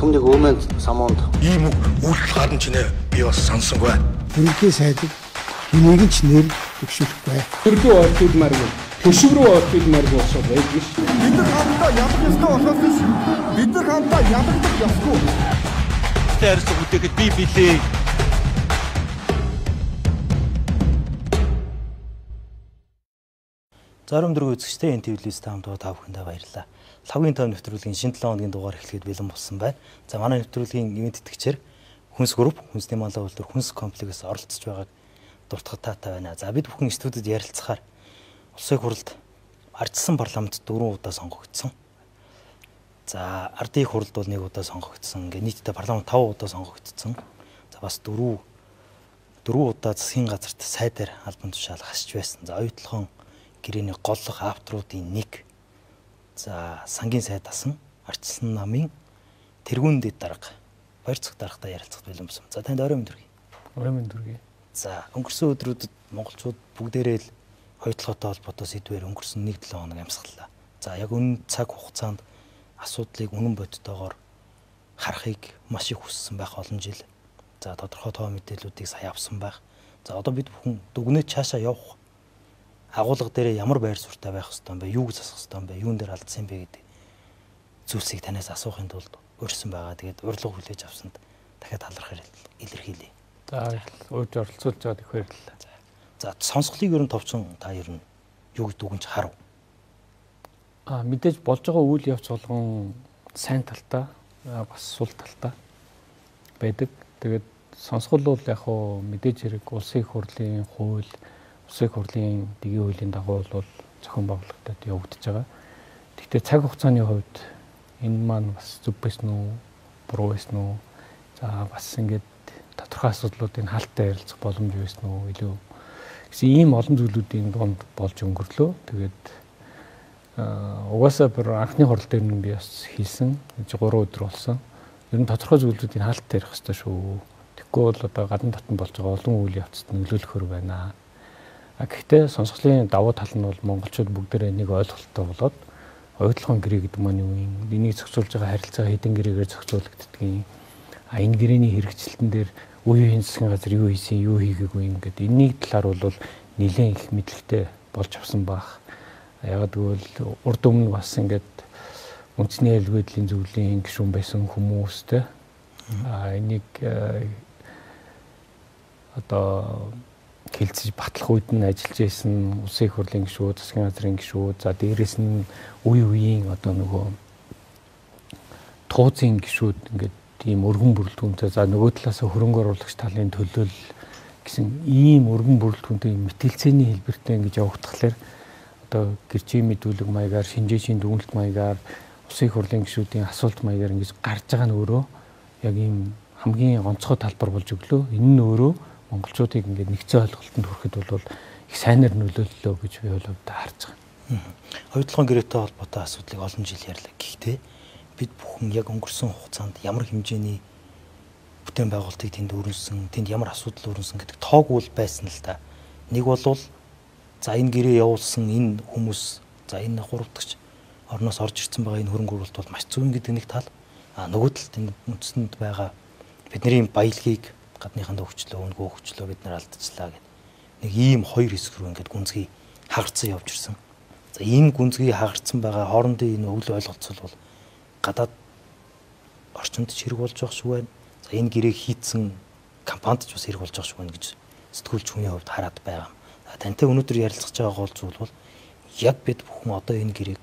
Түмнийг Өөмөн самуунд ийм үг үйлдэл гарна ч нэ би бас сансангүй. Ерөнхий сайдыг хэнийг ч нэр дэвшүүлэхгүй. Төрлөө орчуулмааргүй, төшөг рүү орчуулмааргүй болсоо байдаг ш. Бид нар хамтдаа ялах ёстой болохоос биш. Бид нар хамтдаа ялагдах ёсгүй. Харилцаа бүтээхэд би билээ. Зарим дөрөв үзэгчтэй энэ телевиз та хамтдаа та бүхэндээ баярлалаа. Лавгийн тав нэвтрүүлгийн шинэ 7 хоногийн дугаар эхлэхэд бэлэн болсон байна. За манай нэвтрүүлгийн ивээн тэтгэгчээр Хүнс групп, Хүнсний маллай үйлдвэр, Хүнс комплекс оролцож байгааг дуртахад таатай байна. За бид бүхэн студид ярилцахаар Улсын хурлд ардчилсан парламент 4 удаа сонгогдсон. За ардын хурлд бол 1 удаа сонгогдсон. Ингээ нийтдээ парламент 5 удаа сонгогдсон. За бас 4 удаа засгийн газарт сайдаар албан тушаал хасч байсан. За оюутлогын гэрээний голлох авторуудын нэг. За сангийн сайд асан ардчилсан намын тэргүүн дэд дарга Баярцах даргатай ярилцахад бэлэн болсон. За танд орой мэнд хүргэе. Орой мэнд хүргэе. За өнгөрсөн өдрүүдэд монголчууд бүгдээрээ л хоёулахтай холбоотой сэдвээр өнгөрсөн 1-7 хоног амьсгаллаа. За яг үнэн цаг хугацаанд асуудлыг үнэн бодитоогоор харахыг маш их хүссэн байх олон жил. За тодорхой тоо мэдээллүүдийг сая авсан байх. За одоо бид бүхэн дүгнээ цаашаа явах агуулга дээрээ ямар байр суурьтай байх ёстой юм бэ? Юуг засах ёстой юм бэ? Юун дээр алдсан юм бэ гэдэг зүйлсийг танаас асуухын тулд урьсан байгаа. Тэгээд урилга хүлээж авсанд дахиад талархаар илэрхийлье. За урьж оролцуулж байгаад их баярлалаа. За сонсголыг ер нь товчхон та ер нь юу гэдэг үгэнч харав. Мэдээж болж байгаа үйл явц болгон сайн талтай бас сул талтай байдаг. Тэгээд сонсгол бол яг хуу мэдээж хэрэг улсын их хурлын хууль, улсын их хурлын дэгийн хуулийн дагуу бол зохион байгуулагдаад явагдаж байгаа. Гэхдээ цаг хугацааны хувьд энэ маань бас зөв байсан уу, буруу байсан уу? За бас ингээд тодорхой асуудлуудыг хаалттай ярилцах боломж байсан уу, илүү гэсэн ийм олон зүйлүүдийн дунд болж өнгөрлөө. Тэгээд угаасаа бүр анхны хурал дээр нь би бас хийсэн. 3 өдөр болсон. Ер нь тодорхой зүйлүүдийг хаалттай ярих хэрэгтэй шүү. Тэгэхгүй бол одоо гадна дотн болж байгаа олон үйл явцад нөлөөлөхөр байна. Гэхдээ сонсголын давуу тал нь бол монголчууд бүгдээрээ нэг ойлголттой болоод оюутлогын гэрээ гэдэг маань юу юм? Энийг зохицуулж байгаа харилцаа хэдэн гэрээгээр зохицуулагддаг юм. Энэ гэрээний хэрэгжилтэн дээр үе үеийн засгийн газар юу хийсэн, юу хийгээгүй юм гэдэг энэний талаар бол нэлээд их мэдлэгтэй болж авсан байх. Яг гэвэл урд өмнө бас ингээд үндэсний аюулгүй зөвлөлийн гишүүн байсан хүмүүстэй энийг одоо хилцэж батлах үед нь ажиллаж байсан улсын их хурлын гишүүд, засгийн газрын гишүүд, за дээрээс нь үе үеийн одоо нөгөө тууцын гишүүд ингээд ийм өргөн бүрэлдэхүүнтэй, за нөгөө талаас хөрөнгө оруулагч талын төлөөлөл гэсэн ийм өргөн бүрэлдэхүүнтэй мэтгэлцээний хэлбэртэй ингэж явагдахлаар одоо гэрчийн мэдүүлэг маягаар, шинжээчийн дүгнэлт маягаар, улсын их хурлын гишүүдийн асуулт маягаар ингэж гарч байгаа нь өөрөө яг ийм хамгийн онцгой талбар болж өглөө. Энэ нь өөрөө монголчуудыг ингээд нэгцэн ойлголтод хүрэхэд бол их сайнаар нөлөөллөө гэж би бол харж байгаа. Оюутлогын гэрээтэй холбоотой асуудлыг олон жил ярьлаа. Гэхдээ бид бүхэн яг өнгөрсөн хугацаанд ямар хэмжээний бүтээн байгуулалтыг тэнд өрнөсөн, тэнд ямар асуудал өрнөсөн гэдэг тоог үл байсан л та. Нэг болвол за энэ гэрээ явуулсан энэ хүмүүс, за энэ 3 дахь орноос орж ирсэн байгаа энэ хөрөнгө оруулалт бол маш зөв гэдэг нэг тал. Нөгөө талд энэ үндсэнд байгаа бидний баялагийг гадныханд өгчлөө, өнгөө өгчлөө, бид нар алдчихлаа гэд. Нэг ийм хоёр хэсэг рүү ингээд гүнзгий хагарцсан явж ирсэн. За энэ гүнзгий хагарцсан байгаа хоорондын энэ өвөл ойлголцол бол гадаад орчинд ч хэрэг болж байгаа шүү байна. За энэ гэрээг хийцэн компанид ч бас хэрэг болж байгаа шүү байна гэж сэтгүүлч хүний хувьд хараад байгаа юм. За тантай өнөөдөр ярилцах байгаа гол зүйл бол яг бид бүхэн одоо энэ гэрээг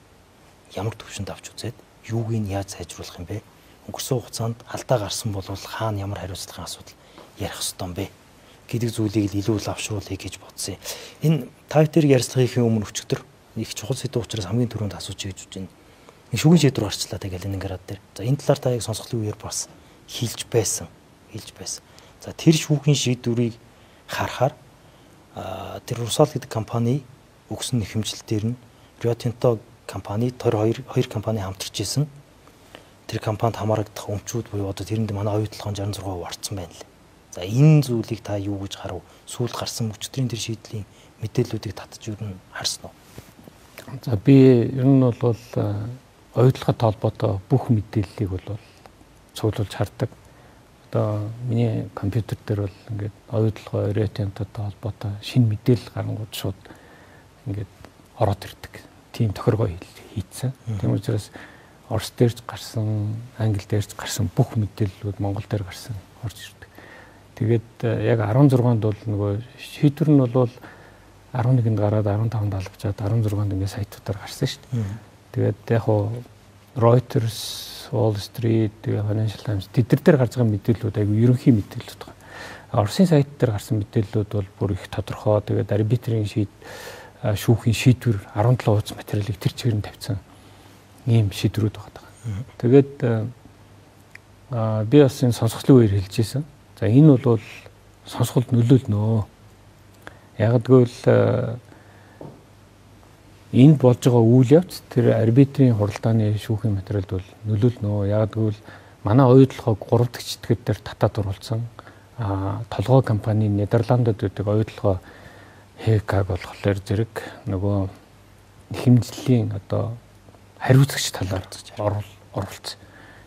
ямар төвшөнд авч үзээд юуг нь яаж сайжруулах юм бэ? Өнгөрсөн хугацаанд алдаа гарсан бол хаана ямар хариуцлагын асуудал ярих ёстой юм бэ гэдэг зүйлийг л илүү лавшруулъя гэж бодсон юм. Энэ та хоёр ярилцлагын өмнө өчигдөр их чухал сэдв учраас хамгийн түрүүнд асууж гэж бодож байна. Нэг шүүхийн шийдвэр гарчлаа та Калининград дээр. За энэ талаар та яг сонсголын үеэр бас хэлж байсан. За тэр шүүхийн шийдвэрийг харахаар тэр Русал гэдэг компани өгсөн нэхэмжил дээр нь Rio Tinto компани тэр хоёр компани хамтарч исэн. Тэр компанид хамаарагдах өмчүүд буюу одоо тэрэнд манай оюутлогын 66% орцсон байна лээ. За энэ зүйлийг та юу гэж харав? Сүүлд гарсан өчигдрийн тэр шийдлийн мэдээллүүдийг татж юу н харсан уу? За би ер нь бол оюутлогод холбоотой бүх мэдээллийг бол цуглуулж хардаг. Одоо миний компьютер дээр бол ингээд оюутлогоо Rio Tinto-той холбоотой шинэ мэдээлэл гарангууд шууд ингээд ороод ирдэг. Тийм тохиргоо хийцэн. Тийм учраас Орос дээр ч гарсан, Англи дээр ч гарсан бүх мэдээллүүд Монгол дээр гарсан орж ирдэг. Тэгээд яг 16-нд бол нөгөө шийдвэр нь бол 11-нд гараад 15-нд албачаад 16-нд ингээд сайтуудаар гарсан шүү дээ. Тэгээд яг хуу Reuters, Wall Street, тэгээ Financial Times тэд нар дээр гарч байгаа мэдээллүүд айгүй ерөнхий мэдээллүүд байна. Оросын сайт дээр гарсан мэдээллүүд бол бүр их тодорхой. Тэгээд арбитрийн шүүхийн шийдвэр 17 хуудас материалыг тэр чигээр нь тавьсан ийм шийдвэрүүд байгаа. Тэгээд би бас энэ сонсголын үеэр хэлж ирсэн. За энэ бол сонсголд нөлөөлнө. Яг гэвэл энд болж байгаа үйл явц тэр арбитрийн хуралдааны шүүхийн материалд бол нөлөөлнө. Яг гэвэл манай оюутлогыг 3 дахь читгэд дээр татаад оруулсан. Толгой компани Нидерландд байдаг оюутлогоо ХК-г болохоор зэрэг нөгөө хэмжлэлийн одоо хариуцагч талаар оруулсан.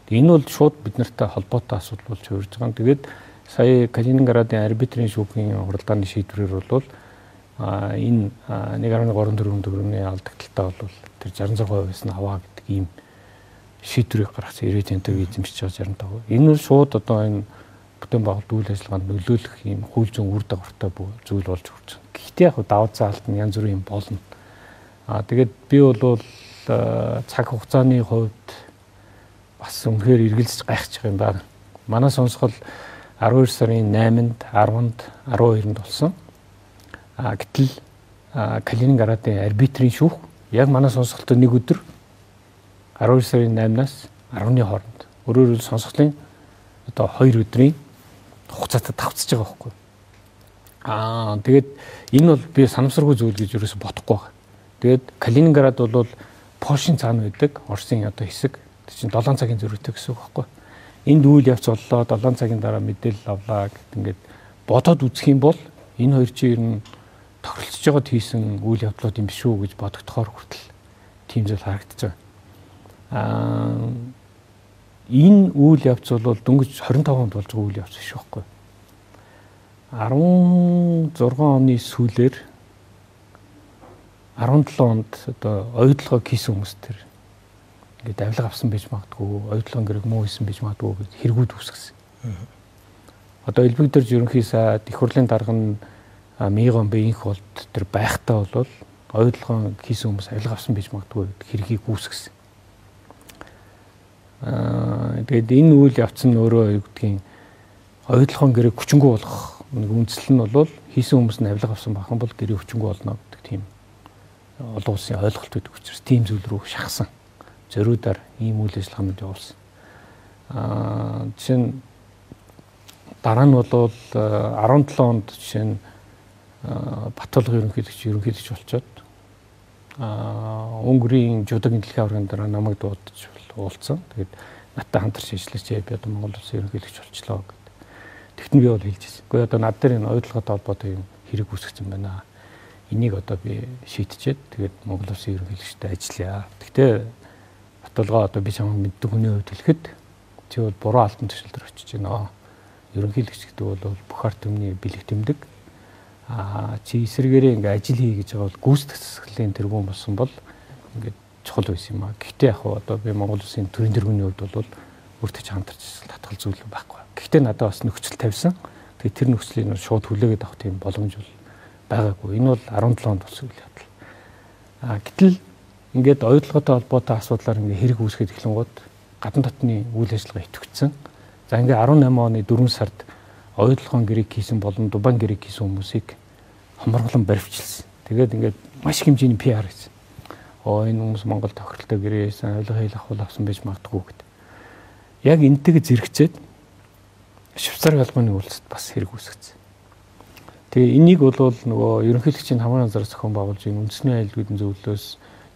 Энэ бол шууд бид нартай холбоотой асуудал болж хувирж байгаа. Тэгээд сая Калининградын арбитрийн шүүхийн хуралдааны шийдвэрээр бол энэ 1.34 төгрөгийн алдагдaltaй бол тэр 66%-аас нь аваа гэдэг ийм шийдвэрийг гаргасан. Rio Tinto-г эзэмшиж байгаа 65%. Энэ бол шууд одоо энэ бүтээн байгуулалт үйл ажиллагаанд нөлөөлөх ийм хууль зүйн үр дагавартай зүйл болж хүрч байна. Гэхдээ яг даваа заалт нь янз бүрийн юм болно. Тэгээд би бол цаг хугацааны хувьд бас үнэхээр эргэлзэж гайхчих юм байна. Манай сонсгол 12 сарын 8-нд, 10-нд, 12-нд болсон. Гэтэл Калининградын арбитрийн шүүх яг манай сонсголтой нэг өдөр 12 сарын 8-наас 10-ны хооронд өөрөөр хэлбэл сонсголын одоо 2 өдрийн хугацаатай тавцж байгаа байхгүй. Тэгээд энэ бол би санамсаргүй зүйл гэж юуроос бодохгүй байна. Тэгээд Калининград бол Польшийн цаана байдаг Оросын одоо хэсэг. Тэр чинь 7 цагийн зөрүүтэй гэсэн үг байхгүй. Энд үйл явц боллоо, 7 цагийн дараа мэдээлэл авлаа гэт ингээд бодоод үзэх юм бол энэ хоёр чинь ер нь тохиролцож байгаад хийсэн үйл явдлууд юм биш үү гэж бодогдохоор хүртэл тийм зүйл харагдаж байгаа. Энэ үйл явц бол дөнгөж 25 онд болж байгаа үйл явц биш байхгүй. 16 оны сүүлээр 17 онд одоо оюутлогоо хийсэн хүмүүс тэр ингээд авилга авсан байж магадгүй, оюутлогын гэрэг муу хийсэн байж магадгүй гэж хэрэгүүд үүсгэсэн. Одоо элбэг дэрж ерөнхий сайд, их хурлын дарга нь Мигон бэ инх болд тэр байхдаа бол оюутлогоо хийсэн хүмүүс авилга авсан байж магадгүй гэдэг хэргийг үүсгэсэн. Тэгээд энэ үйл явц нь өөрөө юу гэдгийг оюутлогын гэрээг хүчингү болгох нэг үндсэл нь бол хийсэн хүмүүс нь авилга авсан байх юм бол гэрээ хүчингү болно гэдэг тийм олон улсын ойлголт байдаг учраас тийм зүйл рүү шахсан. Зориудаар ийм үйл ажиллагаанууд явуулсан. Жишээ нь дараа нь бол 17 онд жишээ нь Баталга ерөнхийлөгч болчоод Унгарын жудагийн дэлхийн аваргын дараа намайг дуудаж уулзсан. Тэгээд надтай хамтарч ажиллаж би одоо Монгол улсын ерөнхийлөгч болчлоо гэд. Тэгтэн би бол хэлж ирсэн. Гэхдээ одоо над дээр энэ оюутлоготой холбоотой юм хэрэг үүсгэсэн байна. Энийг одоо би шийдчихэд тэгээд Монгол улсын ерөнхийлөгчтэй ажиллая. Тэгтээ Баталгаа одоо би чамайг мэддэг хүний хувьд хэлэхэд чи бол буруу албан тушаал дээр очиж байна. Ерөнхийлөгч гэдэг бол бүх ард түмний бэлэг тэмдэг. Чи эсрэгээрээ ингээ ажил хий гэж байгаа бол гүйцэтгэх засаглалын тэргүүн болсон бол ингээд чухал байсан юм аа. Гэхдээ яг хөө одоо би Монгол улсын төрийн тэргүүний хувьд бол өөртөө ч хамтарч татгал зүйл байхгүй. Гэхдээ надад бас нөхцөл тавьсан. Тэгээд тэр нөхцөлийг шууд хүлээгээд авах тийм боломж бол байгаагүй. Энэ бол 17 онд болсон үйл явдал. Гэтэл ингээд оюутлоготой холбоотой асуудлаар ингээд хэрэг үүсгээд эхлэнгууд гадна дотны үйл ажиллагаа идэвхжсэн. За ингээд 18 оны 4 сард оюутлогын гэрээг хийсэн болон Дубайн гэрээг хийсэн хүмүүсийг хоморглон баривчилсан. Тэгээд ингээд маш их хэмжээний PR хийсэн. Энэ хүмүүс Монгол тохиролтой гэрээ хийсэн, авилга хэл ахуул авсан байж магадгүй гэд. Яг энтэйг зэрэгцээд Швейцарын холбооны улсад бас хэрэг үүсгэсэн. Тэгээ энийг бол нөгөө ерөнхийлөгчийн хамгаалал газар зохион байгуулж энэ үндэсний аюулгүй зөвлөлөөс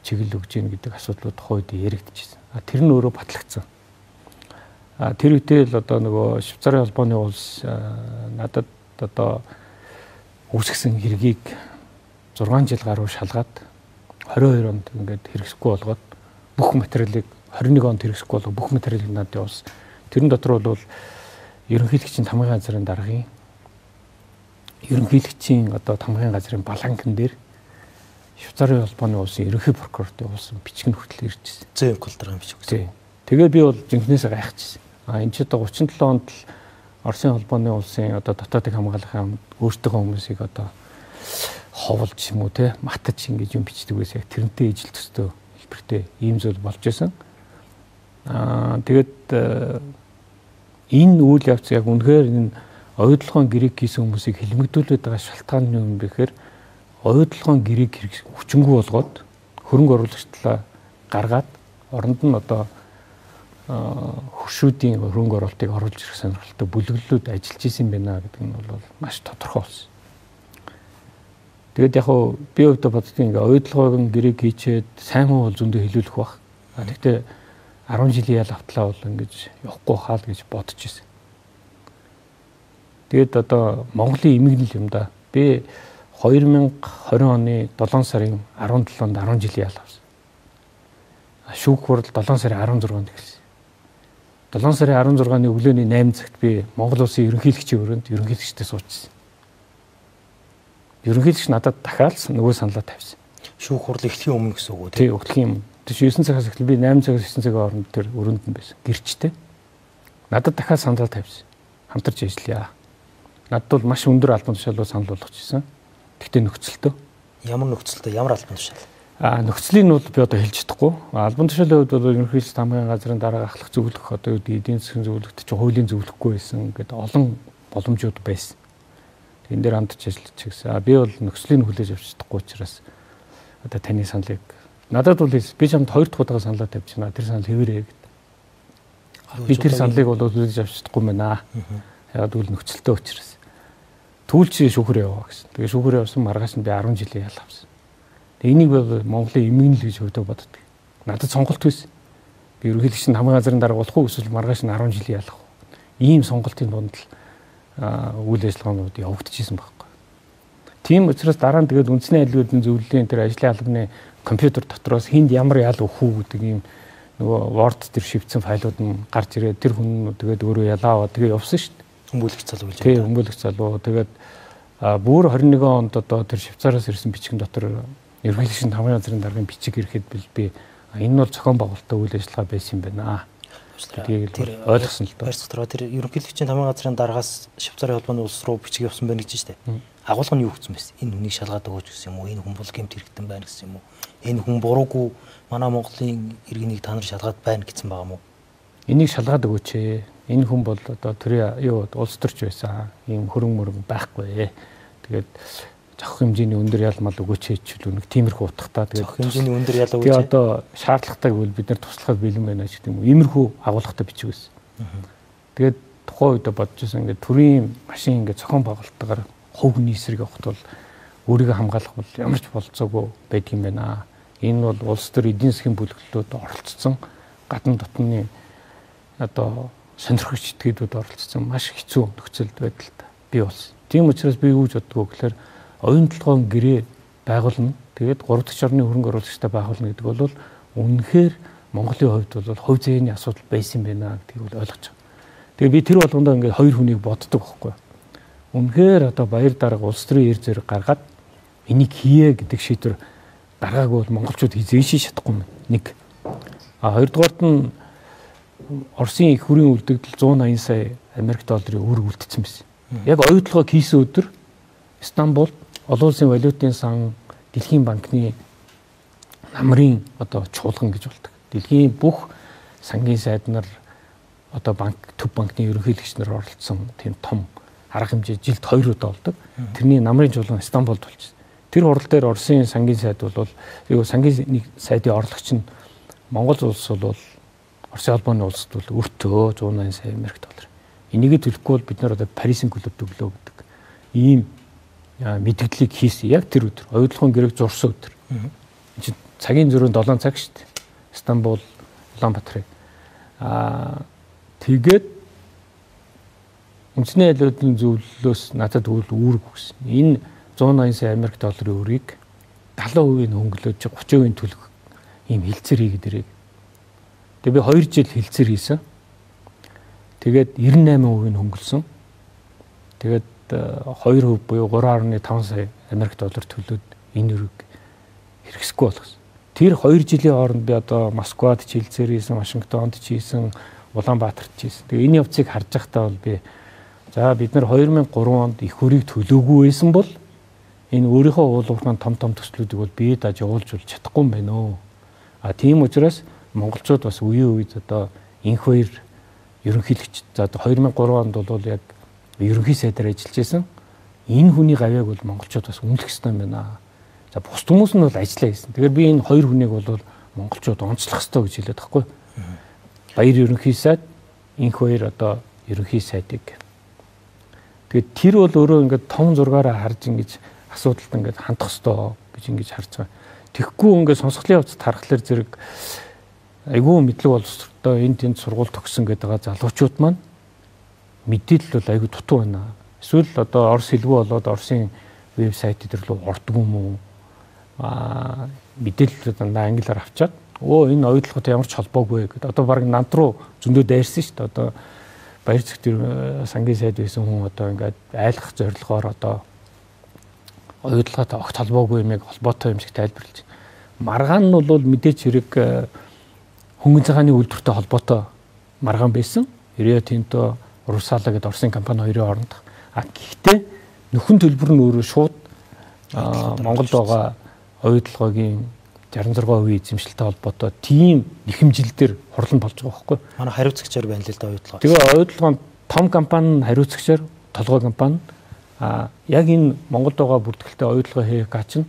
чиглэл өгж гин гэдэг асуудлууд тухайн үед яригдчихсэн. Тэр нь өөрөө батлагдсан. Тэр үедээ л одоо нөгөө Швейцарын холбооны улс надад одоо үүсгэсэн хэргийг 6 жил гаруй шалгаад 22 онд ингээд хэрэгсэхгүй болгоод бүх материалыг 21 онд хэрэгсэхгүй болгоод бүх материалыг надад явуулсан. Тэрэн дотор бол ерөнхийлөгчийн тамгын газрын даргын ерөнхийлөгчийн одоо тамгын газрын баланкан дээр Швейцарын холбооны улсын ерөнхий прокурорын улсын бичиг нь хүртэл ирж ирсэн. Зөө даргын бичиг гэсэн. Тэгээ би бол жинхнээсээ гайхчихсан. А энэ ч одоо 37 онд л Оросын холбооны улсын одоо дотоодыг хамгаалах юм өөртөөхөө хүмүүсийг одоо ховлж юм уу те матаж ингэж юм бичдэг байсан. Яг тэрнтэй ижил төстөө хэлбэртэй ийм зүйл болж исэн. Аа тэгээд энэ үйл явц яг үнэхээр энэ оюутлогын гэрээг хийсэн хүмүүсийг хэлмэгдүүлээд байгаа шалтгаан нь юм бэхээр оюутлогын гэрээг хүчингү болгоод хөрөнгө оруулагчдаа гаргаад оронд нь одоо хөршүүдийн хөрөнгө оруулалтыг оруулж ирэх сонирхолтой бүлэглэлүүд ажиллаж исэн байна гэдэг нь бол маш тодорхой болсон. Тэгээд яг хуу би өвдө боддгийн ингээ оюутлогын гэрээг хийчээд сайн хүн бол зөндөө хилүүлэх бах. Гэхдээ 10 жилийн ял автлаа бол ингэж явахгүй хаал гэж бодож исэн. Тэгээд одоо Монголын эмгэнэл юм да. Би 2020 оны 7 сарын 17-нд 10 жилийн ял авсан. Шүүх хурал 7 сарын 16-нд эхэлсэн. 7 сарын 16-ны өглөөний 8 цагт би Монгол улсын ерөнхийлөгчийн өрөөнд ерөнхийлөгчтэй суучихсан. Ерөнхийлөгч надад дахиад нөгөө саналаа тавьсан. Шүүх хурал эхлэхийн өмнө гэсэн үг үү? Тийм, эхлэхийн өмнө. Тэш 9 цагаас эхлэн би 8 цагаас 9 цагийн хооронд тэр өрөөнд нь байсан. Гэрчтэй. Надад дахиад саналаа тавьсан. Хамтарч ажиллая. Надад бол маш өндөр албан тушаалууд санал болгож ирсэн. Гэхдээ нөхцөлтөө. Ямар нөхцөлтөө? Ямар албан тушаал? Нөхцөлийн нь бол би одоо хэлж чадахгүй. Албан тушаалын хувьд бол ерөнхийлөгч тамгын газрын дарга ахлах зөвлөх одоо юу гэдэг эдийн засгийн зөвлөгт чи хуулийн зөвлөхгүй байсан гэдэг олон боломжууд байсан. Энэ дээр хамтарч ажиллаж гэсэн. Би бол нөхцөлийн хүлээж авч чадахгүй учраас одоо таны саналыг надад бол би чамд хоёр дахь удаага саналаа тавьж байна. Тэр санал хэвээрээ гэдэг. Би тэр саналыг бол хүлээж авч чадахгүй байна. Яг гэвэл нөхцөлтөө учраас. Түүл чи шүүхэр яваа гэсэн. Тэгээ шүүхэр явсан маргааш нь би 10 жилийн ял авсан. Тэгээ энийг бол Монголын эмгэнэл гэж хувьдаа боддог. Надад сонголт байсан. Би ерөнхийлөгч нь хамгийн газрын дарга болох уу эсвэл маргааш нь 10 жилийн ялах уу? Ийм сонголтын дунд л үйл ажиллагаанууд явагдчихсэн байхгүй. Тийм учраас дараа нь тэгээд үндэсний айлгуудын зөвлөлийн тэр ажлын албаны компьютер дотроос хинд ямар ял өгөх үү гэдэг ийм нөгөө Word дээр шивдсэн файлууд нь гарч ирээд тэр хүн тэгээд өөрөө ялаа аваад тэгээ явсан шүү дээ. Өмгөөлөгч залуу гэж. Тийм, өмгөөлөгч залуу. Тэгээд бүр 21 онд одоо тэр Швейцараас ирсэн бичгэн дотор ерөнхийлөгчийн тамгын газрын даргын бичиг ирэхэд би энэ нь бол зохион байгуулалттай үйл ажиллагаа байсан юм байна. Гэдгийг л ойлгосон л доо. Баяр дотор тэр ерөнхийлөгчийн тамгын газрын даргаас Швейцарын холбооны улс руу бичиг явсан байна гэж байна шүү дээ. Агуулга нь юу гэсэн бэ? Энэ хүнийг шалгаад өгөөч гэсэн юм уу? Энэ хүн бол гэмт хэрэгтэн байна гэсэн юм уу? Энэ хүн буруугүй манай Монголын иргэнийг та нар шалгаад байна гэсэн байгаа юм уу? Энийг шалгаад өгөөч ээ. Энэ хүн бол одоо төрийн юу улс төрч байсан. Ийм хөрөнгө мөрөнгө байхгүй. Тэгээд зохих хэмжээний өндөр ял мал өгөөч хийчихвэл нэг тиймэрхүү утгатай. Тэгээд зохих хэмжээний өндөр ял өгөөч. Тэгээд одоо шаардлагатай гэвэл бид нар туслахад бэлэн байна ч гэдэг юм уу. Иймэрхүү агуулгатай бичиг байсан. Тэгээд тухайн үед бодож байсан ингээд төрийн машин ингээд зохион байгуулалтаар хувь хүний эсрэг явахт бол өөрийгөө хамгаалах бол ямар ч болцоогүй байдаг юм байна. Энэ бол улс төр эдийн засгийн бүлэглэлүүд оролцсон гадна дотны одоо сонирхогч этгээдүүд оролцсон маш хэцүү нөхцөлд байдалтай бий болсон. Тийм учраас би юу гэж боддгоо гэхээр оюун толгойн гэрээ байгуулна. Тэгээд 3 дахь орны хөрөнгө оруулагчтай байгуулна гэдэг бол үнэхээр Монголын хувьд бол хувь зээний асуудал байсан байна гэдгийг бол ойлгож байгаа. Тэгээ би тэр болгондоо ингээд хоёр хүнийг боддог байхгүй. Үнэхээр одоо баяр дарга улс төрийн эр зэрэг гаргаад энийг хийе гэдэг шийдвэр гаргаагүй бол монголчууд хизээш чадахгүй юм. Нэг. А хоёрдугаарт нь Оросын их хүрийн үлдэгдэл 180 сая Америк долларын үүрэг үлдсэн байсан. Яг оюутлогоо хийсэн өдөр Стамбул олон улсын валютын сан Дэлхийн банкны намрын одоо чуулган гэж болдог. Дэлхийн бүх сангийн сайд нар одоо банк төв банкны ерөнхийлөгч нар оролцсон тийм том арга хэмжээ жилд 2 удаа болдог. Тэрний намрын чуулган Стамбулд болчихсон. Тэр хурал дээр Оросын сангийн сайд бол юу сангийн нэг сайдын орлогч нь Монгол улс бол Оросын холбооны улсад бол өртөө 180 сая Америк доллар. Энийг төлөхгүй бол бид нар одоо Парисын клубд өглөө гэдэг ийм мэдгдлийг хийсэн. Яг тэр өдөр оюутлогын гэрээг зурсан өдөр. Энд чинь цагийн зөрөө 7 цаг шүү дээ. Стамбул, Улаанбаатарыг. Тэгээд үндэсний айлуудын зөвлөлөөс надад үйл үүрэг өгсөн. Энэ 180 сая Америк долларын үүргийг 70% нь хөнгөлөөж 30% нь төлөх ийм хилцээр хийгээд ирээ. Тэгээ би 2 жил хилцээр хийсэн. Тэгээд 98% нь хөнгөлсөн. Тэгээд 2% буюу 3.5 сая Америк доллар төлөөд энэ өрөг хэрэгсэхгүй болгосон. Тэр 2 жилийн хооронд би одоо Москвад ч хэлцээр хийсэн, Вашингтонд ч хийсэн, Улаанбаатарт ч хийсэн. Тэгээ энэ явцыг харж байхдаа бол би за бид нар 2003 онд их хөрийг төлөөгүй байсан бол энэ өөрийнхөө уулуурхайн том том төслүүдийг бол бие дааж явуулж чадахгүй юм байна өө. А тийм учраас монголчууд бас үеийн үед одоо инх хоёр ерөнхийлөгч за 2003 онд бол яг ерөнхий сайдаар ажиллаж байсан. Энэ хүний гавьяаг бол монголчууд бас үнэлэх ёстой юм байна. За бус хүмүүс нь бол ажиллаа хийсэн. Тэгэхээр би энэ хоёр хүнийг бол монголчууд онцлох ёстой гэж хэлээд байхгүй. Баяр ерөнхий сайд, инх хоёр одоо ерөнхий сайдыг. Тэгээд тэр бол өөрөө ингээд том зургаараа харж ингэж асуудалд ингээд хандах ёстой гэж ингэж харж байгаа. Тэгэхгүй ингээд сонсголын явцад харахлаар зэрэг айгүй мэдлэг боловсролтой энэ тэнд сургууль төгссөн гэдэг байгаа залуучууд маань мэдээлэл бол айгүй дутуу байна. Эсвэл одоо орос хэлгүй болоод оросын вебсайт дээр рүү ордгүй юм уу? Мэдээлэл дандаа англиар авчаад өө энэ оюутлоготой ямар ч холбоогүй гэдэг. Одоо баг нанд руу зөндөө дайрсан шүү дээ. Одоо Баяр зэгтэр сангийн сайд байсан хүн одоо ингээд айлгах зорилгоор одоо оюутлоготой огт холбоогүй юмыг холбоотой юм шиг тайлбарлаж. Маргаан нь бол мэдээч хэрэг хөнгөн цагааны үйлдвэртэй холбоотой маргаан байсан. Рио Тинто, Русала гэдэг Оросын компани хоёрын хоорондох. А гэхдээ нөхөн төлбөр нь өөрөө шууд Монголд байгаа оюутлогын 66% эзэмшилтэй холбоотой тийм нэхэмжил дээр хурлан болж байгаа байхгүй. Манай хариуцагчаар байна л да оюутлогоо. Тэгээ оюутлогоо том компани хариуцагчаар толгой компани а яг энэ Монголд байгаа бүртгэлтэй оюутлогоо ХК чинь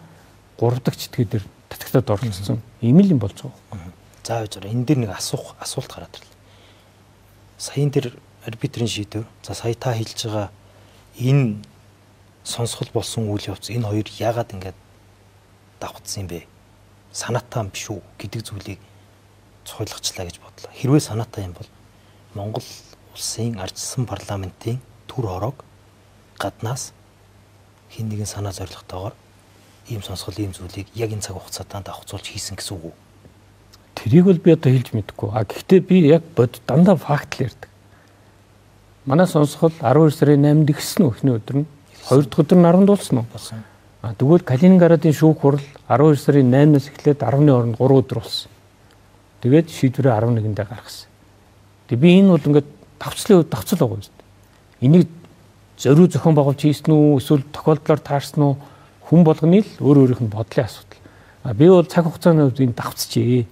3 дахь читгий дээр татагтаад оролцсон. Ийм л юм болж байгаа байхгүй. За байж байгаа. Энэ дээр нэг асуулт гараад ирлээ. Саяын дээр арбитрийн шийдвэр. За сая та хэлж байгаа энэ сонсгол болсон үйл явц энэ хоёр яагаад ингэж давхцсан юм бэ? Санаатай юм биш үү гэдэг зүйлийг цуйлгачлаа гэж бодлоо. Хэрвээ санаатай юм бол Монгол улсын ардчилсан парламентын төр хороог гаднаас хэн нэгэн санаа зорилготойгоор ийм сонсгол ийм зүйлийг яг энэ цаг хугацаанд давхцуулж хийсэн гэсэн үг үү? Тэрийг бол би одоо хэлж мэдэхгүй. А гэхдээ би яг дандаа факт л ярьдаг. Манай сонсгол 12 сарын 8-нд эхэлсэн үү эхний өдөр нь? Хоёр дахь өдөр нь 10-нд болсон уу? Болсон. А тэгвэл Калининградын шүүх хурал 12 сарын 8-наас эхлээд 10-ны хооронд 3 өдөр болсон. Тэгээд шийдвэрээ 11-ндээ гаргасан. Тэг би энэ бол ингээд давцлын давцал байгаа юм шүү дээ. Энийг зориу зохион байгуулж хийсэн үү эсвэл тохиолдлоор таарсан уу хүн болгоны л өөр өөрийнх нь бодлын асуудал. А би бол цаг хугацааны хувьд энэ давцжээ.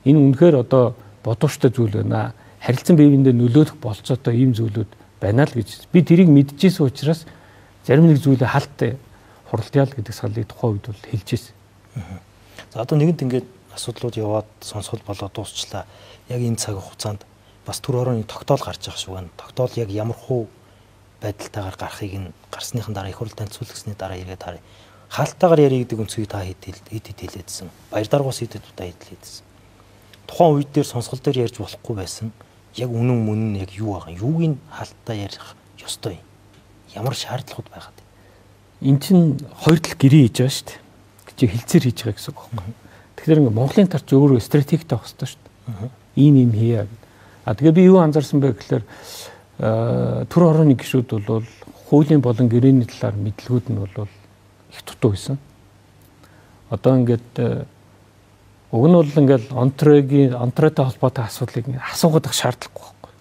Энэ үнэхээр одоо бодууштай зүйл байна. Харилцан бие биендээ нөлөөлөх болцоотой ийм зүйлүүд байна л гэж. Би тэрийг мэдчихсэн учраас зарим нэг зүйлээ халт хуралдъя л гэдэг саналыг тухайн үед бол хэлж ирсэн. За одоо нэгэнт ингээд асуудлууд яваад сонсгол болоод дуусчлаа. Яг энэ цаг хугацаанд бас төр хорооны тогтоол гарч байгаа шүү байна. Тогтоол яг ямар хуу байдалтайгаар гарахыг нь гарсныхан дараа их хурл танилцуулгасны дараа эргээд харъя. Хаалтайгаар ярих гэдэг өнцгийг та хэд хэд хэлээдсэн. Баяр даргуус хэд удаа хэлээдсэн. Тухайн үед дээр сонсгол дээр ярьж болохгүй байсан. Яг үнэн мөн нь яг юу байгаа юм? Юуг нь хаалттай ярих ёстой юм? Ямар шаардлагууд байгаад байна? Эн чинь хоёр тал гэрээ хийж байгаа шүү дээ. Чи хилцээр хийж байгаа гэсэн үг байхгүй. Тэгэхээр ингээ Монголын тарч өөрөө стратегтэй байх ёстой шүү дээ. Ийм юм хийе гэдэг. А тэгээ би юу анзаарсан бэ гэхээр төр хорооны гишүүд бол хуулийн болон гэрээний талаар мэдлэгүүд нь бол их дутуу байсан. Одоо ингээд уг нь бол ингээд антретой холбоотой асуудлыг асуугаад байх шаардлагагүй байхгүй.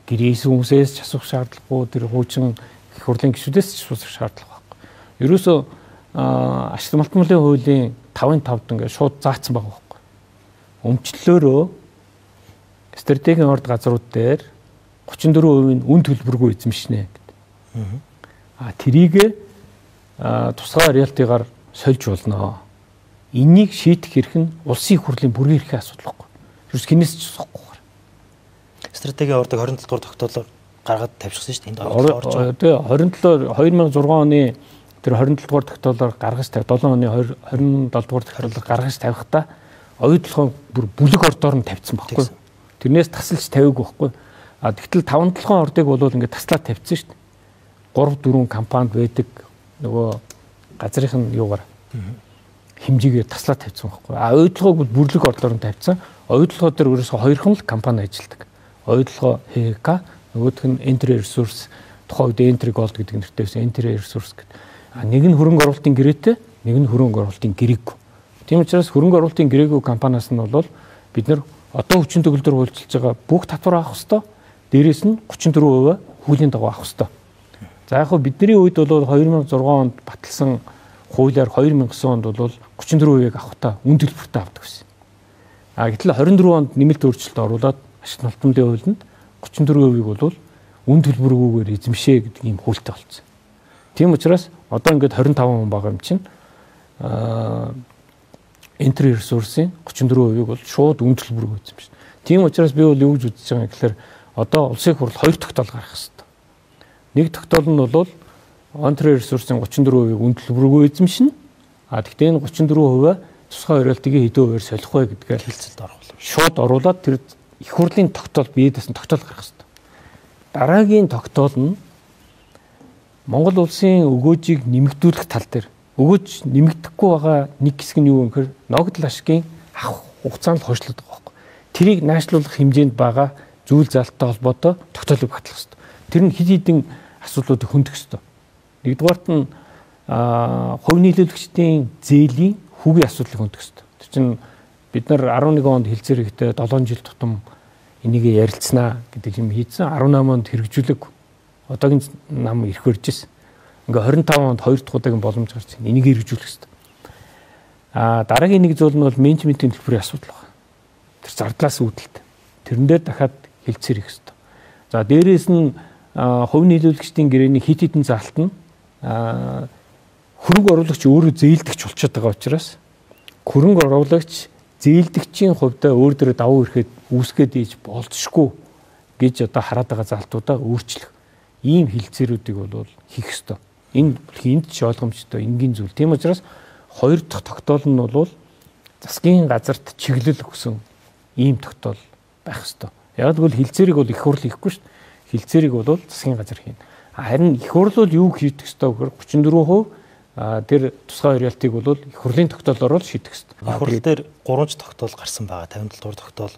Гэрээс хүмүүсээс ч асуух шаардлагагүй, тэр хуучин их хурлын гишүүдээс ч асуух шаардлага байхгүй. Ерөөсөө ашиг малтмалын хуулийн 5-ын 5-д ингээд шууд заасан байгаа байхгүй. Өмчлөлөөрөө стратегийн орд газрууд дээр 34% нь үн төлбөргүй эзэмшнэ гэдэг. А тэрийг тусгай роялтигаар сольж болно. Энийг шийдэх эрх нь улсын их хурлын бүргийн эрхийн асуудал байхгүй. Ерөөс хинээс ч асуухгүй. Стратегийн ордог 27 дугаар тогтоолоор гаргаад тавьчихсан шүү дээ. Энд орж байгаа. Тэгээ 27 2006 оны тэр 27 дугаар тогтоолоор гаргаж тавь 7 оны 27 дугаар тогтоолоор гаргаж тавихтаа оюутлогоо бүр бүлэг ордоор нь тавьсан байхгүй. Тэрнээс тасалж тавиагүй байхгүй. А тэгтэл 5 7 ордыг бол ингээд таслаад тавьсан шүү дээ. 3 4 компанид байдаг нөгөө газрынх нь юугаар хэмжээгээр таслаад тавьсан байхгүй. А оюутлогоог бол бүрлэг ордлоор нь тавьсан. Оюутлогоо дээр өөрөөсөө хоёрхан л компани ажилладаг. Оюутолгой ХХК, нөгөөх нь Entry Resource, тухайн үед Entry Gold гэдэг нэртэй байсан Entry Resource гэдэг. А нэг нь хөрөнгө оруулалтын гэрээтэй, нэг нь хөрөнгө оруулалтын гэрээгүй. Тийм учраас хөрөнгө оруулалтын гэрээгүй компаниас нь бол бид нар одоо хүчин төгөлдөр хуульчилж байгаа бүх татвар авах ёстой. Дээрээс нь 34% хуулийн дагуу авах ёстой. За яг хөө бидний үед бол 2006 онд баталсан хуулиар 2009 онд бол 34%-ийг авахтаа үн төлбөртэй авдаг байсан. А гэтэл 24 онд нэмэлт өөрчлөлт оруулаад ашиг налбамлын хуулинд 34%-ийг бол үн төлбөргүйгээр эзэмшээ гэдэг ийм хуультай болсон. Тийм учраас одоо ингээд 25 хүн байгаа юм чинь Entry Resource-ийн 34%-ийг бол шууд үн төлбөргүй эзэмшнэ. Тийм учраас би бол юу гэж үзэж байгаа юм гэхээр одоо улсын их хурл хоёр тогтоол гаргах хэрэгтэй. Нэг тогтоол нь бол Entry Resource-ийн 34%-ийг үн төлбөргүй эзэмшнэ. А тэгтээ энэ 34% тусгай хориолтыг хэдэн хувиар солих вэ гэдгээр хэлцэлд оруулах. Шууд оруулаад тэр их хурлын тогтоол биедээс нь тогтоол гаргах хэрэгтэй. Дараагийн тогтоол нь Монгол улсын өгөөжийг нэмэгдүүлэх тал дээр өгөөж нэмэгдэхгүй байгаа нэг хэсэг нь юу вэ гэхээр ногдол ашигын авах хугацаанд л хойшлоод байгаа байхгүй. Тэрийг наашлуулах хэмжээнд байгаа зүйл залттай холбоотой тогтоолыг батлах хэрэгтэй. Тэр нь хэд хэдэн асуудлуудыг хөндөх хэрэгтэй. Нэгдүгээрт нь хувь нийлүүлэгчдийн зээлийн хүүгийн асуудлыг хөндөх хэрэгтэй. Тэр чинь бид нар 11 онд хэлцээр ихдээ 7 жил тутам энийг ярилцсанаа гэдэг юм хийсэн. 18 онд хэрэгжүүлэг одоогийн нам ирэх барьж ирсэн. Ингээ 25 онд хоёр дахь удаагийн боломж гарч байна. Энийг хэрэгжүүлэх хэрэгтэй. А дараагийн нэг зүйл нь бол менежментийн төлбөрийн асуудал байна. Тэр зардлаас үүдэлтэй. Тэрэн дээр дахиад хэлцээр хийх хэрэгтэй. За дээрээс нь хувь нийлүүлэгчдийн гэрээний хит хитэн заалт нь хөрөнгө оруулагч өөрөө зээлдэгч болчиход байгаа учраас хөрөнгө оруулагч зээлдэгчийн хувьдаа өөр дөрөө давуу ирэхэд үүсгээд ийж болцшгүй гэж одоо хараад байгаа заалтуудаа өөрчлөх ийм хэлцээрүүдийг бол хийх ёстой. Энэ энд ч ойлгомжтой энгийн зүйл. Тийм учраас хоёр дахь тогтоол нь бол засгийн газарт чиглэл өгсөн ийм тогтоол байх ёстой. Яг гэвэл хэлцээрийг бол их хурл хийхгүй шүү дээ. Хэлцээрийг бол засгийн газар хийнэ. Харин их хурл бол юу хийх ёстой гэхээр 34% тэр тусгай хориолтыг бол их хурлын тогтоолоор л шийдэх ёстой. Их хурл дээр 3 ч тогтоол гарсан байгаа. 57 дугаар тогтоол,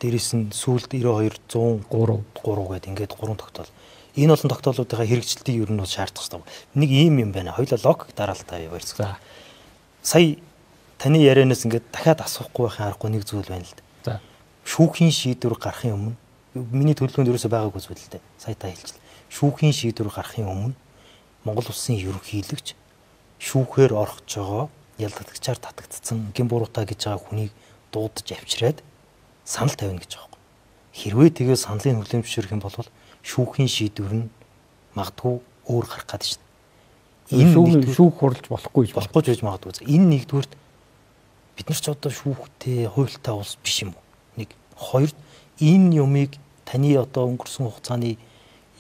дээрээс нь сүүлд 92 103 3 гэдэг ингээд 3 тогтоол. Энэ олон тогтоолуудынхаа хэрэгжилтийг ер нь бол шаардах ёстой. Нэг ийм юм байна. Хоёулаа логик дараалтаа яваарч. Сая таны ярианаас ингээд дахиад асуухгүй байхын аргагүй нэг зүйл байна л да. За. Шүүхийн шийдвэр гарахын өмнө миний төлөвлөгөөнд ерөөсөө байгаагүй зүйл л дээ. Сая та хэлчихлээ. Шүүхийн шийдвэр гарахын өмнө Монгол улсын ерөнхийлөгч шүүхээр орох гэж байгаа ялдагчаар татагдсан гин буруутай гэж байгаа хүнийг дуудаж авчираад санал тавина гэж байгаа юм. Хэрвээ тэгээ саналын хүлээн зөвшөөрөх юм бол шүүхийн шийдвэр нь магадгүй өөр гарах гээд шүү дээ. Энэ шүүх хурлж болохгүй гэж болохгүй гэж магадгүй. Энэ нэгдүгürt бид нар ч одоо шүүхтэй хуйлтай улс биш юм уу? Нэг, хоёр, энэ юмыг таны одоо өнгөрсөн хугацааны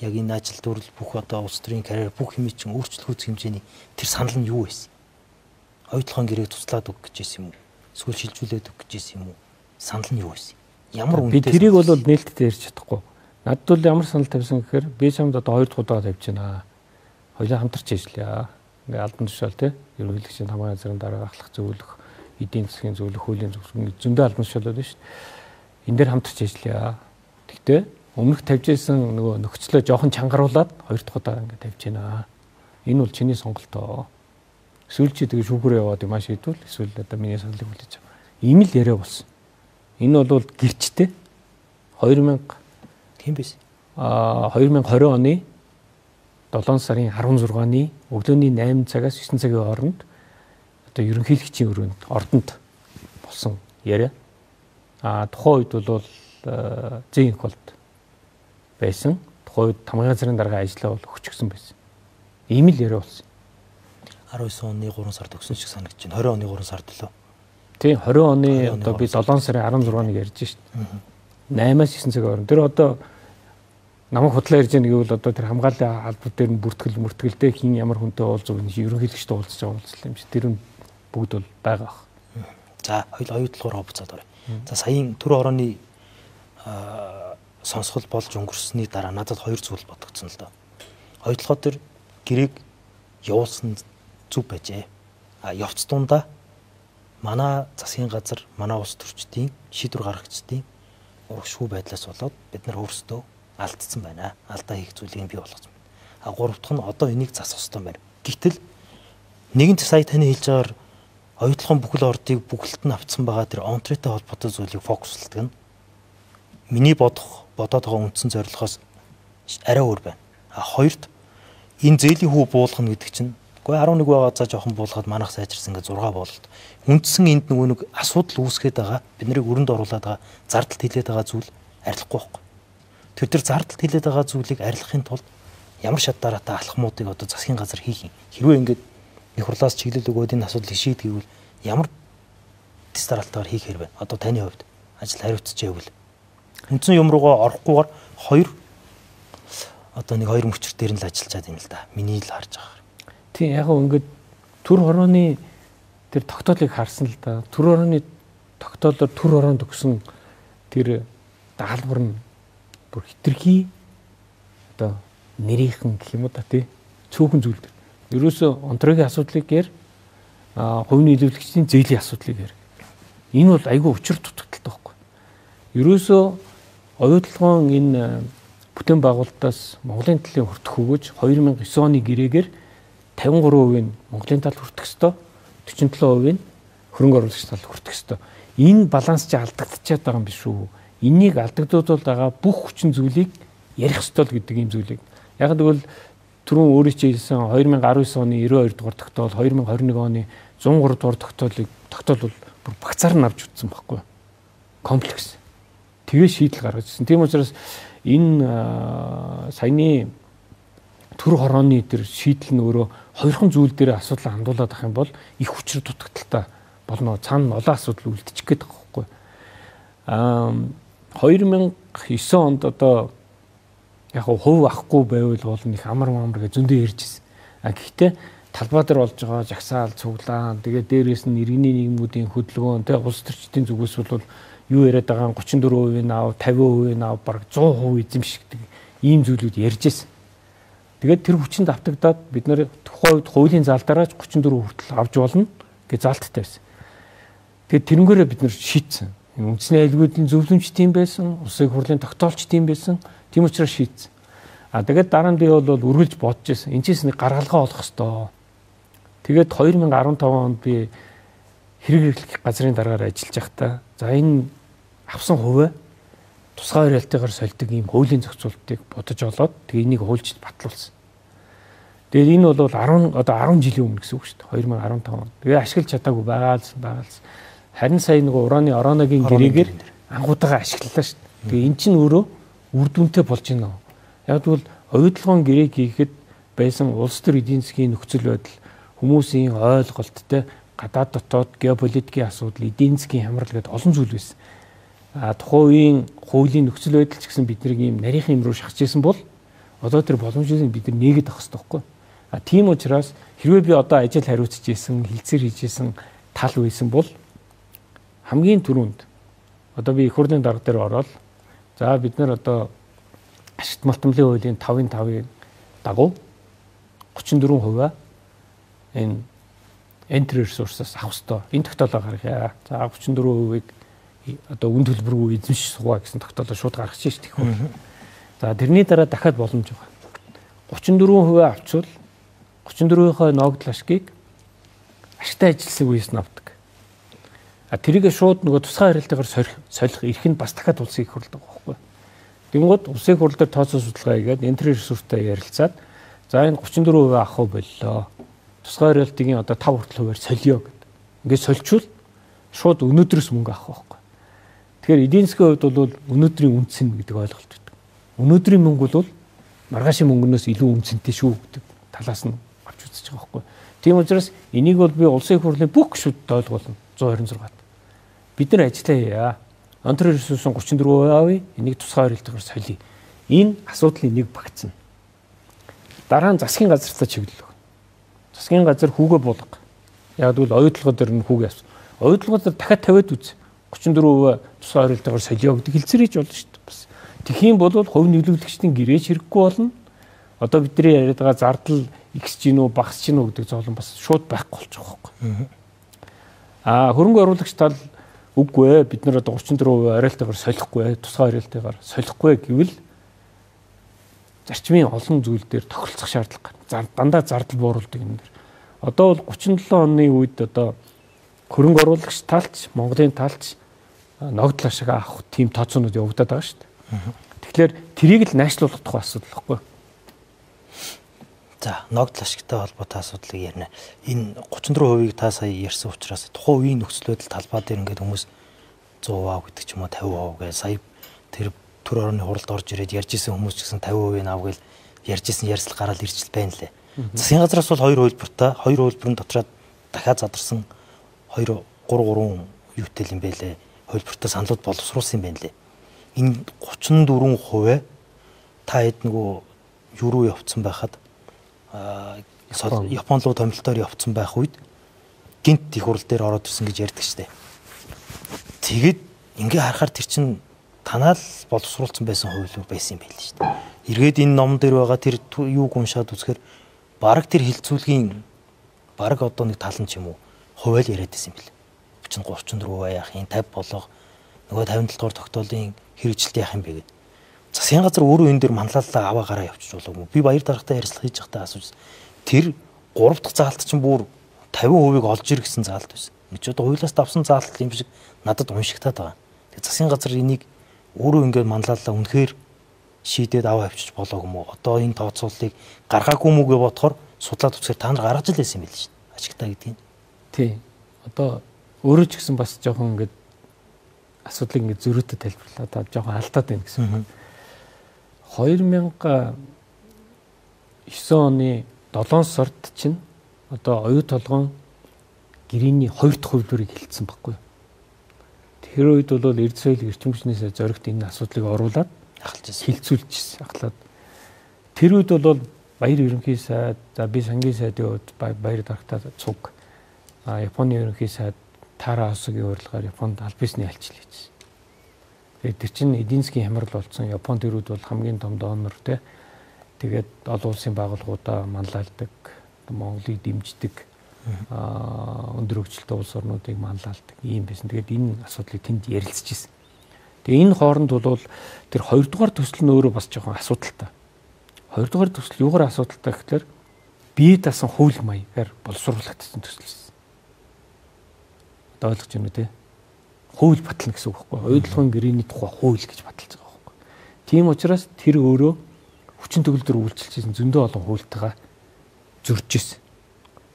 яг энэ ажил дүрэл бүх одоо улс төрийн карьер бүх юм чинь өөрчлөх хэмжээний тэр санал нь юу байсан? Оюутлогын гэрээг туслаад өг гэж байсан юм уу? Эсвэл шилжүүлээд өг гэж байсан юм уу? Санал нь юу байсан? Ямар үнэтэй? Би тэрийг бол нээлттэй ярьж чадахгүй. Надад бол ямар санал тавьсан гэхээр би чамд одоо хоёр дахь удаа тавьж байна. Хоёлаа хамтарч ажиллая. Ингээ албан тушаал те ерөнхийлөгчийн хамгааллын газрын дараа ахлах зөвлөх, эдийн засгийн зөвлөх, хуулийн зөвлөх зөндөө албан тушаалууд байна шүү дээ. Энэ дээр хамтарч ажиллая. Тэгтээ өмнөх тавьж исэн нөгөө нөхцлөө жоохон чангаруулад хоёр дахь удаа ингээ тавьж байна. Энэ бол чиний сонголтоо. Эсвэл чи тэгээ шүүхрээ яваад юм шийдвэл эсвэл одоо миний саналыг хүлээж ав. Ийм л яриа болсон. Энэ бол гэрчтэй 2000 тийм байсан. 2020 оны 7 сарын 16-ны өглөөний 8 цагаас 9 цагийн хооронд одоо ерөнхийлөгчийн өрөөнд ордонд болсон яриа. Тухайн үед бол зэн их болд байсан. Тухайн үед тамгын газрын дарга ажиллаа бол өгчихсөн байсан. Ийм л яриа болсон. 19 оны 3 сард өгсөн шиг санагдаж байна. 20 оны 3 сард лөө. Тийм 20 оны одоо би 7 сарын 16-ныг ярьж шít. 8-аас 9 цагийн хооронд. Тэр одоо намайг худлаа ярьж байгаа гэвэл одоо тэр хамгааллын албад дээр нь бүртгэл мөртгэлтэй хин ямар хүнтэй уулзах вэ? Ерөнхийлөгчтэй уулзаж байгаа уулзлаа юм чи. Тэр нь бүгд бол байгаа ах. За хоёул оюутлогоор буцаад оръё. За саяын төр орооны сонсгол болж өнгөрсний дараа надад хоёр зүйл бодогдсон л доо. Оюутлогоо дээр гэрээг явуулсан зүв байжээ. А явц дундаа манай засгийн газар, манай улс төрчдийн шийдвэр гаргагчдын Урагшгүй байдлаас болоод бид нар өөрсдөө алдсан байна. Алдаа хийх зүйлийг бий болгосон байна. А гурав дахь нь одоо энийг засах ёстой байна. Гэтэл нэгэнт сая таны хэлж байгаагаар оюутлогын бүхэл ордыг бүхэлд нь авцсан байгаа тэр онтретэй холбоотой зүйлийг фокусладаг нь миний бодоод байгаа үндсэн зорилгоос арай өөр байна. А хоёрт энэ зээлийн хүү буулгана гэдэг чинь үгүй 11 байгаа за жоохон буулгаад манайх сайжирсан гэж 6 бололт. Үндсэн энд нөгөө нэг асуудал үүсгээд байгаа, бид нарыг өрөнд оруулаад байгаа, зардалт хилээд байгаа зүйл арилахгүй байхгүй. Тэр зардалт хилээд байгаа зүйлийг арилгахын тулд ямар шат дараатай алхмуудыг одоо засгийн газар хийх юм. Хэрвээ ингээд их хурлаас чиглэл өгөөд энэ асуудлыг шийдгэвэл ямар дэс дараалтаар хийх хэрэг байна. Одоо таны хувьд ажил хариуцж байвал үндсэн юм руугаа орохгүйгээр хоёр одоо нэг хоёр мөчр дээр нь л ажиллаж чад юм л да. Миний л харж байгаа. Тийм яг гоо ингээд төр хорооны тэр тогтоолыг харсан л да. Төр хорооны тогтоолоор төр хороонд өгсөн тэр даалгавар нь бүр хитрхи одоо нэрийнхэн гэх юм уу да тий. Цөөхөн зүйл дээр. Ерөөсөө онтрогийн асуудлыг яар, хувийн нийлүүлэгчдийн зээлийн асуудлыг яар. Энэ бол айгүй учир дутагдaltaй байхгүй. Ерөөсөө оюутлогын энэ бүтээн байгуулалтаас Монголын талын хүртэх өгөөж 2009 оны гэрээгээр 53% нь Монголын тал хүртэх ёстой, 47% нь хөрөнгө оруулагч тал хүртэх ёстой. Энэ баланс чи алдагдчихад байгаа юм биш үү? Энийг алдагдуулаад байгаа бүх хүчин зүйлийг ярих ёстой л гэдэг ийм зүйлийг. Яг тэгвэл түрүүн өөрөө чи хэлсэн 2019 оны 92 дугаар тогтоол, 2021 оны 103 дугаар тогтоол бол бүр багцаар нь авч утсан байхгүй. Комплекс. Тэгээ шийдэл гаргаж ирсэн. Тийм учраас энэ саяны төр хорооны тэр шийдэл нь өөрөө хоёрхан зүйл дээр асуудал хандуулаад ах юм бол их хүчээр дутагдaltaй болно. Цаана олон асуудал үлдчих гээд байгаа байхгүй. 2009 онд одоо яг хувь авахгүй байвал бол их амар амар гэж зөндөө ярьж ирсэн. А гэхдээ талбай дээр болж байгаа жагсаал, цуглаан, тэгээ дээрээс нь иргэний нийгмүүдийн хөдөлгөөн, тэ улс төрчдийн зүгээс бол юу яриад байгаа нь 34% нь ав, 50% нь ав, бараг 100% эзэмшигдэг ийм зүйлүүд ярьж ирсэн. Тэгээд тэр хүчинд автагдаад бид нэр тухайн үед хуулийн залдараач 34 хүртэл авч болно гэж залттай байсан. Тэгээд тэрнгээрээ бид нэр шийдсэн. Үндэсний аюулгүйдлийн зөвлөмж тийм байсан, улсын хурлын тогтоолч тийм байсан. Тийм учраас шийдсэн. А тэгээд дараа нь би бол үргэлж бодож байсан. Энд чинь нэг гаргалгаа олох ёстой. Тэгээд 2015 онд би хэрэг хэрэглэх газрын даргаар ажиллаж байхдаа за энэ авсан хувиа тусгай бариалтайгаар сольдог ийм хуулийн зохицуултыг бодож олоод тэгээ энийг хуульчид батлуулсан. Тэгээд энэ бол 10 жилийн өмнө гэсэн үг шүү дээ. 2015 он. Тэгээ ашиглаж чадаагүй байгаалсан. Харин сая нөгөө ураны ороногийн гэрээгээр ангуудагаа ашиглалаа шүү дээ. Тэгээ эн чинь өөрөө үр дүнтэй болж байна. Яг тэгвэл оюутлогын гэрээг хийхэд байсан улс төр эдийн засгийн нөхцөл байдал, хүмүүсийн ойлголттой гадаад дотоод геополитикийн асуудал, эдийн засгийн хямрал гэдээ олон зүйл байсан. А тухайн үеийн хуулийн нөхцөл байдал ч гэсэн бидний ийм нарийнхан юм руу шахаж исэн бол одоо тэр боломжийг бид нар нээгээд авах хэрэгтэй байхгүй. А тийм учраас хэрвээ би одоо ажил хариуцж исэн, хилцээр хийж исэн тал байсан бол хамгийн түрүүнд одоо би их хурлын дарга дээр ороод за бид нар одоо ашигт малтамлын хуулийн 5-ын 5-ын дагуу 34% энэ entry resource-аас авах ёстой. Энэ тогтоолоо гаргая. За 34%-ийг одоо үн төлбөргүй эзэмших суугаа гэсэн тогтоолоо шууд гаргаж шээ шүү. За тэрний дараа дахиад боломж байгаа. 34% авчвал 34-ийнхөө ногдол ашгийг ашигтай ажилласан үеэс нь авдаг. А тэрийг шууд нөгөө тусгай харилцаагаар солих эрх нь бас дахиад улсын их хурл байгаа байхгүй. Тэнгууд улсын их хурл дээр тооцоо судалгаа хийгээд entry resource-тай ярилцаад за энэ 34% авах уу боллоо. Тусгай харилцаагийн одоо 5 хүртэл хувиар солио гэдэг. Ингээд сольчвол шууд өнөөдрөөс мөнгө авах байхгүй. Тэгэхээр эдийн засгийн хувьд бол өнөөдрийн үнцэн гэдэг ойлголт байдаг. Өнөөдрийн мөнгө бол маргаашийн мөнгнөөс илүү үнцэнтэй шүү гэдэг талаас нь авч үзэж байгаа байхгүй. Тийм учраас энийг бол би улсын их хурлын бүх гишүүдэд ойлгуулна 126-ад. Бид нар ажиллаа хийя. Entry resource 34% авъя. Энийг тусгай харилцаагаар солиё. Энэ асуудлын нэг багцна. Дараа нь засгийн газартаа чиглэл өгнө. Засгийн газар хүүгээ буулга. Яг тэгвэл оюутлогоо дээр нь хүүгээ авсан. Оюутлогоо дээр дахиад тавиад үз. 34% тусгай харилцаагаар солиё гэдэг хэлцээр хийж болно шүү дээ. Бас. Тэгэх юм бол хувь нийлүүлэгчдийн гэрээч хэрэггүй болно. Одоо бидний яриад байгаа зардал X ч гинүү багас ч гинүү гэдэг зоолон бас шууд байхгүй болчих واخхой. Аа хөрөнгө оруулагч тал Үгүй ээ, бид нар одоо 34% оройлтойгоор солихгүй, тусгай оройлтойгоор солихгүй гэвэл зарчмын олон зүйл дээр тохиролцох шаардлага гарна. Дандаа зардал бууруулдаг юм дээр. Одоо бол 37 оны үед одоо хөрөнгө оруулагч талч, Монголын талч ногдол ашиг авах тийм тооцоонууд явагдаад байгаа шүү дээ. Тэгэхээр тэрийг л найшлуулах тухай асуудал байхгүй. За, ногдол ашигтай холбоотой асуудлыг ярина. Энэ 34%-ийг та сая ярьсан учраас тухайн үеийн нөхцөл байдал талбай дээр ингээд хүмүүс 100% гэдэг ч юм уу 50% гэж сая тэр төр орны хуралд орж ирээд ярьж исэн хүмүүс ч гэсэн 50% ав гэж ярьж исэн ярьцлага гараад ирж л байна лээ. Засгийн газраас бол хоёр хувилбартай, хоёр хувилбарын дотроо дахиад задарсан 2 3 3 юутай юм бэ лээ. Хувилбартай саналууд боловсруулсан юм байна лээ. Энэ 34% та хэд нөгөө юу руу явцсан байхад Япон руу томилтоор явцсан байх үед гинт их хурал дээр ороод ирсэн гэж ярьдаг штэ. Тэгээд ингээ харахаар тэр чин танаа л боловсруулсан байсан хувилбар байсан юм байл штэ. Эргээд энэ ном дээр байгаа тэр юуг уншаад үзэхээр бараг тэр хилцүүлгийн бараг одоо нэг тал нь ч юм уу хувиал яриад байсан юм бэл. 34 яах юм 50 болго нөгөө 57 дугаар тогтоолын хэрэгжилт яах юм бэ гэд. Засгийн газар өөрөө энэ дэр манлайлалаа аваа гараа явчих болоогүй. Би баяр даргатай ярилцлага хийж байхдаа асууж тэр 3 дахь заалт чинь бүр 50%-ийг олж ир гэсэн заалт байсан. Нэг ч одоо хуулиас давсан заалт юм шиг надад уншигтаад байгаа. Тэгээ засгийн газар энийг өөрөө ингээд манлайлалаа үнэхээр шийдээд аваа авчиж болоогүй юм уу? Одоо энэ тооцооллыг гаргаагүй мүү гэж бодохоор судлаад үзэхээр та нар гаргаж л байсан юм байл шүү дээ. Ашигтай гэдгийг. Тий. Одоо өөрөө ч гэсэн бас жоохон ингээд асуудлыг ингээд зөрүүтэй тайлбарлаа. Одоо жоохон алдаад байна гэсэн үг. 2009 оны 7 сард чинь одоо оюу толгоон гэрээний 2 дахь хувилбарыг хэлсэн байхгүй юу. Тэр үед бол эрд соёл эрчим хүчнээсээ зоригт энэ асуудлыг оруулаад хилцүүлчихсэн. Ахлаад тэр үед бол Баяр ерөнхий сайд, за би сангийн сайдын хувьд Баяр дарагтаа цуг, Японы ерөнхий сайд Тара Осогийн урилгаар Японд аль биесний альчил хийжсэн. Тэгээд тэр чинь эдийн засгийн хямрал болсон. Японд тэр үед бол хамгийн том донор те. Тэгээд олон улсын байгууллагуудаа манлайлдаг, Монголыг дэмждэг, өндөр хөгжилтэй улс орнуудыг манлайлдаг ийм байсан. Тэгээд энэ асуудлыг тэнд ярилцж ирсэн. Тэгээ энэ хооронд бол тэр хоёрдугаар төсөл нь өөрөө бас жоохон асуудалтай. Хоёрдугаар төсөл юугаар асуудалтай гэхээр бие даасан хууль маягаар боловсруулагдсан төсөл байсан. Одоо ойлгож байна уу те? Хууль батлна гэсэн үг байхгүй. Оюутлогын гэрээний тухай хууль гэж баталж байгаа байхгүй. Тийм учраас тэр өөрөө хүчин төгөлдөр үйлчилж байсан зөндөө олон хуультайгаа зөрж ирсэн.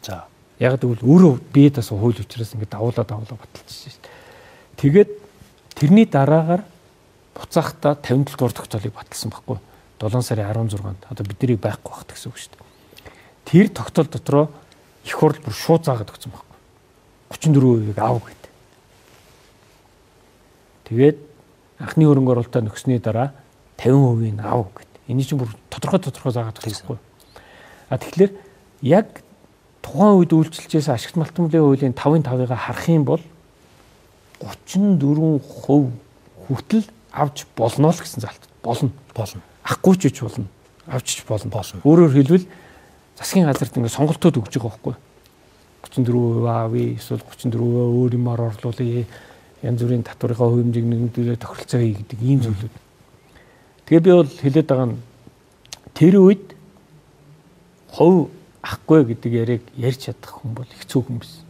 За. Яг гэвэл өөрөө бие даасан хууль учраас ингээд давуулаа баталчихсан шүү дээ. Тэгээд тэрний дараагаар буцаахтаа 57 дугаар тогтоолыг баталсан байхгүй. 7 сарын 16-нд одоо бидний байхгүй багт гэсэн үг шүү дээ. Тэр тогтоол дотроо их хурл бүр шууд заагаад өгсөн байхгүй. 34%-ийг ав гэд. Тэгээд анхны хөрөнгө оруулалтаа нөхсөний дараа 50%-ийг ав гэд. Эний чинь бүр тодорхой заагаад өгсөн байхгүй. А тэгэхээр яг тухайн үед үйлчилжсэн ашигт малтмлын хуулийн 5-ын 5-ыг харах юм бол 34% хүртэл авч болно л гэсэн заалт. Болно. Ахгүй ч гэж болно. Авчиж болно. Өөрөөр хэлбэл засгийн газарт ингээд сонголтууд өгч байгаа байхгүй. 34% авъя, эсвэл 34% өөр юмар орлуулъя. Янз бүрийн татварынхаа хувь хэмжээг нэмэгдүүлээ тохиролцоо хий гэдэг ийм зүйлүүд. Тэгээ би бол хэлээд байгаа нь тэр үед хувь ахгүй гэдэг яриаг ярьж чадах хүн бол их цөөхөн байсан.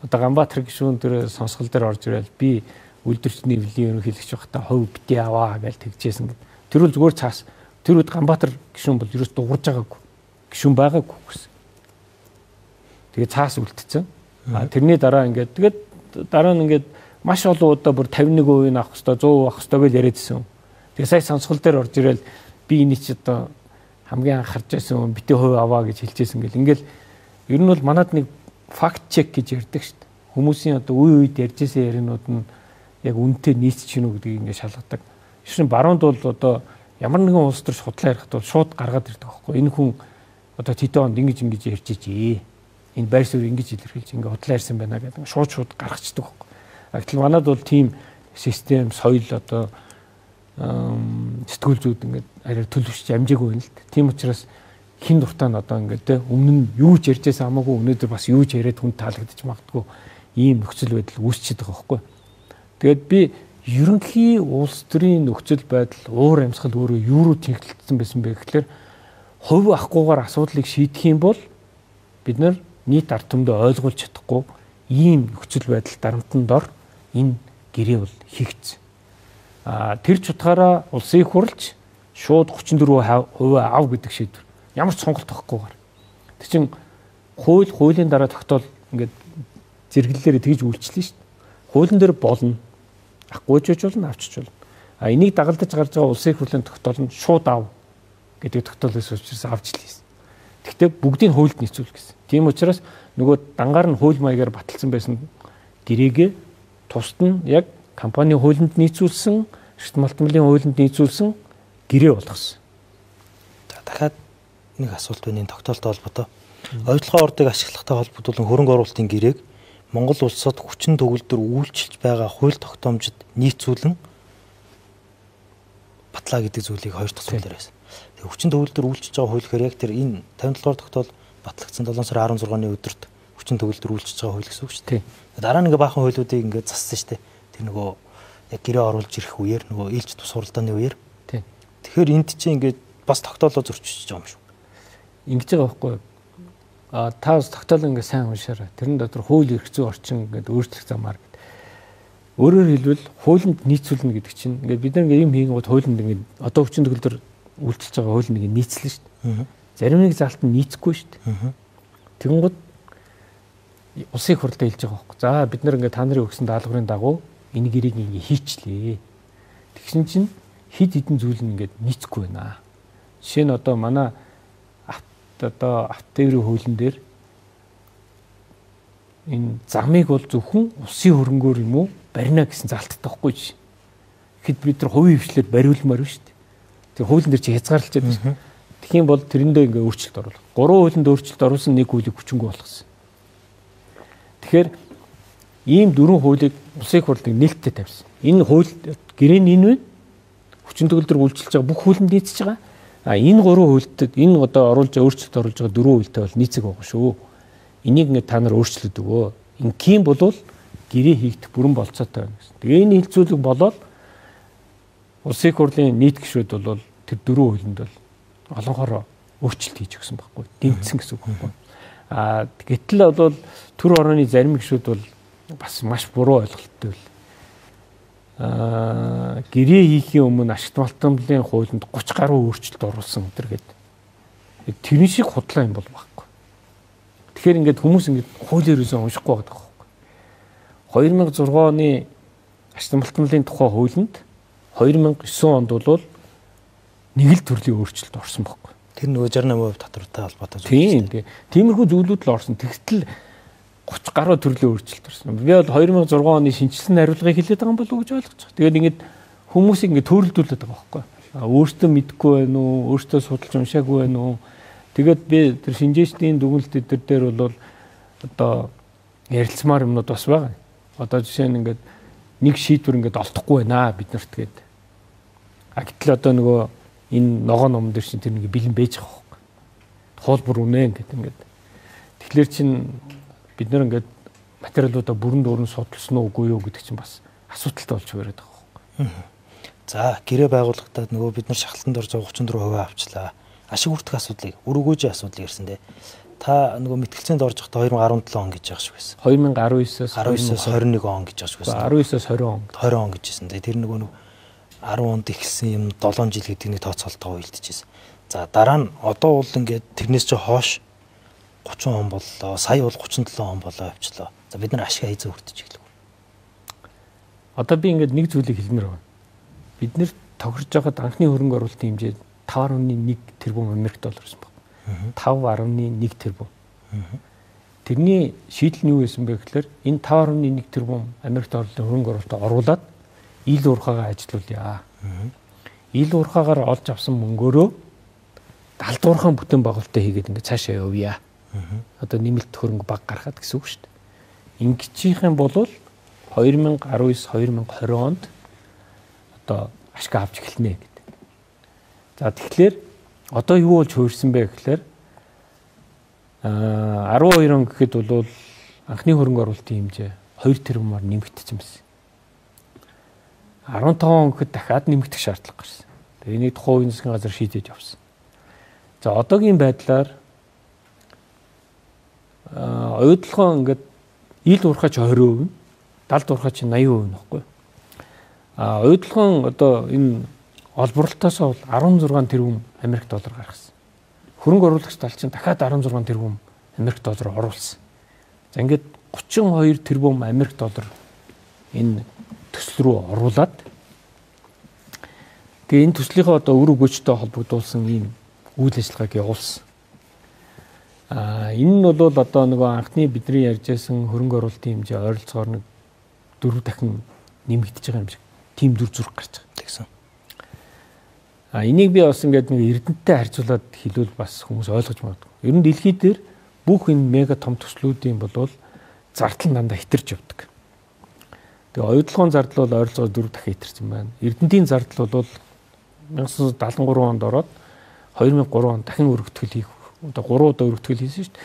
Одоо Ганбаатар гишүүн тэр сонсгол дээр орж ирэл би үйлдвэрчний эвлэлийн ерөнхийлөгч байхдаа хувь битгий аваа гэж тэгжсэн гэд. Тэр бол зүгээр цаас. Тэр үед Ганбаатар гишүүн бол ерөөс дуурж байгаагүй. Гишүүн байгаагүй гэсэн. Тэгээ цаас үлдсэн. А тэрний дараа ингээд тэгээд дараа нь ингээд маш олон удаа бүр 51% нь авах хэвээр 100% авах хэвээр гэж яриадсэн. Тэгээ сая сонсгол дээр орж ирэл би энэ чи одоо хамгийн анх харж байсан хүн битгий хувь аваа гэж хэлжсэн гэл. Ингээл ер нь бол манад нэг факт чек гэж ярьдаг шүү дээ. Хүмүүсийн одоо үе үед ярьжсэн ярианууд нь яг үнэтэй нийцж гинүү гэдгийг ингээд шалгадаг. Жишээ нь баруунд бол одоо ямар нэгэн улс төр судлаа ярихад бол шууд гаргаад ирдэг байхгүй. Энэ хүн одоо тэдэн онд ингэж ингэж ярьж ижээ. Энэ байр суурь ингэж илэрхийлж ингээд худлаа ярьсан байна гэдэг шууд гаргацдаг байхгүй. Гэтэл манад бол тийм систем, соёл одоо сэтгүүл зүйд ингээд арай төлөвшөж амжаагүй байна л. Тийм учраас хин дуртай нь одоо ингээд те өмнө нь юу ч ярьжсэн хамаагүй өнөөдөр бас юу ч яриад хүн таалагдчих магадгүй ийм нөхцөл байдал үүсчихэд байгаа байхгүй. Тэгээд би ерөнхий улс төрийн нөхцөл байдал, уур амьсгал өөрөө юу руу тэнхлэлдсэн байсан бэ гэхлээр хувь авахгүйгээр асуудлыг шийдэх юм бол бид нар нийт ард түмэндээ ойлгуулж чадахгүй ийм нөхцөл байдал дарамтан дор энэ гэрээ бол хийгдсэн. Тэр ч утгаараа улсын их хурлч шууд 34% ав гэдэг шийдвэр. Ямар ч сонголт авахгүйгээр. Тэр чинь хууль хуулийн дараа тогтоол ингээд зэрэглэлээр тэгж үйлчлэн шүү дээ. Хуулийн дээр болно. Авахгүй ч болно, авчиж болно. А энийг дагалдаж гарч байгаа улсын их хурлын тогтоол нь шууд ав гэдэг тогтоолоос учраас авч лээсэн. Гэхдээ бүгдийг хуульд нийцүүл гэсэн. Тийм учраас нөгөө дангаар нь хууль маягаар баталсан байсан гэрээгээ тусад нь яг компани хуулинд нийцүүлсэн, эрт малтмлын хуулинд нийцүүлсэн гэрээ болгосон. За дахиад нэг асуулт байна энэ тогтоолтой холбоотой. Оюутлогын ордыг ашиглахтай холбогдуулан хөрөнгө оруулалтын гэрээг Монгол улсад хүчин төгөлдөр үйлчилж байгаа хууль тогтоомжид нийцүүлэн батлаа гэдэг зүйлийг хоёр дахь зүйлээр байсан. Тэгээ хүчин төгөлдөр үйлчилж байгаа хууль гэхээр яг тэр энэ 57 дугаар тогтоол батлагдсан 7 сарын 16-ны өдөрт хүчин төгөлдөр үйлчилж байгаа хууль гэсэн үг шүү дээ. Дараа нь ингээ баахан хуулиудыг ингээ зассан шүү дээ. Тэр нөгөө яг гэрээ оруулж ирэх үеэр нөгөө ээлж тус хуралдааны үеэр. Тэгэхээр энд чинь ингээ бас тогтоолоо зөрчиж байгаа юм шүү. Ингэж байгаа байхгүй юу? Та бас тогтоол ингээ сайн уншаарай. Тэрэн дотор хууль эрх зүйн орчин гэдэг өөрчлөх замаар гэдэг. Өөрөөр хэлбэл хуулинд нийцүүлнэ гэдэг чинь ингээ бид нар ингээ юм хийнгүүт хуулинд ингээ одоо хүчин төгөлдөр үйлчилж байгаа хуулинд ингээ нийцлээ шүү дээ. Зарим нэг заалт нь нийцэхгүй шүү дээ. Тэгэнгүүт улсын их хурлаа хэлж байгаа байхгүй. За бид нар ингээ та нарын өгсөн даалгаврын дагуу энэ гэрээг ингээ хийчлээ. Тэгсэн чинь хэд хэдэн зүйл нь ингээд нийцэхгүй байна. Жишээ нь одоо манай одоо автотээврийн хуулийн дээр энэ замыг бол зөвхөн улсын хөрөнгөөр юм уу барина гэсэн заалттай байхгүй жишээ. Тэгэхэд бид нар хувийн хвшлээр бариулмаар байна шүү дээ. Тэр хуулийн дээр чи хязгаарлалж байгаа шүү дээ. Тэгэх юм бол тэрэндээ ингээ өөрчлөлт оруулах. 3 хуулинд өөрчлөлт оруулсан, нэг хуулийг хүчингү болгосон. Тэгэхээр ийм дөрвөн хуулийг улсын их хурлыг нээлттэй тавьсан. Энэ хууль гэрээ нь энэ байна. Хүчин төгөлдөр үйлчилж байгаа бүх хуулинд нийцэж байгаа. А энэ гурван хуульд энэ одоо оруулж өөрчлөлт оруулж байгаа дөрвөн хуультай бол нийцэг байгаа шүү. Энийг ингээд та нар өөрчлөд өгөө. Ингийн болвол гэрээ хийгдэх бүрэн болцоотой байна гэсэн. Тэгээ энэ хилцүүлэг болоод улсын их хурлын нийт гишүүд бол тэр дөрвөн хуулинд бол олонхороо өөрчлөлт хийж өгсөн байхгүй. Дэмжсэн гэсэн үг байхгүй. А гэтэл бол төр орооны зарим гишүүд бол бас маш буруу ойлголттой байл. Гэрээ хийхийн өмнө ашигт малтамлын хуулинд 30 гаруй өөрчлөлт оруулсан өдр гээд. Тэрэн шиг худлаа юм бол байхгүй. Тэгэхээр ингээд хүмүүс ингээд хууль ерөөсөө уншихгүй байгаа байхгүй. 2006 оны ашигт малтамлын тухай хуулинд 2009 онд бол нэг л төрлийн өөрчлөлт орсон байхгүй. Тэр нөгөө 68% татвартай холбоотой зүйл. Тийм. Тиймэрхүү зүйлүүд л орсон. Тэгтэл 30 гаруй төрлийн өөрчлөлт орсон. Би бол 2006 оны шинжилсэн хариулгыг хэлээд байгаа юм болов уу гэж ойлгож байгаа. Тэгээд ингээд хүмүүсийг ингээд төөрөлдүүлээд байгаа байхгүй. Өөртөө мэдэхгүй байна уу? Өөртөө судалж уншаагүй байна уу? Тэгээд би тэр шинжээчдийн дүгнэлт эдэр дээр бол одоо ярилцмаар юмнууд бас байгаа. Одоо жишээ нь ингээд нэг шийдвэр ингээд олдохгүй байна бид нарт гээд. А гэтэл одоо нөгөө энэ ногоо ном дээр чинь тэр нэг бэлэн байж байгаа байхгүй. Хуулбар үнэ ингээд ингээд. Тэгэхээр чин бид нар ингээд материалуудаа бүрэн дүүрэн судалсан уу үгүй юу гэдэг чинь бас асуудалтай болж бариад байгаа байхгүй. За гэрээ байгууллагатад нөгөө бид нар шахалтанд орж байгаа 34% авчлаа. Ашиг хүртэх асуудлыг, үр өгөөжийн асуудлыг ярьсан дээ. Та нөгөө мэтгэлцээнд орж байхдаа 2017 он гэж байгаа шиг байсан. 2019-оос 21 он гэж байгаа шиг байсан. 19-оос 20 он. 20 он гэж байсан. Тэр нөгөө 10 онд эхэлсэн юм 7 жил гэдэг нэг тооцоолтойгоо уялдчихсэн. За дараа нь одоо бол ингээд тэрнээс чи хойш 30 он боллоо. Сая бол 37 он болоо явчлаа. За бид нар ашиг хайзаа хүртэж эхлэв. Одоо би ингээд нэг зүйлийг хэлмээр байна. Бид нэр тохирж байхад анхны хөрөнгө оруулалтын хэмжээ 5.1 тэрбум Америк доллар байсан баг. 5.1 тэрбум. Тэрний шийдэл нь юу байсан бэ гэхээр энэ 5.1 тэрбум Америк долларын хөрөнгө оруулалтаа оруулаад ил уурхаагаа ажилуулъя. Ил уурхаагаар олж авсан мөнгөөрөө далдуурхан бүтэн байгуулалтаа хийгээд ингээд цаашаа явъя. Одоо нэмэлт хөрөнгө баг гаргахад гэсэн үг шүү дээ. Ингэчих юм бол 2019 2020 онд одоо ашиг авч эхэлнэ гэдэг. За тэгэхээр одоо юу болж хувирсан бэ гэхээр 12 он гэхэд бол анхны хөрөнгө оруулалтын хэмжээ 2 тэрбумаар нэмэгдсэн байсан. 15 он гэхэд дахиад нэмэгдэх шаардлага гарсан. Тэгээ энийг тухайн үеийн засгийн газар шийдэж явсан. За одоогийн байдлаар оюутлогоо ингээд ил уурхаач 20%, далд уурхаач 80% нөхгүй. А оюутлогоон одоо энэ олборлолтоос бол 16 тэрбум Америк доллар гаргасан. Хөрөнгө оруулагч тал чинь дахиад 16 тэрбум Америк доллар оруулсан. За ингээд 32 тэрбум Америк доллар энэ төсөл рүү оруулаад тэгээ энэ төслийнхээ одоо үр өгөөжтэй холбогдуулсан ийм үйл ажиллагааг явуулсан. А энэ нь бол одоо нөгөө анхны бидний ярьж байсан хөрөнгө оруулалтын хэмжээ ойролцоогоор нэг 4 дахин нэмэгдэж байгаа юм шиг тийм дүр зураг гарч байгаа. Тэгсэн. А энийг би бас ингээд нэг эрдэнэтэй харьцуулаад хэлвэл бас хүмүүс ойлгож магадгүй. Ер нь дэлхий дээр бүх энэ мега том төслүүдийн болвол зардал нь дандаа хэтэрч явдаг. Тэгээ оюутлогын зардал бол ойролцоогоор 4 дахин хэтэрсэн байна. Эрдэнтийн зардал бол 1973 онд ороод 2003 онд дахин өргөтгөл хийх одоо 3 удаа өргөтгөл хийсэн шүү дээ.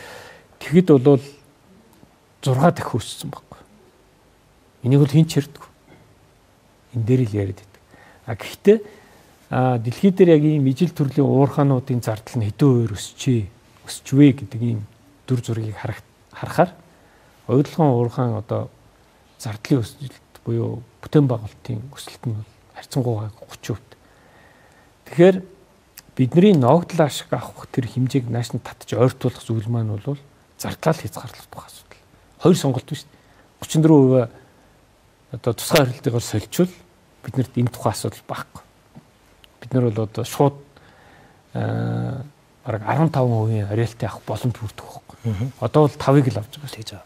Тэгэхэд бол 6 дахин өссөн байхгүй. Энийг бол хэн ч ярьдаггүй. Энэ дээр л яриад байдаг. А гэхдээ дэлхий дээр яг ийм ижил төрлийн уурхаануудын зардал нь хэдэн хувиар өсчвэ гэдэг ийм дүр зургийг харахаар оюутлогын уурхаан одоо зардлын өсөлт буюу бүтээн байгуулалтын өсөлт нь бол харьцангуй 30%. Тэгэхээр бидний ногдол ашиг авах тэр хэмжээг нааш нь татж ойртуулах зүйл маань бол зардлаа л хязгаарлах асуудал. Хоёр сонголт биш. 34% одоо тусгай харилцаагаар сольчвол биднэрт энэ тухайн асуудал байхгүй. Бид нар бол одоо шууд бараг 15% роялти авах боломж бүрдэх байхгүй. Одоо бол 5-ыг л авч байгаа шүү дээ.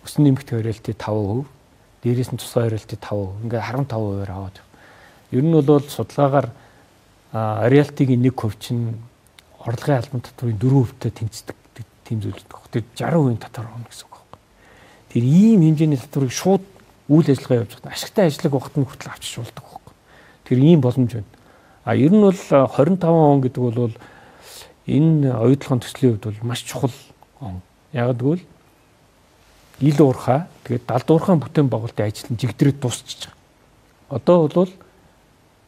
Өсөн нэмэгдэх роялти 5%, дээрээс нь тусгай роялти 5%, ингээ 15%-аар аваад. Ер нь бол судалгаагаар роялтигийн 1% чинь орлогын албан татврын 4%-тэй тэнцдэг тийм зүйл гэдэг. Тэр 60% татвар орно гэсэн үг байхгүй. Тэр ийм хэмжээний татварыг шууд үйл ажиллагаа явуулж байгаа. Ашигтай ажиллаг багт нь хүртэл авчиж болдог байхгүй. Тэр ийм боломж байна. А ер нь бол 25 он гэдэг бол энэ оюутлогын төслийн хувьд бол маш чухал он. Яг гэвэл ил уурхаа тэгээд далд уурхаан бүтээн байгуулалтын ажил нь жигдрээд дуусчихж байгаа. Одоо бол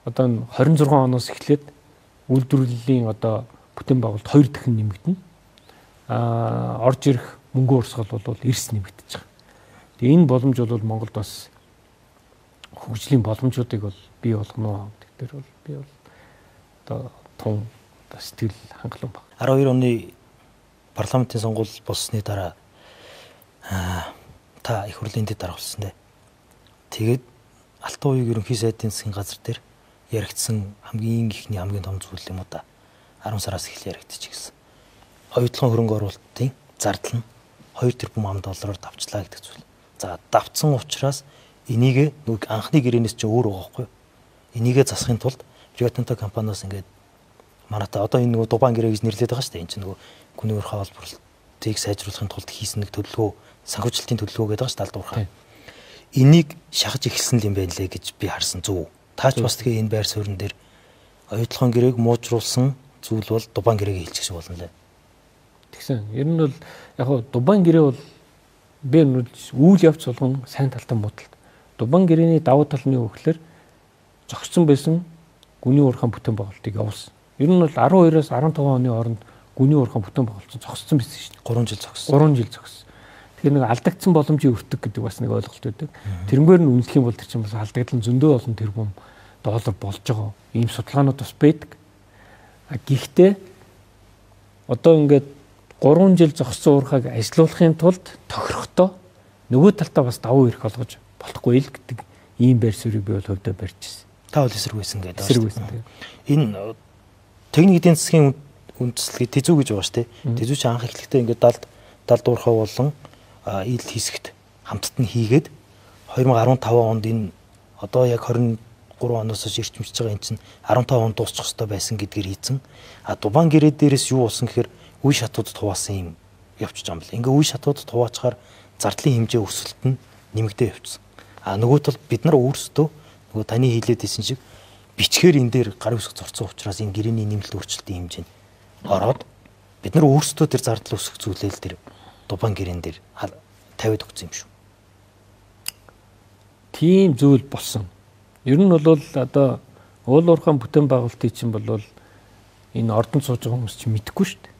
одоо 26 оноос эхлээд үйлдвэрлэлийн одоо бүтээн байгуулалт 2 дахин нэмэгдэнэ. Орж ирэх мөнгөн урсгал бол эрс нэмэгдэж байгаа. Тэгээ энэ боломж бол Монголд бас хөгжлийн боломжуудыг бол бий болгоно гэдэг дээр бол би бол одоо тун одоо сэтгэл хангалуун баг. 12 оны парламентын сонгуул болсны дараа та их хурлын дэд дарга болсон дээ. Тэгээд Алтан уяг ерөнхий сайдын засгийн газар дээр яригдсан хамгийн ихний хамгийн том зүйл юм уу да. 10 сараас эхлэн яригдчих гэсэн. Оюутлогын хөрөнгө оруулалтын зардал нь 2 тэрбум ам доллараар давчлаа гэдэг зүйл. За давцсан учраас энийг нөгөө анхны гэрээнээс чи өөр байгаа байхгүй юу? Энийгээ засахын тулд Rio Tinto компаниас ингээд манайта одоо энэ нөгөө Дубайн гэрээ гэж нэрлэдэг байгаа шүү дээ. Энэ чинь нөгөө гүний уурхай олборлолтыг сайжруулахын тулд хийсэн нэг төлөвлөгөө, санхүүжилтийн төлөвлөгөө гэдэг байгаа шүү дээ, алд уурхай. Энийг шахаж эхэлсэн юм байна лээ гэж би харсан зүг. Таач бас тэгээ энэ байр суурин дээр оюутлогын гэрээг муужруулсан зүйл бол Дубайн гэрээг хэлчих шиг болно лээ. Тэгсэн. Ер нь бол яг хуу Дубайн гэрээ бол би үйл явц болгон сайн талтай муудалт. Дубайн гэрээний давуу тал нь юу гэхээр зогссон байсан гүний уурхайн бүтээн байгуулалтыг явуулсан. Ер нь бол 12-оос 15 оны хооронд гүний уурхайн бүтээн байгуулалт зогссон байсан шүү дээ. 3 жил зогссон. 3 жил зогссон. Тэгэхээр нэг алдагдсан боломжийн өртөг гэдэг бас нэг ойлголт байдаг. Тэрнгээр нь үнэлэх юм бол тэр чинь бас алдагдал нь зөндөө олон тэрбум доллар болж байгаа. Ийм судалгаанууд бас байдаг. А гэхдээ одоо ингээд 3 жил зогссон уурхайг ажилуулахын тулд тохирохдоо нөгөө талдаа бас давуу эрх олгож болохгүй л гэдэг ийм байр суурийг би бол хувьдаа барьж ирсэн. Та бол эсрэг байсан гэдэг. Эсрэг байсан. Энэ техник эдийн засгийн үндэслэгийг тэзүү гэж байгаа шүү дээ. Тэзүү чи анх эхлэхдээ ингээд далд уурхай болон ил хэсэгт хамтд нь хийгээд 2015 онд энэ одоо яг 23 оноос хойш эрчимжиж байгаа энэ чинь 15 онд дуусчих ёстой байсан гэдгээр хийцэн. А Дубайн гэрээ дээрээс юу болсон гэхээр үе шатуудад хуваасан юм явчихж байгаа юм байна. Ингээ үе шатуудад хуваачаар зардлын хэмжээ өсөлт нь нэмэгдээ явчихсан. А нөгөө тал бид нар өөрсдөө нөгөө таны хэлээд исэн шиг бичгээр энэ дээр гар үсэх зорцсон учраас энэ гэрээний нэмэлт өөрчлөлтийн хэмжээнд ороод бид нар өөрсдөө тэр зардал өсөх зүйлээ л тэр Дубайн гэрээн дээр тавиад өгсөн юм шүү. Тийм зүйл болсон. Ер нь бол одоо уул уурхайн бүтээн байгуулалтын чинь бол энэ ордонд сууж байгаа хүмүүс чинь мэдэхгүй шүү дээ.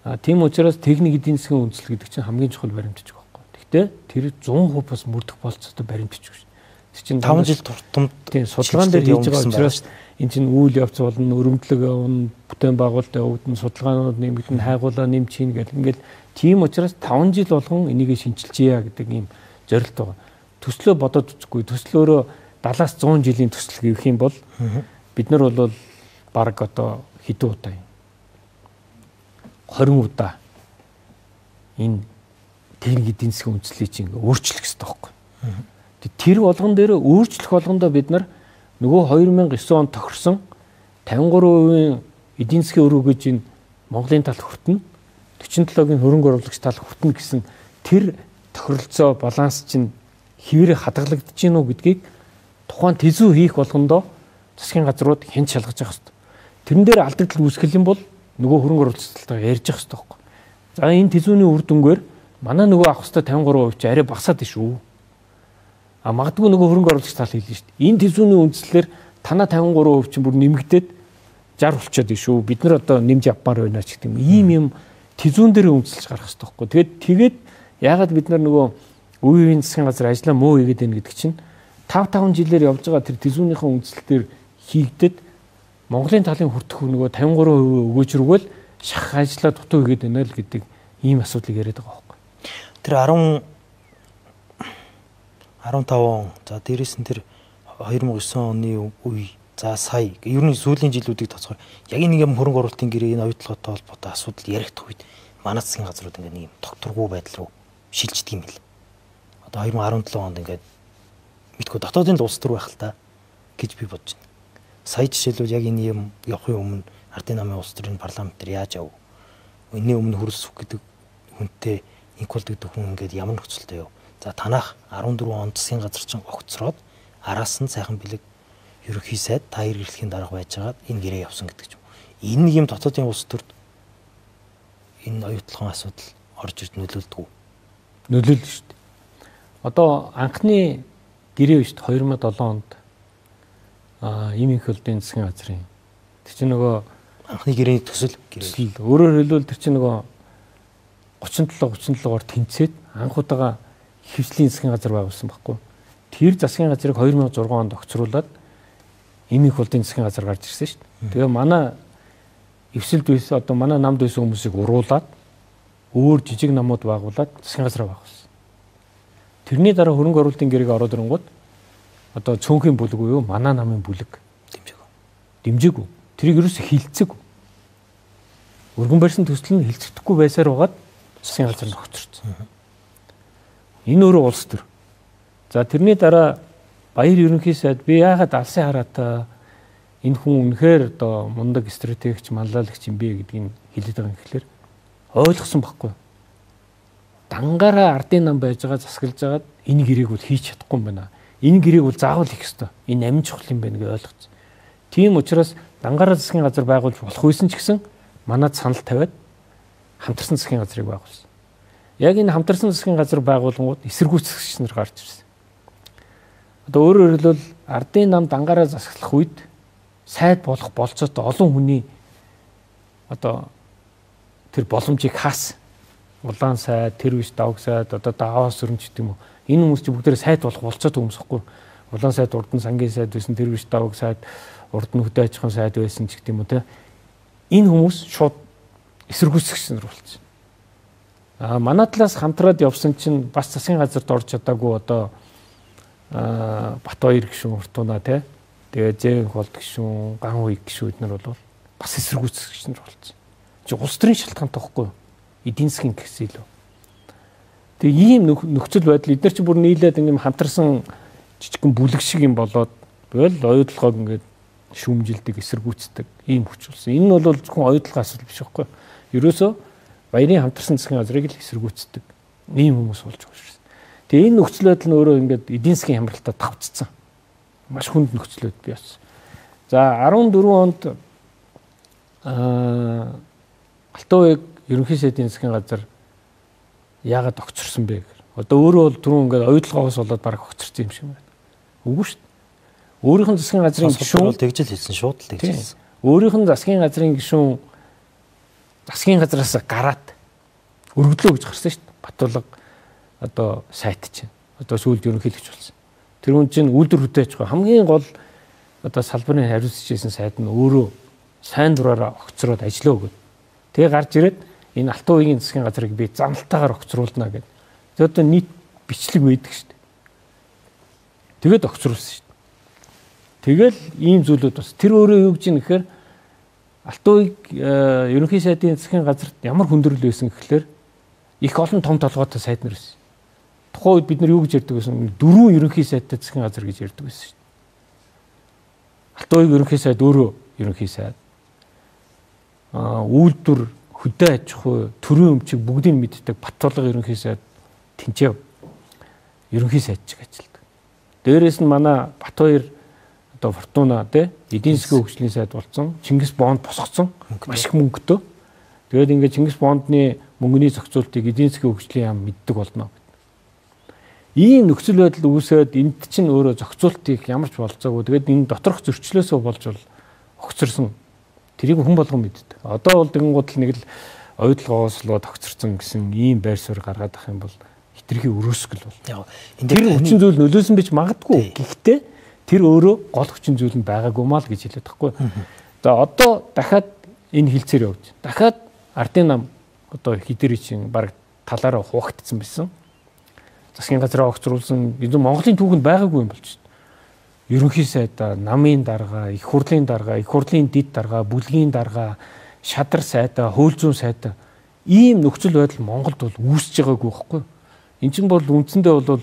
А тийм учраас техник эдийн засгийн үндсэл гэдэг чинь хамгийн чухал баримтчиг байхгүй. Гэхдээ тэр 100% бас мөрдөх болцоотой баримтчиг шүү. Тэр чинь 5 жил тутамд тийм судалгаан дээр хийж байгаа учраас энэ чинь үйл явц болно, өрөмдлөг явна, бүтээн байгуулалт явагдана, судалгаанууд нэмэгдэн, хайгуулаа нэмж хийн гэл ингээл тийм учраас 5 жил болгон энийг шинчилчихье гэдэг ийм зорилт байгаа. Төслөө бодоод үзэхгүй, төслөөрөө 70-аас 100 жилийн төсөл гэх юм бол бид нар бол баг одоо хэдэн удаа юм 20 удаа энэ техник эдийн засгийн үндслийг чинь ингээ өөрчлөх хэрэгтэй байхгүй. Тэр болгон дээр өөрчлөх болгондоо бид нар нөгөө 2009 онд тохирсон 53% эдийн засгийн өрөө гэж энэ Монголын тал хүртэнэ, 47-гийн хөрөнгө оруулагч тал хүртэнэ гэсэн тэр тохиролцоо баланс чинь хэвээр хадгалагдаж гин үү гэдгийг тухайн тэзүү хийх болгондоо засгийн газрууд хэн шалгаж явах хэрэгтэй. Тэрэн дээр алдагдал үүсгэх юм бол нөгөө хөрөнгө оруулагчтайгаа ярьж явах хэрэгтэй байхгүй. За энэ тэзүүний үр дүнгээр манай нөгөө авах хэрэгтэй 53% чи арай багасаад байна шүү. А магадгүй нөгөө хөрөнгө оруулагч тал хэлнэ шүү дээ. Энэ тэзүүний үндслээр танаа 53% чинь бүр нэмэгдээд 60 болчиход байна шүү. Бид нар одоо нэмж авмаар байна ч гэдэг юм. Ийм юм тэзүүн дээр үндэслэж гарах хэрэгтэй байхгүй. Тэгээд яагаад бид нар нөгөө үеийн засгийн газар ажиллаа муу хийгээд байна гэдэг чинь 5 жилээр явж байгаа тэр тэзүүнийхээ үндсэл дээр хийгдэд Монголын талын хүртэх нөгөө 53% өгөөж рүүгээл шах ажиллаа дутуу хийгээд байна л гэдэг ийм асуудлыг яриад байгаа байхгүй. Тэр 15 он за дээрээс нь тэр 2009 оны үе за сая ер нь сүүлийн жилүүдийг тооцохоор яг нэг юм хөрөнгө оруулалтын гэрээ энэ оюутлоготой холбоотой асуудал яригдах үед манай засгийн газрууд ингээд нэг юм тогтворгүй байдал руу шилждэг юм бэл. Одоо 2017 онд ингээд мэдгүй дотоодын л улс төр байх л та гэж би бодож байна. Сая жишээлбэл яг энэ юм явахын өмнө ардын намын улс төрийн парламент дээр яаж яв? Энэний өмнө хөрөлсөх гэдэг хүнтэй инкулд гэдэг хүн ингээд ямар нөхцөлтэй яв? За танах 14 онд засгийн газар чинь огцроод араас нь сайхан бэлэг ерөнхий сайд та хоёр эрхлэхийн дарга байжгаад энэ гэрээ явсан гэдэг ч юм. Энэ нэг юм дотоодын улс төрд энэ оюутлогын асуудал орж ирж нөлөөлдөг үү? Нөлөөлнө шүү дээ. Одоо анхны гэрээ биш 2007 онд ийм их холдын засгийн газрын тэр чинь нөгөө анхны гэрээний төсөл гэрээ. Өөрөөр хэлбэл тэр чинь нөгөө 37 37-оор тэнцээд анх удаага хөвслийн засгийн газар байгуулсан байхгүй. Тэр засгийн газрыг 2006 онд огцруулад ийм их холдын засгийн газар гарч ирсэн шүү дээ. Тэгээ манай эвсэлд байсан одоо манай намд байсан хүмүүсийг уруулаад өөр жижиг намууд байгуулад засгийн газраа байгуулсан. Тэрний дараа хөрөнгө оруулалтын гэрээг ороод ирэнгүүт одоо цөөнхийн бүлэг буюу манай намын бүлэг дэмжээгүй. Тэрийг ерөөсөө хилцээгүй. Өргөн барьсан төсөл нь хилцэгдэхгүй байсаар байгаад засгийн газар нь огцорсон. Энэ өөрөө улс төр. За тэрний дараа Баяр ерөнхий сайд би яагаад алсын хараатай энэ хүн үнэхээр одоо мундаг стратегч, манлайлагч юм бэ гэдгийг хэлээд байгаа юм гэхлээр ойлгосон байхгүй. Дангаараа ардын нам байж байгаа засаглаж байгаад энэ гэрээг бол хийж чадахгүй юм байна. Энэ гэрээг бол заавал хийх ёстой. Энэ амин чухал юм байна гэж ойлгосон. Тийм учраас дангаараа засгийн газар байгуулж болох байсан ч гэсэн манад санал тавиад хамтарсан засгийн газрыг байгуулсан. Яг энэ хамтарсан засгийн газар байгуулангууд эсэргүүцэгч нар гарч ирсэн. Одоо өөрөөр хэлбэл ардын нам дангаараа засаглах үед сайд болох болцоотой олон хүний одоо тэр боломжийг хаасан. Улаан сайд, тэр биш давг сайд, одоо даваас өрөмч гэдэг юм уу. Энэ хүмүүс чинь бүгдээрээ сайд болох болцоотой хүмүүс ихгүй. Улаан сайд урд нь сангийн сайд байсан, тэр биш давг сайд урд нь хөдөө аж ахуйн сайд байсан ч гэдэг юм уу те. Энэ хүмүүс шууд эсэргүүцэгч нар болсон. А манай талаас хамтраад явсан чинь бас засгийн газарт орж чадаагүй одоо Батбаяр гишүүн Уртуна те. Тэгээ Зээн болд гишүүн, Ган үе гишүүд нар бол бас эсэргүүцэгч нар болсон. Чи улс төрийн шалтгаантай байхгүй юу? Эдийн засгийн гэсэн илүү. Тэгээ ийм нөхцөл байдал эдгээр чи бүр нийлээд ингээм хамтарсан жижигхэн бүлэг шиг юм болоод бол оюутлогоог ингээд шүүмжилдэг, эсэргүүцдэг ийм хүч болсон. Энэ нь бол зөвхөн оюутлогын асуудал биш байхгүй юу? Ерөөсөө баярын хамтарсан засгийн газрыг л эсэргүүцдэг ийм хүмүүс болж байгаа шүү. Тэгээ энэ нөхцөл байдал нь өөрөө ингээд эдийн засгийн хямралтаа тавцсан. Маш хүнд нөхцөл байдал бий болсон. За 14 онд Алтан уяг ерөнхий сайдын засгийн газар яагаад огцорсон бэ гэхээр одоо өөрөө бол түрүүн ингээд оюутлогоос болоод бараг огцорсон юм шиг байна. Үгүй шүү дээ. Өөрийнх нь засгийн газрын гишүүн тэгж л хэлсэн, шууд л тэгж хэлсэн. Өөрийнх нь засгийн газрын гишүүн засгийн газраас гараад өргөдлөө гэж гарсан шүү дээ. Батулга одоо сайт чинь одоо сүүлд ерөнхийлөгч болсон. Тэр хүн чинь үйлдвэр хөдөө аж ахуй хамгийн гол одоо салбарын хариуцж байсан сайд нь өөрөө сайн дураараа огцроод ажиллаа өгöd. Тэгээ гарч ирээд энэ Алтан уягийн засгийн газрыг би замналтайгаар огцруулна гэд. Тэр одоо нийт бичлэг байдаг шүү дээ. Тэгээд огцруулсан шүү дээ. Тэгэл ийм зүйлүүд бас тэр өөрөө юу гэж юм гэхээр Алтан уяг ерөнхий сайдын засгийн газарт ямар хүндрэл байсан гэхлээр их олон том толгойтой сайд нар байсан. Тухайн үед бид нар юу гэж ярьдаг байсан? Дөрвөн ерөнхий сайдтай засгийн газар гэж ярьдаг байсан шүү дээ. Алтан уяг ерөнхий сайд өөрөө ерөнхий сайд. Үйлдвэр, хөдөө аж ахуй, төрийн өмчиг бүгдийг мэддэг Батулга ерөнхий сайд тэнцээ ерөнхий сайд чиг ажилладаг. Дээрээс нь манай Батбаяр одоо Фортуна тий эдийн засгийн хөгжлийн сайд болсон. Чингис Бонд босгоцсон. Маш их мөнгөтэй. Тэгээд ингээд Чингис Бондны мөнгөний зохицуултыг эдийн засгийн хөгжлийн яам мэддэг болно. Ийм нөхцөл байдал үүсээд энд чинь өөрөө зохицуултыг ямар ч болцоогүй. Тэгээд энэ доторх зөрчлөөсөө болж бол огцорсон. Тэрийг хүн болгон мэддэг. Одоо бол тэгэнгүүт л нэг л оюутлогоос л огцорсон гэсэн ийм байр суурь гаргаад ах юм бол хитрхи өрөөсгөл бол. Тэр хүчин зүйл нөлөөсөн бич магадгүй. Гэхдээ тэр өөрөө гол хүчин зүйл нь байгаагүй маа л гэж хэлээд байхгүй. За одоо дахиад энэ хилцээр явж. Дахиад ардын нам одоо хидэр чинь баг талаараа хуваагдсан байсан. Засгийн газраа огцруулсан. Энэ Монголын түүхэнд байгаагүй юм болж байна. Ерөнхий сайдаа, намын дарга, их хурлын дарга, их хурлын дэд дарга, бүлгийн дарга, шадар сайдаа, хууль зүйн сайдаа ийм нөхцөл байдал Монголд бол үүсэж байгаагүй байхгүй. Энд чинь бол үндсэндээ бол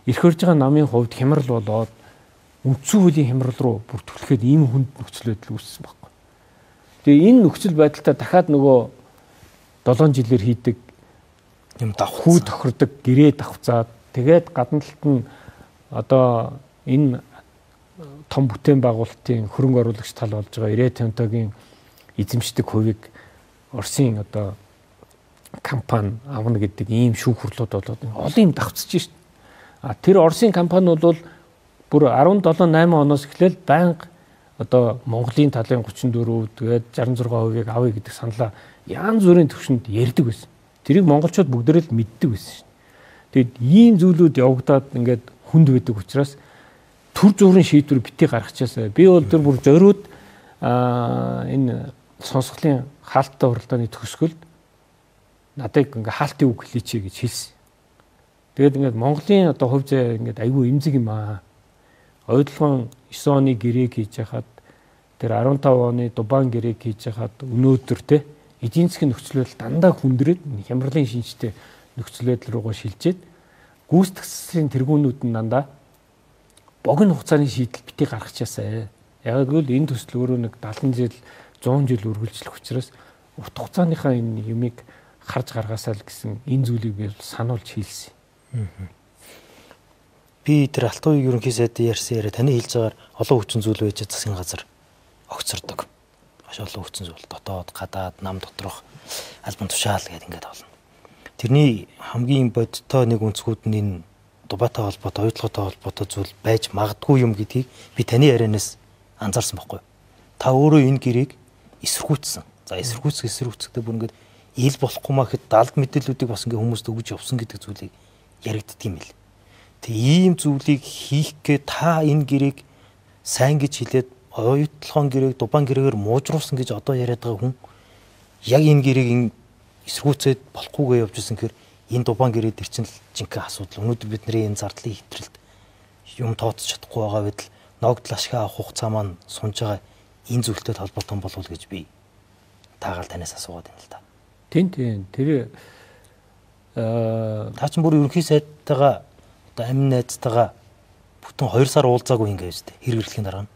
эрх барьж байгаа намын хувьд хямрал болоод үндсэн хуулийн хямрал руу бүр түлхэхэд ийм хүнд нөхцөл байдал үүссэн байхгүй. Тэгээ энэ нөхцөл байдалтай дахиад нөгөө 7 жилээр хийдэг юм хүү тохирдог гэрээ давхцаад тэгээд гадна талд нь одоо энэ том бүтээн байгуулалтын хөрөнгө оруулагч тал болж байгаа 90 50-гийн эзэмшдэг хувийг Оросын одоо компани авна гэдэг ийм шүүх хурлууд болоод олон юм давхцаж шít. А тэр Оросын компани бол бүр 17 8 оноос эхлээл байнга одоо Монголын талын 34 тэгээд 66%-ийг авъя гэдэг саналаа янз бүрийн төвшөнд ярьдаг байсан. Тэрийг монголчууд бүгдээрээ л мэддэг байсан шин. Тэгэд ийм зүйлүүд явагдаад ингээд хүнд байдаг учраас төр зүрийн шийдвэр битгий гаргачихаасай. Би бол тэр бүр зориуд энэ сонсголын хаалттай уралдааны төгсгөлд надыг ингээ хаалтын үг хэлээч гэж хэлсэн. Тэгээд ингээд Монголын одоо хувь заяа ингээд айгүй эмзэг юм аа. Оюутлогын 9 оны гэрээг хийж хахад тэр 15 оны Дубан гэрээг хийж хахад өнөөдөр те эдийн засгийн нөхцөл байдал дандаа хүндрээд хямралын шинжтэй нөхцөл байдал руугаа шилжээд гүйцэтгэх засгийн тэргүүнүүд нь дандаа богино хугацааны шийдэл битгий гаргачихаасай. Яг гэвэл энэ төсөл өөрөө нэг 70 жил 100 жил үргэлжлэх учраас урт хугацааныхаа энэ юмыг харж гаргаасаа л гэсэн энэ зүйлийг би сануулж хэлсэн. Би тэр Алтан уяг ерөнхий сайдын ярьсан яриа таны хэлж байгаагаар олон хүчин зүйл байж засгийн газар огцордог. Маш олон хүчин зүйл дотоод, гадаад, нам доторх албан тушаал гэдэг ингээд олно. Тэрний хамгийн бодиттой нэг өнцгүүд нь энэ Дубайтай холбоотой, оюутлоготой холбоотой зүйл байж магадгүй юм гэдгийг би таны ярианаас анзаарсан байхгүй. Та өөрөө энэ гэрээг эсэргүүцсэн. За эсэргүүцдэг бүр ингээд ил болохгүй маа гэхэд далд мэдээллүүдийг бас ингээд хүмүүст өгж явсан гэдэг зүйлийг яригддаг юм л. Тэг ийм зүйлийг хийх гээ та энэ гэрээг сайн гэж хэлээд оюутлогын гэрээг Дубайн гэрэгээр муужруулсан гэж одоо яриад байгаа хүн яг энэ гэрээг эсэргүүцээд болохгүйгээ явж исэн гэхээр энэ Дубайн гэрээ дээр чинь л жинхэнэ асуудал. Өнөөдөр бидний энэ зардлын хэтрэлд юм тооцож чадахгүй байгаа байтал ногдол ашиг авах хугацаа маань сунж байгаа энэ зүйлтэй холбоотой болов уу гэж би таагаал танаас асуугаад байна л да. Тийм. Тэр та чинь бүр ерөнхий сайдтайгаа одоо амин найзтайгаа бүтэн 2 сар уулзаагүй юм гэж үү хэрэг эрхлэхийн дараа нь.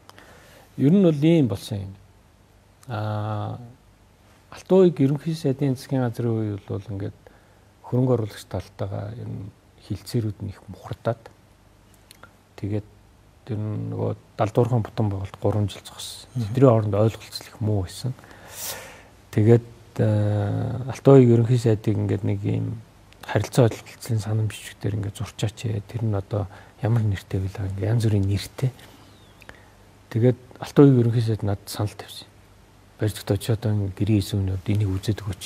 Ер нь бол ийм болсон юм. Алтан уяг ерөнхий сайдын засгийн газрын үе бол ингээд хөрөнгө оруулагч талтайгаа ер нь хилцээрүүд нь их мухардаад тэгээд тэр нөгөө далдуурхан бутан байгуулалт 3 жил зогссон. Тэдний хооронд ойлголцол их муу байсан. Тэгээд Алтан уяг ерөнхий сайдыг ингээд нэг ийм харилцаа ойлголцлын санам бичгээр ингээд зурчаач. Тэр нь одоо ямар нэртэй вэ? Ингээд янз бүрийн нэртэй. Тэгээд Алтан уяг ерөнхий сайд надад санал тавьсан. Барьцагт очиод гэрээ хийсэн үний хувьд энийг үзээд өгөөч.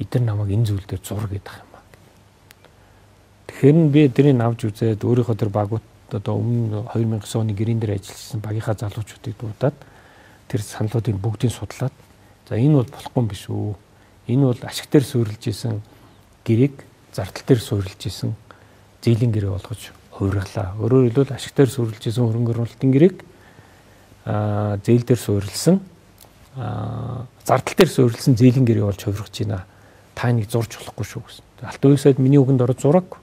Эдгээр намайг энэ зүйл дээр зур гэдэг юм аа. Тэгэхээр нь би тэрийг авч үзээд өөрийнхөө тэр багууд одоо өмнө 2009 оны гэрийн дээр ажилласан багийнхаа залуучуудыг дуудаад тэр саналуудыг бүгдийг судлаад за энэ бол болохгүй юм биш үү? Энэ бол ашиг дээр суурилж исэн гэрээг зардал дээр суурилж исэн зээлийн гэрээ болгож хувиргалаа. Өөрөөр хэлбэл ашиг дээр суурилж исэн хөрөнгө оруулалтын гэрээг зээл дээр суурилсан зардал дээр суурилсан зээлийн гэрээ болж хувиргаж байна. Та энийг зурж болохгүй шүү гэсэн. Алтан уяг сайд миний үгэнд ороод зураагүй.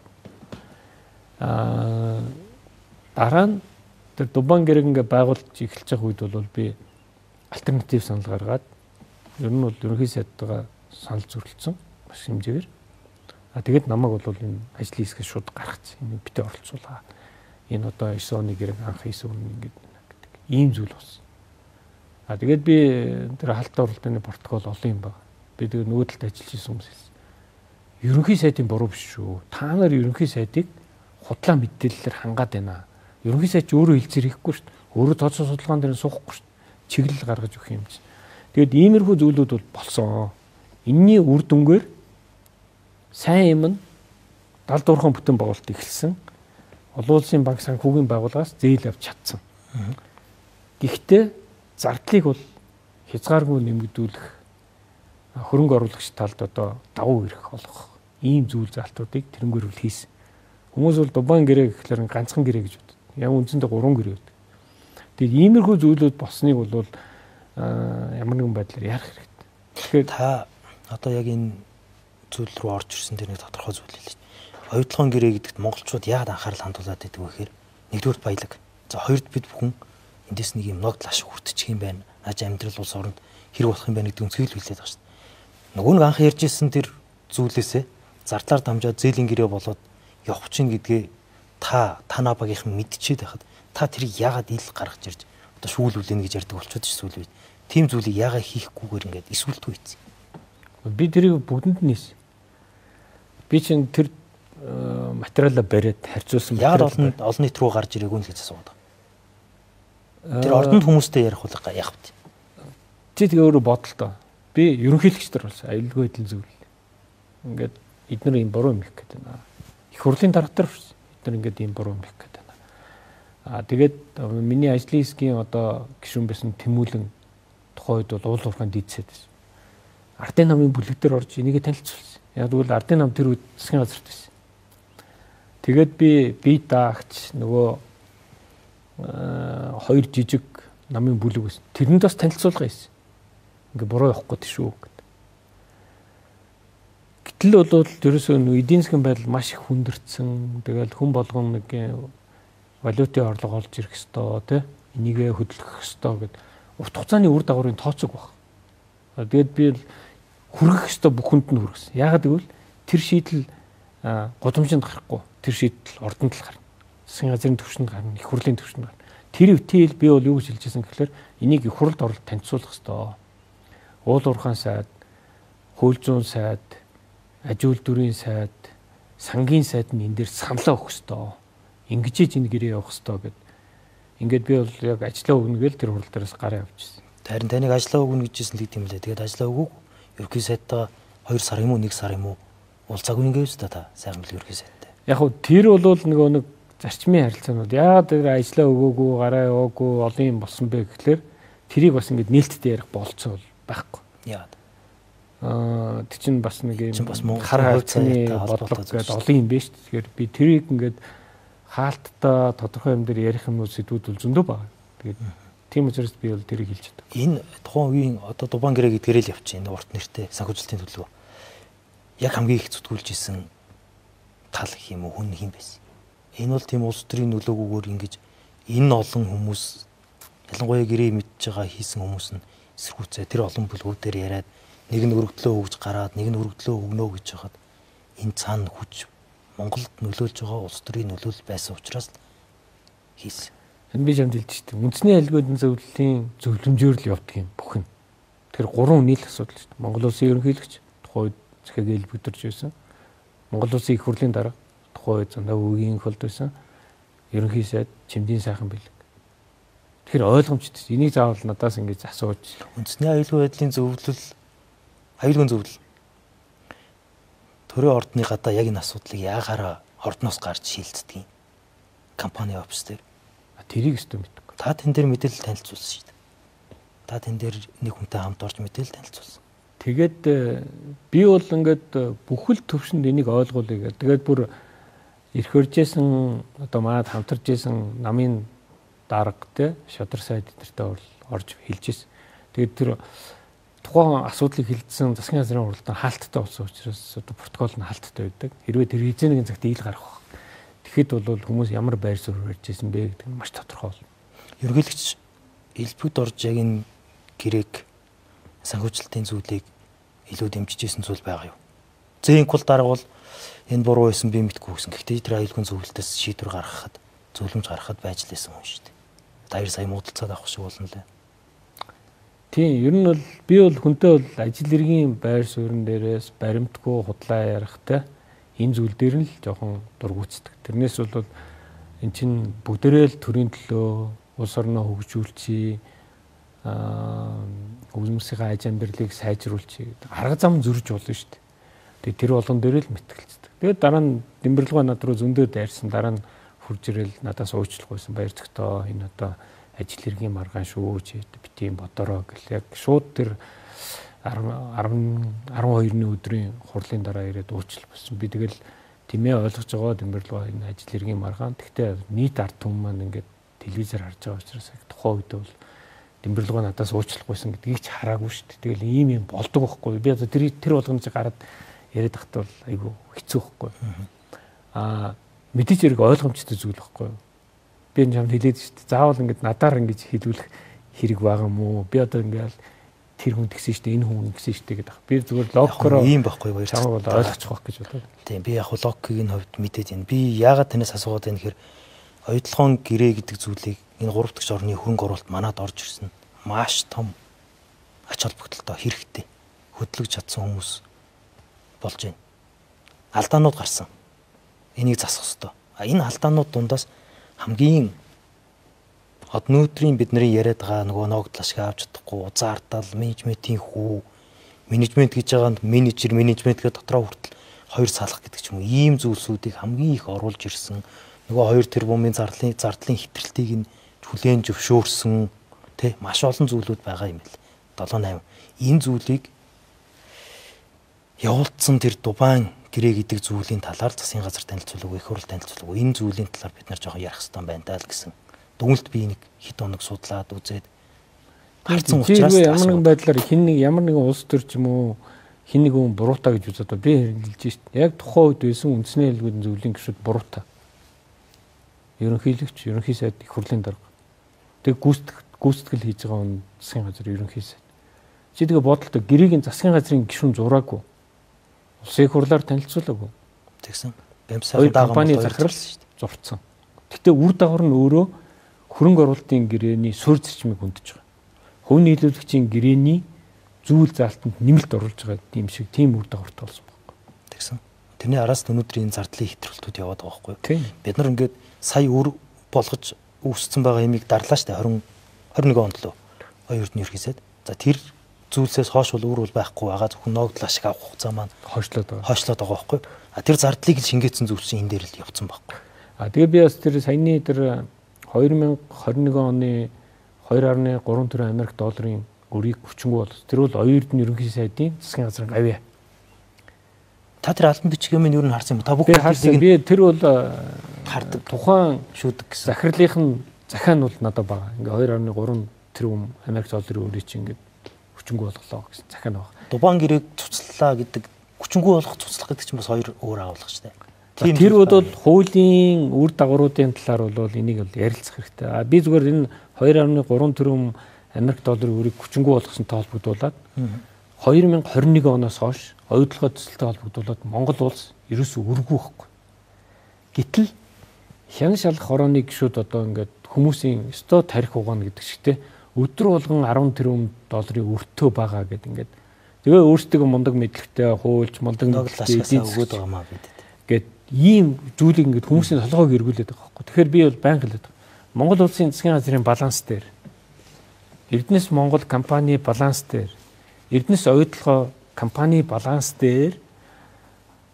Дараа нь тэр Дубан гэрээг ингээ байгуулж эхэлж байгаа үед бол би альтернатив санал гаргаад ер нь бол ерөнхий сайдтайгаа санал зөрчилсөн маш хэмжээгээр. Тэгээд намайг бол энэ ажлын хэсгээс шууд гаргацсан. Энийг битээ оролцуулаа. Энэ одоо 9 оны гэрээг анх хийсэн үн ингээд гэдэг ийм зүйл болсон. Тэгээд би тэр хаалт оролтын протокол олон юм байна. Би тэгээд нөгөө талд ажиллаж исэн хүмүүс хэлсэн. Ерөнхий сайдын буруу биш шүү. Та нар ерөнхий сайдыг худлаа мэдээллээр хангаад байна. Ерөнхий сайд ч өөрөө хэлцээр хийхгүй шүү дээ. Өөрөө тооцоо судалгаан дээр суухгүй шүү дээ. Чиглэл гаргаж өгөх юм чинь. Тэгээд иймэрхүү зүйлүүд бол болсон. Энийний үр дүнгээр сайн юм нь 70 дурхан бүтэн байгуулалт эхэлсэн. Олон улсын банк санхүүгийн байгууллагаас зээл авч чадсан. Гэхдээ зардлыг бол хязгааргүй нэмэгдүүлэх хөрөнгө оруулагч талд одоо давуу эрх олгох ийм зүйл залтуудыг тэрнгээр үл хийсэн. Хүмүүс бол Дубан гэрээ гэхлээр ганцхан гэрээ гэж боддог. Яг үндсэндээ 3 гэрээ байдаг. Тэгээд иймэрхүү зүйлүүд болсныг бол ямар нэгэн байдлаар ярих хэрэгтэй. Тэгэхээр та одоо яг энэ зүйл рүү орж ирсэн дээр нэг тодорхой зүйл хэлээ. Оюутлогын гэрээ гэдэгт монголчууд яагаад анхаарал хандуулад байдаг вэ гэхээр нэгдүгürt баялаг. За хоёрд бид бүхэн эндээс нэг юм ногдол ашиг хүртчих юм байна. Наач амьдрал улс оронд хэрэг болох юм байна гэдэг үнцгийг л хүлээд байгаа шүү дээ. Нөгөө нэг анх ярьж ирсэн тэр зүйлээсээ зардлаар дамжаад зээлийн гэрээ болоод явах чинь гэдгээ та танаа багийнхан мэдчихэд байхад та тэрийг яагаад ил гаргаж ирж одоо шүүлүүлнэ гэж ярьдаг болчиход ш сүүл үед. Тийм зүйлийг яагаад хийхгүйгээр ингээд эсвэлтгүй ийцэн. Би тэрийг бүгдэнд нь хийсэн. Би чинь тэр материалаа бариад харьцуулсан. Яагаад олон нийт рүү гарч ирээгүй л гэж асууад байгаа. Тэр ордонд хүмүүстэй ярих бол яах вэ? Чи тэгээ өөрөө бодолтой. Би ерөнхийлөгч нар болсон. Аюулгүй байдлын зөвлөл. Ингээд эднэр ийм буруу юм их гэдэг байна. Их хурлын дарга нар болсон. Эднэр ингээд ийм буруу юм их гэдэг байна. Тэгээд миний ажлын хэсгийн одоо гишүүн байсан Тэмүүлэн тухайн үед бол уул уурхайн дийдсэд байсан. Ардын намын бүлэг дээр орж энийгээ танилцуулсан. Яг тэгвэл ардын нам тэр үед засгийн газарт байсан. Тэгээд би даагч нөгөө хоёр жижиг намын бүлэг байсан. Тэрэнд бас танилцуулга хийсэн. Ингээ буруу явах гээд шүү гэд. Гэтэл бол ерөөсөө эдийн засгийн байдал маш их хүндэрсэн. Тэгэл хүн болгон нэг валютын орлого олж ирэх ёстой тий. Энийгээ хөдөлгөх ёстой гэд урт хугацааны үр дагаврын тооцог баг. Тэгээд би л хүргэх ёстой бүх хүнд нь хүргэсэн. Яагаад гэвэл тэр шийдэл гудамжинд гарахгүй. Тэр шийдэл ордонд л гарна. Засгийн газрын түвшинд гарна, их хурлын түвшинд гарна. Тэр үтэл би бол юу гэж хэлжсэн гэхлээр энийг их хурлд оролт танилцуулах ёстой. Уул уурхайн сайд, хууль зүйн сайд, аж үйлдвэрийн сайд, сангийн сайд нь энэ дээр саналаа өгөх ёстой. Ингэж энэ гэрээ явах ёстой гэд. Ингээд би бол яг ажлаа өгнө гээл тэр хурал дээрээс гараа явчихсан. Харин таныг ажлаа өгнө гэжсэн л гэдэм лээ. Тэгээд ажлаа өгөөг ерөнхий сайдтайгаа 2 сар юм уу 1 сар юм уу уулзаагүй ингээ юу та сайхан бэлэг ерөнхий сайдтай. Яг хөө тэр бол нөгөө нэг зарчмын харилцаанууд яагаад тэр ажлаа өгөөгүй гараа яваагүй олон юм болсон бэ гэхлээр тэрийг бас ингээд нээлттэй ярих болцоо байхгүй. Яагаад? Тэр чинь бас нэг юм бас Монгол хар харилцааны бодлого гэдэг олон юм байна шүү дээ. Тэгэхээр би тэрийг ингээд хаалттай тодорхой юм дээр ярих юмнууд сэдвүүд бол зөндөө байна. Тэгээд тийм учраас би бол тэрийг хэлж чаддаг. Энэ тухайн үеийн одоо Дубан гэрээ гэдгээрээ л явчих. Энэ урт нэртэй санхүүжилтийн төлөв. Яг хамгийн их зүтгүүлж исэн тал гэх юм уу хүн хэм байсан. Энэ бол тийм улс төрийн нөлөөгүйгээр ингэж энэ олон хүмүүс ялангуяа гэрээ мэдж байгаа хийсэн хүмүүс нь эсэргүүцээ тэр олон бүлгүүдээр яриад нэг нь өргөдлөө өгж гараад нэг нь өргөдлөө өгнө гэж хахад энэ цаана хүч Монголд нөлөөлж байгаа улс төрийн нөлөөлөл байсан учраас хийсэн. Энэ би чамд хэлж штэ. Үндэсний аюулгүй зөвлөлийн зөвлөмжөөр л явдаг юм бүх юм. Тэгэхээр гурван нийл асуудал штэ. Монгол улсын ерөнхийлөгч тухайн үед захиаг элбэгдэрч байсан. Монгол улсын их хурлын дарга тухайн үед зандаа үеийн холд байсан. Ерөнхий сайд Чимдийн сайхан бэлэг. Тэгэхээр ойлгомжтой. Энийг заавал надаас ингэж асууж үндэсний аюулгүй байдлын зөвлөл аюулгүй зөвлөл төрийн ордны гадаа яг энэ асуудлыг яагаараа ордноос гарч шилждэг юм. Компани офис дээр. Тэрийг өстө мэдгүй. Та тэн дээр мэдээлэл танилцуулсан шүү дээ. Та тэн дээр нэг хүнтэй хамт орж мэдээлэл танилцуулсан. Тэгээд би бол ингээд бүхэл төвшөнд энийг ойлгуулъя гэдэг. Тэгээд бүр эрх өржсэн одоо манад хамтарч исэн намын дарга те шодар сайд эднэртэй орж хэлж ирсэн. Тэгээд тэр тухайн асуудлыг хилдсэн засгийн газрын хуралдаан хаалттай болсон учраас одоо протокол нь хаалттай байдаг. Хэрвээ тэр хэзээ нэгэн цагт ил гарах байх. Тэгэхэд бол хүмүүс ямар байр суурь барьж исэн бэ гэдэг нь маш тодорхой болно. Ерөнхийлөгч элбэгд орж яг энэ гэрээг санхүүжилтийн зүйлийг илүү дэмжиж исэн зүйл байгаа юу? Зээнкул дарга бол энэ буруу байсан би мэдгүй гэсэн. Гэхдээ тэр аюулгүй зөвлөлтөөс шийдвэр гаргахад, зөвлөмж гаргахад байж лээсэн хүн шүү дээ. 2 сая муудалцаад авах шиг болно лээ. Тийм, ер нь бол би бол хүнтэй бол ажил хэргийн байр суурин дээрээс баримтгүй худлаа ярихтай энэ зүйл дээр нь л жоохон дургуутдаг. Тэрнээс бол эн чинь бүгдээрээ л төрийн төлөө улс орноо хөгжүүлчихье, хүмүүсийнхээ аж амьдралыг сайжруулчихъя гэдэг арга зам зөрж болно шүү дээ. Тэгээ тэр болгон дээр л мэтгэлцдэг. Тэгээд дараа нь Дэмбэрлэгөө над руу зөндөө дайрсан, дараа нь хурж ирэл надаас уучлах байсан. Баяр зөгтөө энэ одоо ажил хэргийн маргаан шүү чи битгий бодороо гэл яг шууд тэр 10 12-ны өдрийн хурлын дараа ирээд уучлах байсан. Би тэгэл тэмээ ойлгож байгаа Дэмбэрлэгөө энэ ажил хэргийн маргаан. Гэхдээ нийт ард түмэн маань ингээд телевизээр харж байгаа учраас яг тухайн үед бол Дэмбэрлэгөө надаас уучлах байсан гэдгийг ч хараагүй шүү дээ. Тэгэл ийм юм болдог байхгүй. Би одоо тэр болгоно чи гараад яриад тахт бол айгүй хэцүү байхгүй. Аа мэдээж хэрэг ойлгомжтой зүйл байхгүй. Би энэ чамд хэлээд шүү дээ. Заавал ингээд надаар ингэж хэлүүлэх хэрэг байгаа мó? Би одоо ингээд тэр хүн тэгсэн шүү дээ, энэ хүн ингэсэн шүү дээ гэдэг. Би зүгээр логикоор ийм байхгүй баяр. Чамайг бол ойлгочих байх гэж бодлоо. Тийм, би яг логикийн хувьд мэдээд байна. Би яагаад танаас асуугаад байна гэхээр оюутлогын гэрээ гэдэг зүйлийг энэ 3 дахь орны хөрөнгө оруулалт манад орж ирсэн. Маш том ач холбогдолтой хэрэгтэй хөдлөж чадсан хүмүүс болж байна. Алдаанууд гарсан. Энийг засах ёстой. А энэ алдаанууд дундаас хамгийн өнөөдрийн бидний яриад байгаа нөгөө ногдол ашиг авч чадахгүй, зардал, менежментийн хүү, менежмент гэж байгаа нь менежер, менежмент гэдэг дотроо хүртэл хоёр салах гэдэг ч юм уу. Ийм зүйлсүүдийг хамгийн их оруулж ирсэн. Нөгөө 2 тэрбумын зардлын хитрэлтийг нь хүлээн зөвшөөрсөн тэ маш олон зүйлүүд байгаа юм бэл. 7 8. Энэ зүйлийг явуулсан тэр Дубайн гэрээ гэдэг зүйлийн талаар засгийн газар танилцуулаагүй, их хурл танилцуулаагүй. Энэ зүйлийн талаар бид нар жоохон ярих хэрэгтэй байна даа л гэсэн. Дүгнэлт би нэг хэд хоног судлаад үзээд харсан учраас ямар нэгэн байдлаар хин нэг ямар нэгэн улс төр ч юм уу хин нэг хүн буруутай гэж үзээд би хэлж шít. Яг тухайн үед байсан үндэсний аюулгүй зөвлөлийн гишүүд буруутай. Ерөнхийлөгч, ерөнхий сайд, их хурлын дарга. Тэг гүйцэтгэл хийж байгаа хүн засгийн газар ерөнхий сайд. Чи тэгээ бодолтой гэрээг нь засгийн газрын гишүүн зураагүй. Улсын их хурлаар танилцуулаагүй. Тэгсэн. Бямсаа компани захирал зурцсан. Гэтэ үр дагавар нь өөрөө хөрөнгө оруулалтын гэрээний суурь зарчмыг хөндөж байгаа. Хувь нийлүүлэгчийн гэрээний зүйл заалтанд нэмэлт оруулж байгаа юм шиг тийм үр дагавартай болсон байхгүй. Тэгсэн. Тэрний араас өнөөдрийн зардлын хэтрүүлтүүд яваад байгаа байхгүй. Бид нар ингээд сая үр болгож үүссэн байгаа юмыг дарлаа штэ 20 21 онд лөө. Оюун эрдэнэ ерхий сайд. За тэр зүйлсээс хойш бол үр бол байхгүй байгаа. Зөвхөн ногдол ашиг авах хугацаа маань хойшлоод байгаа. Хойшлоод байгаа байхгүй. А тэр зардлыг л шингээсэн зүйлс энэ дээр л явцсан байхгүй. А тэгээ би бас тэр саяны тэр 2021 оны 2.3 тэрбум Америк долларын өрийг хүчингү бол тэр бол оюун эрдэнэ ерөнхий сайдын засгийн газрын гавьяа. Та тэр албан бичиг юм юу н харсан юм? Та бүх харсан. Би тэр бол хардаг. Тухайн шүүдэг гэсэн. Захирлынх нь захиа нь бол надад байгаа. Ингээ 2.3 тэрбум Америк долларын өрийг чинь ингээд хүчингү болголоо гэсэн захиа нь байгаа. Дубайн гэрээг цуцлаа гэдэг хүчингү болгох цуцлах гэдэг чинь бас хоёр өөр агуулга шүү дээ. Тийм тэр бол хуулийн үр дагавруудын талаар бол энийг бол ярилцах хэрэгтэй. А би зүгээр энэ 2.3 тэрбум Америк долларын өрийг хүчингү болгосонтой холбогдуулаад 2021 оноос хойш оюутлогоо төсөлтэй холбогдуулаад Монгол улс ерөөсөө өргүү байхгүй. Гэтэл хян шалах хорооны гишүүд одоо ингээд хүмүүсийн өстөө тарих угаана гэдэг шигтэй өдөр болгон 10 тэрбум долларын өртөө байгаа гэд ингээд тэгээ өөрсдөө мундаг мэдлэгтэй хуульч мундаг мэдлэгтэй өгөөд байгаа маа бид гэд ийм зүйлийг ингээд хүмүүсийн толгойг эргүүлээд байгаа байхгүй. Тэгэхээр би бол байнга хэлээд байгаа. Монгол улсын засгийн газрын баланс дээр Эрдэнэс Монгол компани баланс дээр, Эрдэнэс оюутлогоо компани баланс дээр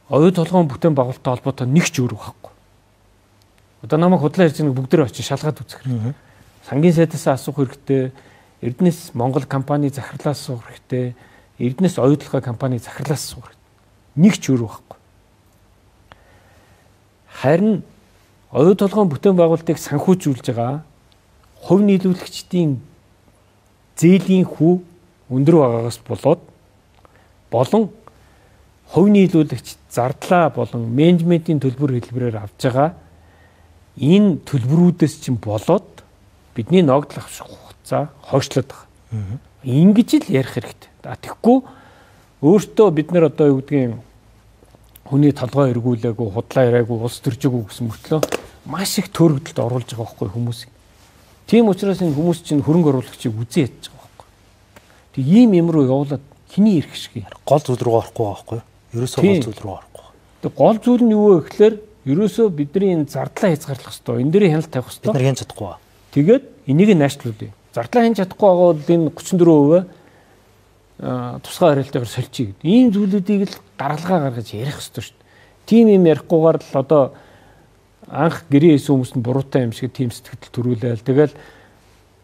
оюу толгойн бүтээн байгуулалттай холбоотой нэг ч үүрэг байхгүй. Одоо намайг худлаа ярьж байгааг бүгдээрээ очиж шалгаад үзэх хэрэгтэй. Сангийн сайдаас асуух хэрэгтэй, Эрдэнэс Монгол компани захирлаас асуух хэрэгтэй, Эрдэнэс оюутлогоо компани захирлаас асуух хэрэгтэй. Нэг ч үүрэг байхгүй. Харин оюу толгойн бүтээн байгуулалтыг санхүүжүүлж байгаа хувь нийлүүлэгчдийн зээлийн хүү өндөр байгаагаас болоод болон хувь нийлүүлэгч зардлаа болон менежментийн төлбөр хэлбэрээр авч байгаа энэ төлбөрүүдээс чинь болоод бидний ногдол авших хугацаа хойшлоод байгаа. Ингэж л ярих хэрэгтэй. Тэгэхгүй өөртөө бид нар одоо юу гэдгийг хүний толгой эргүүлээгүй, худлаа яриаггүй, улс төржөөгүй гэсэн мөртлөө маш их төөрөгдөлд оруулж байгаа байхгүй хүмүүсийг. Тийм учраас энэ хүмүүс чинь хөрөнгө оруулагчийг үзэн ядж байгаа байхгүй. Тэг ийм юм руу явуулаад хиний ирэх шиг гол зүйл рүү орохгүй байгаа байхгүй юу? Ерөөсөө гол зүйл рүү орохгүй. Тэг гол зүйл нь юу вэ гэхээр ерөөсөө бидний энэ зардлаа хязгаарлах хэрэгтэй. Энэ дээрээ хяналт тавих хэрэгтэй. Бид нар хянаж чадахгүй ба. Тэгээд энийг нь наашлуулъя. Зардлаа хянаж чадахгүй байгаа бол энэ 34% тусгай хариалтайгаар сольчих гэдэг. Ийм зүйлүүдийг л гаргалгаа гаргаж ярих хэрэгтэй шүү дээ. Тийм юм ярихгүйгээр л одоо анх гэрээ хийсэн хүмүүс нь буруутай юм шиг тийм сэтгэл төрүүлээл. Тэгэл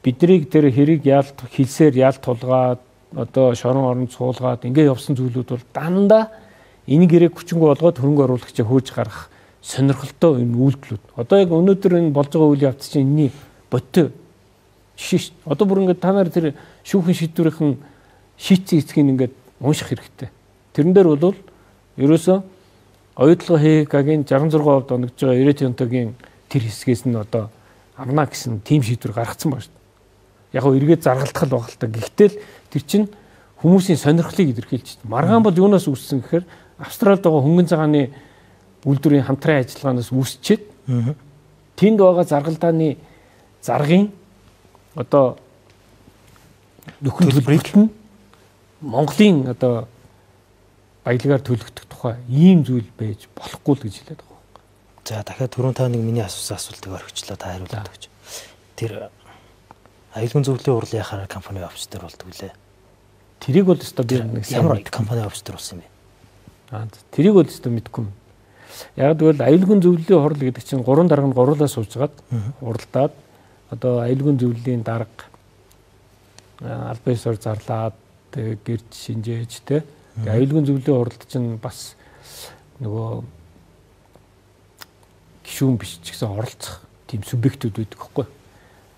биднийг тэр хэрэг яалт хилсээр яалт тулгаад одоо шорон оронд суулгаад ингээ явсан зүйлүүд бол дандаа энэ гэрээг хүчингү болгоод хөрөнгө оруулагчаа хөөж гаргах сонирхолтой юм үйлдэлүүд. Одоо яг өнөөдөр энэ болж байгаа үйл явц чинь энэний бодтой жишээ шүү дээ. Одоо бүр ингээд та нар тэр шүүхэн шийдвэрийнхэн шийдсэн эцгийг ингээд унших хэрэгтэй. Тэрэн дээр бол ерөөсөө оюутлага ХК-гийн 66% доногдож байгаа 90 тонтогийн тэр хэсгээс нь одоо авна гэсэн тийм шийдвэр гаргацсан байна шүү дээ. Яг нь эргээд заргалдах л баг л та. Гэхдээ л тэр чинь хүмүүсийн сонирхлыг илэрхийлж байна. Маргаан бол юунаас үүссэн гэхээр Австралид байгаа хөнгөн цагааны үйлдвэрийн хамтран ажиллагаанаас үүсчээд тэнд байгаа заргалдааны заргын одоо нөхөн төлбөрт нь Монголын одоо баялагаар төлөгдөх тухай ийм зүйл байж болохгүй л гэж хэлээд байгаа юм. За дахиад түрүүн та нэг миний асуусан асуултыг орхичлаа, та хариулаад өгч. Тэр аюулгүй зөвлөлийн хурал яхаар компани офис дээр болдог лээ. Тэрийг бол өстой би нэг ямар компани офис дээр болсон юм бэ? Аа тэрийг бол өстой мэдэхгүй юм. Яг тэгвэл аюулгүй зөвлөлийн хурал гэдэг чинь гурван дарга нь гурлаа сууж хуралдаад одоо аюулгүй зөвлөлийн дарга албан ёсоор зарлаад гэрч шинжээж те. Тэгээ аюулгүй зөвлөлийн хуралд чинь бас нөгөө гишүүн биш ч гэсэн оролцох тийм субъектүүд байдаг байхгүй.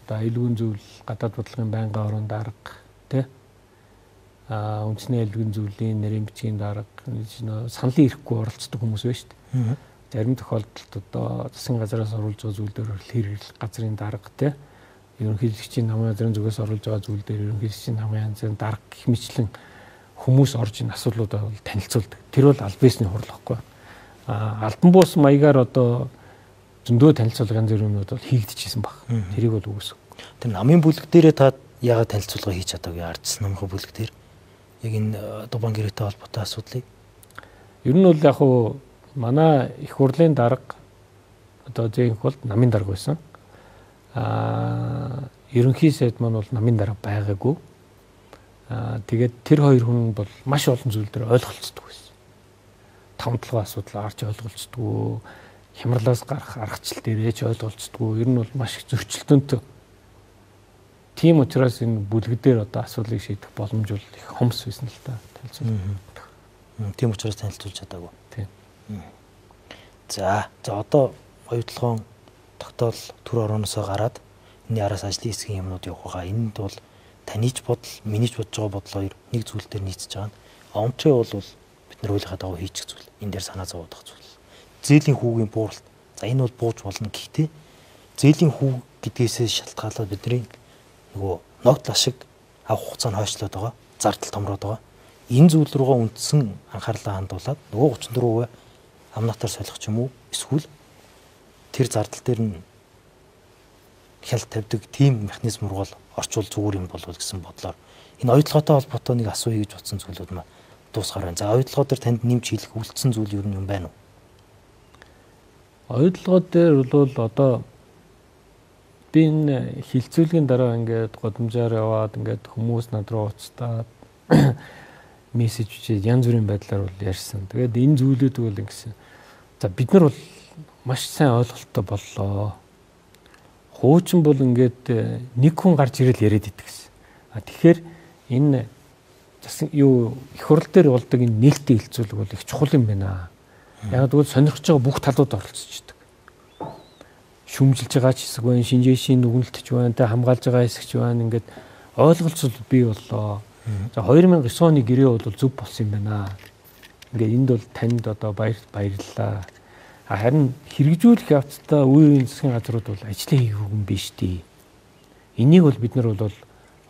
Одоо аюулгүй зөвлөл, гадаад бодлогын байнгын орон дарга те. Үндэсний аюулгүй зөвлөлийн нэрийн бичгийн дарга саналын ирэхгүй оролцдог хүмүүс байна шүү дээ. Зарим тохиолдолд одоо засгийн газраас оруулж байгаа зүйл дээр хэрэглэх газрын дарга те. Ерөнхийлөгчийн намын газрын зүгээс оруулж байгаа зүйл дээр ерөнхийлөгчийн намын газрын дарга гэх мэтлэн хүмүүс орж энэ асуудлуудаа бол танилцуулдаг. Тэр бол аль биесний хурал байхгүй. Албан бус маягаар одоо зөндөө танилцуулга янз бүрийн юмнууд бол хийгдчихсэн баг. Тэрийг бол үгүйсэг. Тэр намын бүлэг дээрээ та яагаад танилцуулга хийж чадаагүй ардсан намынхаа бүлэг дээр яг энэ Дубан гэрээтэй холбоотой асуудлыг? Ер нь бол яг хуу манай их хурлын дарга одоо зээнх бол намын дарга байсан. Ерөнхий сайд маань бол намын дарга байгаагүй. Тэгээд тэр хоёр хүн бол маш олон зүйл дээр ойлголцдог байсан. Таван толгой асуудал арч ойлголцдоггүй, хямралаас гарах аргачлал дээрээ ч ойлголцдоггүй. Ер нь бол маш их зөрчилдөөнтэй. Тийм учраас энэ бүлэг дээр одоо асуудлыг шийдэх боломж бол их хомс байсан л та. Танилцуулга. Тийм учраас танилцуулж чадаагүй. Тийм. За одоо оюутлогоон тогтоол төр орооноосоо гараад энэ араас ажлын хэсгийн юмнууд явах байгаа. Энд бол таны ч бодол, миний ч бодож байгаа бодол хоёр нэг зүйл дээр нийцэж байгаа нь. Омтрэ бол бид нар хуулийнхаа дагуу хийчих зүйл. Энэ дээр санаа зовоодох зүйл. Зээлийн хүүгийн бууралт. За энэ бол бууж болно. Гэхдээ зээлийн хүү гэдгээсээ шалтгаалаад бидний нөгөө ногдол ашиг авах хугацаа нь хойшлоод байгаа. Зардал томроод байгаа. Энэ зүйл рүүгээ үндсэн анхаарлаа хандуулад нөгөө 34% амнатаар солих ч юм уу эсвэл тэр зардал дээр нь хяналт тавьдаг тийм механизм руу орчуул зүгээр юм болов гэсэн бодлоор энэ оюутлоготой холбоотой нэг асууя гэж бодсон зүйлүүд маа дуусгаар байна. За оюутлогоо дээр танд нэмж хэлэх үлдсэн зүйл юу юм байна уу? Оюутлогоо дээр бол одоо Би энэ хилцүүлгийн дараа ингээд годамжаар яваад ингээд хүмүүс над руу уцтаад мессеж бичээд янз бүрийн байдлаар бол ярьсан. Тэгээд энэ зүйлүүд бол ингэсэн. За бид нар бол маш сайн ойлголттой боллоо. Хуучин бол ингээд нэг хүн гарч ирэл яриад идэх гэсэн. А тэгэхээр энэ засан юу их хурл дээр болдог энэ нээлттэй хилцүүлэг бол их чухал юм байна. Яг тэгвэл сонирхож байгаа бүх талууд оролцож идэг. Шүмжилж байгаа ч хэсэг байна, шинжээшийн нүгнэлтч байна, тэ хамгаалж байгаа хэсэг ч байна. Ингээд ойлголцол бий боллоо. За 2009 оны гэрээ бол зөв болсон юм байна. Ингээд энд бол танд одоо баярлалаа. Харин хэрэгжүүлэх явцдаа үе үеийн засгийн газрууд бол ажлаа хийх юм биш дээ. Энийг бол бид нар бол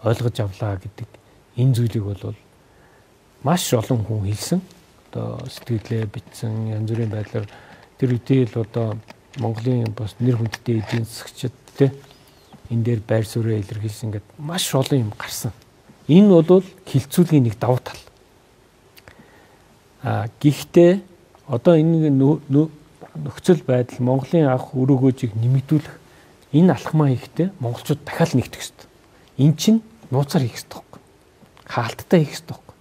ойлгож авлаа гэдэг энэ зүйлийг бол маш олон хүн хэлсэн. Одоо сэтгэлээ бичсэн, янз бүрийн байдлаар тэр үедээ л одоо Монголын бас нэр хүндтэй эдийн засгчид те энэ дээр байр сууриа илэрхийлсэн ингээд маш олон юм гарсан. Энэ бол хилцүүлгийн нэг давуу тал. А гэхдээ одоо энэ нөхцөл байдал Монголын авах өрөөгөөжийг нэмэгдүүлэх энэ алхмаа хийхдээ монголчууд дахиад нэгтгэх ёстой. Эн чинь нууцаар хийх ёстой байхгүй. Хаалттай хийх ёстой байхгүй.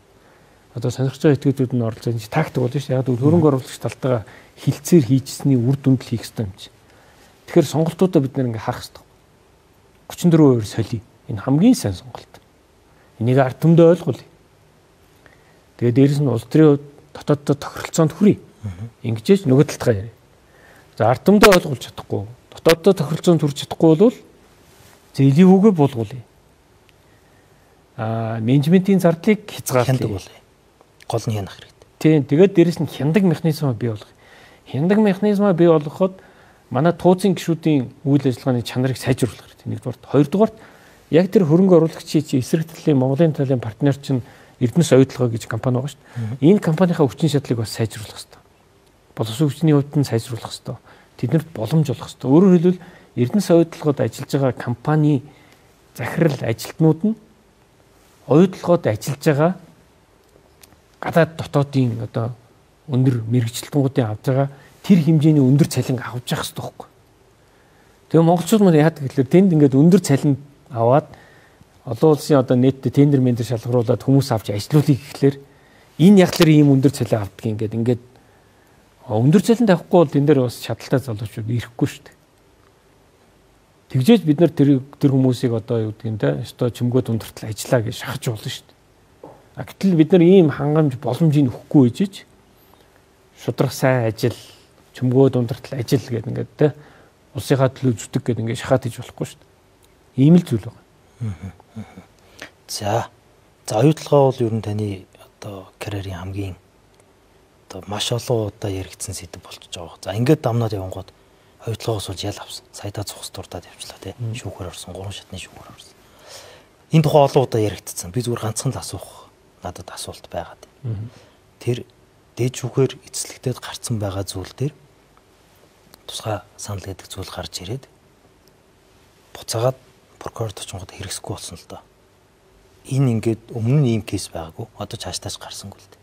Одоо сонирхож байгаа этгээдүүд нь оролцоо энэ тактик болно шүү дээ. Яг хөрөнгө оруулагч талтайгаа хилцээр хийжсэний үр дүнд л хийх ёстой юм чи. Тэгэхээр сонголтуудаа бид нэр ингээ харах ёстой. 34% солиё. Энэ хамгийн сайн сонголт. Энийг ард түмдээ ойлгуулъя. Тэгээ дээрэс нь улс төрийн дотооддоо тохиролцоонд хүрье. Ингэж нөгөө талтгаа яриа. За ард түмдээ ойлгуулж чадахгүй, дотооддоо тохиролцоонд хүрч чадахгүй бол зээлийн үгээ буулгуулъя. Аа менежментийн зардлыг хязгаарлая. Хяндаг болъё. Гол нь хянах хэрэгтэй. Тийм. Тэгээд дээрэс нь хяндаг механизмаа бий болгоё. Хяндаг механизмаа бий болгоход манай тууцын гишүүдийн үйл ажиллагааны чанарыг сайжруулах хэрэгтэй. Нэгдүгээрт, хоёрдугаарт яг тэр хөрөнгө оруулагчийн чи эсрэг талын Монголын талын партнер чинь Эрдэнэс оюутлогоо гэж компани байгаа шүү дээ. Энэ компанийнхаа хүчин чадлыг бас сайжруулах хэрэгтэй. Боловсон хүчний хувьд нь сайжруулах хэрэгтэй. Тэднэрт боломж олох хэрэгтэй. Өөрөөр хэлбэл Эрдэнэс оюутлогод ажиллаж байгаа компани захирал ажилтнууд нь оюутлогод ажиллаж байгаа гадаад дотоодын одоо өндөр мэргэжилтэнгуудын авж байгаа тэр хэмжээний өндөр цалин авч явах хэрэгтэй байхгүй. Тэгээ монголчууд маань яадаг гэхэлэр тэнд ингээд өндөр цалин аваад олон улсын одоо нийтдээ тендер мендер шалгаруулад хүмүүс авч ажилуулъя гэхлээр энэ яхлаар ийм өндөр цалин авдаг ингээд ингээд өндөр цалин тавихгүй бол тэн дээр бас чадaltaй залуучууд ирэхгүй шүү дээ. Тэгжээж бид нар тэр хүмүүсийг одоо юу гэдэг юм те өстой чимгөө дундартал ажиллаа гэж шахаж болно шүү дээ. А гэтэл бид нар ийм хангамж боломжийг өгөхгүй ээжиж шудрах сайн ажил, чимгөө дундартал ажил гэдэг ингээд те улсынхаа төлөө зүтг гэдэг ингээд шахаад иж болохгүй шүү дээ. Ийм л зүйл байна. За. За оюутлогоо бол ер нь таны одоо карьерийн хамгийн одоо маш олон удаа яригдсан сэдэв болчихж байгаа. За ингээд дамнаад явангууд оюутлогоос болж ял авсан. Саядаа цухас дурдаад явчлаа тий. Шүүхээр орсон, 3 шатны шүүхээр орсон. Энэ тухай олон удаа яригдсан. Би зүгээр ганцхан л асуух надад асуулт байгаад. Тэр дээд шүүхээр эцэслэгдээд гарцсан байгаа зүйл дээр тусгай санал гэдэг зүйл гарч ирээд буцаагаад прокурор очингууд хэрэгсэхгүй болсон л доо. Энэ ингээд өмнө нь ийм кейс байгаагүй. Одоо цаашдаас гарсангүй л дээ.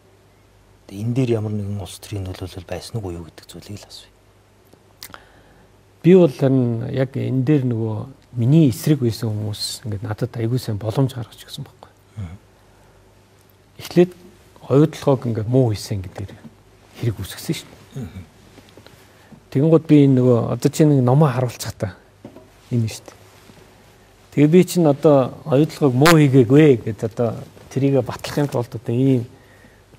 Тэгээ энэ дээр ямар нэгэн улс төрийн нөлөөлөл байсан уу юу гэдэг зүйлийг л асууя. Би бол харин яг энэ дээр нөгөө миний эсрэг байсан хүмүүс ингээд надад аягүй сайн боломж гаргаж өгсөн байхгүй. Эхлээд оюутлогоог ингээд муу хийсэн гэдгээр хэрэг үүсгэсэн шүү дээ. Тэгэнгүүт би энэ нөгөө одоо чи нэг номоо харуулчих та. Энэ шүү дээ. Тэгээ би чинь одоо оюутлогоог муу хийгээгүй гэд одоо тэрийг батлахын тулд одоо ийм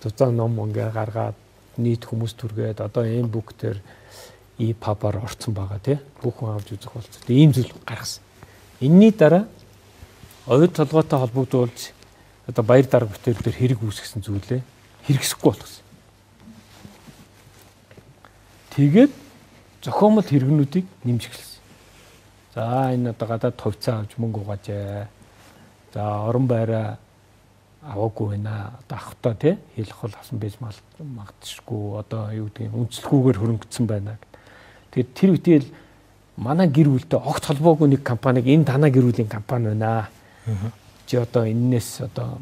зузаан ном ингээ гаргаад нийт хүмүүс түргээд одоо ийм бүх дээр EPUB-аар орцсон байгаа тий. Бүх хүн авч үзэх болцсон. Ийм зүйл гаргасан. Энийний дараа оюут толгойтой холбогдуулж одоо баяр дарга бүтээр дээр хэрэг үүсгэсэн зүйлээ хэрэгсэхгүй болгосон. Тэгээд зохиомл хэрэгнүүдийг нэмж эхэлсэн. За энэ одоо гадаад хувьцаа авч мөнгө угаажээ. За орон байраа аваагүй байна. Одоо авахтаа тий хэлэх бол авсан байж магадшгүй. Одоо юу гэдгийг үнэлэхгүйгээр хөрөнгөцсөн байна гэд. Тэгээд тэр үедээ л манай гэр бүлтэй огт холбоогүй нэг компаниг энэ танаа гэр бүлийн компани байна. Чи одоо эннээс одоо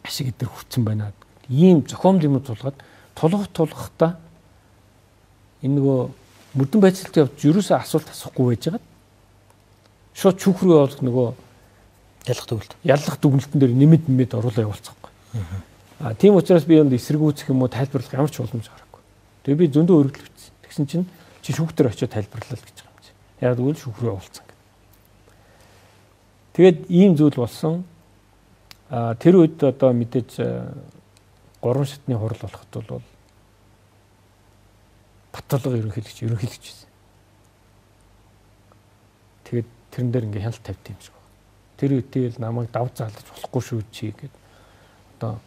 ашиг эдэр хүртсэн байна. Ийм зохиомл юм тулгаад тулгах тулгахтаа энэ нөгөө мөрдөн байцаалт явж ерөөсөө асуулт асуухгүй байж байгаад Шууд шүүх рүү явуулах нөгөө ялах дүгнэлт. Ялах дүгнэлтэн дээр нэмэд оруулаа явуулчихгүй. А тийм учраас би юунд эсэргүүцэх юм уу тайлбарлах ямар ч боломж гараагүй. Тэгээ би зөндөө өргөдөл бичсэн. Тэгсэн чинь чи шүүх дээр очиод тайлбарлал гэж байгаа юм чи. Яг тэгвэл шүүх рүү явуулсан гэдэг. Тэгээд ийм зүйл болсон. А тэр үед одоо мэдээж 3 шатны хурал болоход бол Баталга ерөнхийлөгч байсан. Тэгээд тэрэн дээр ингээ хяналт тавьд юм шиг байна. Тэр үед тэгэл намайг дав заалж болохгүй шүү чи гэд одоо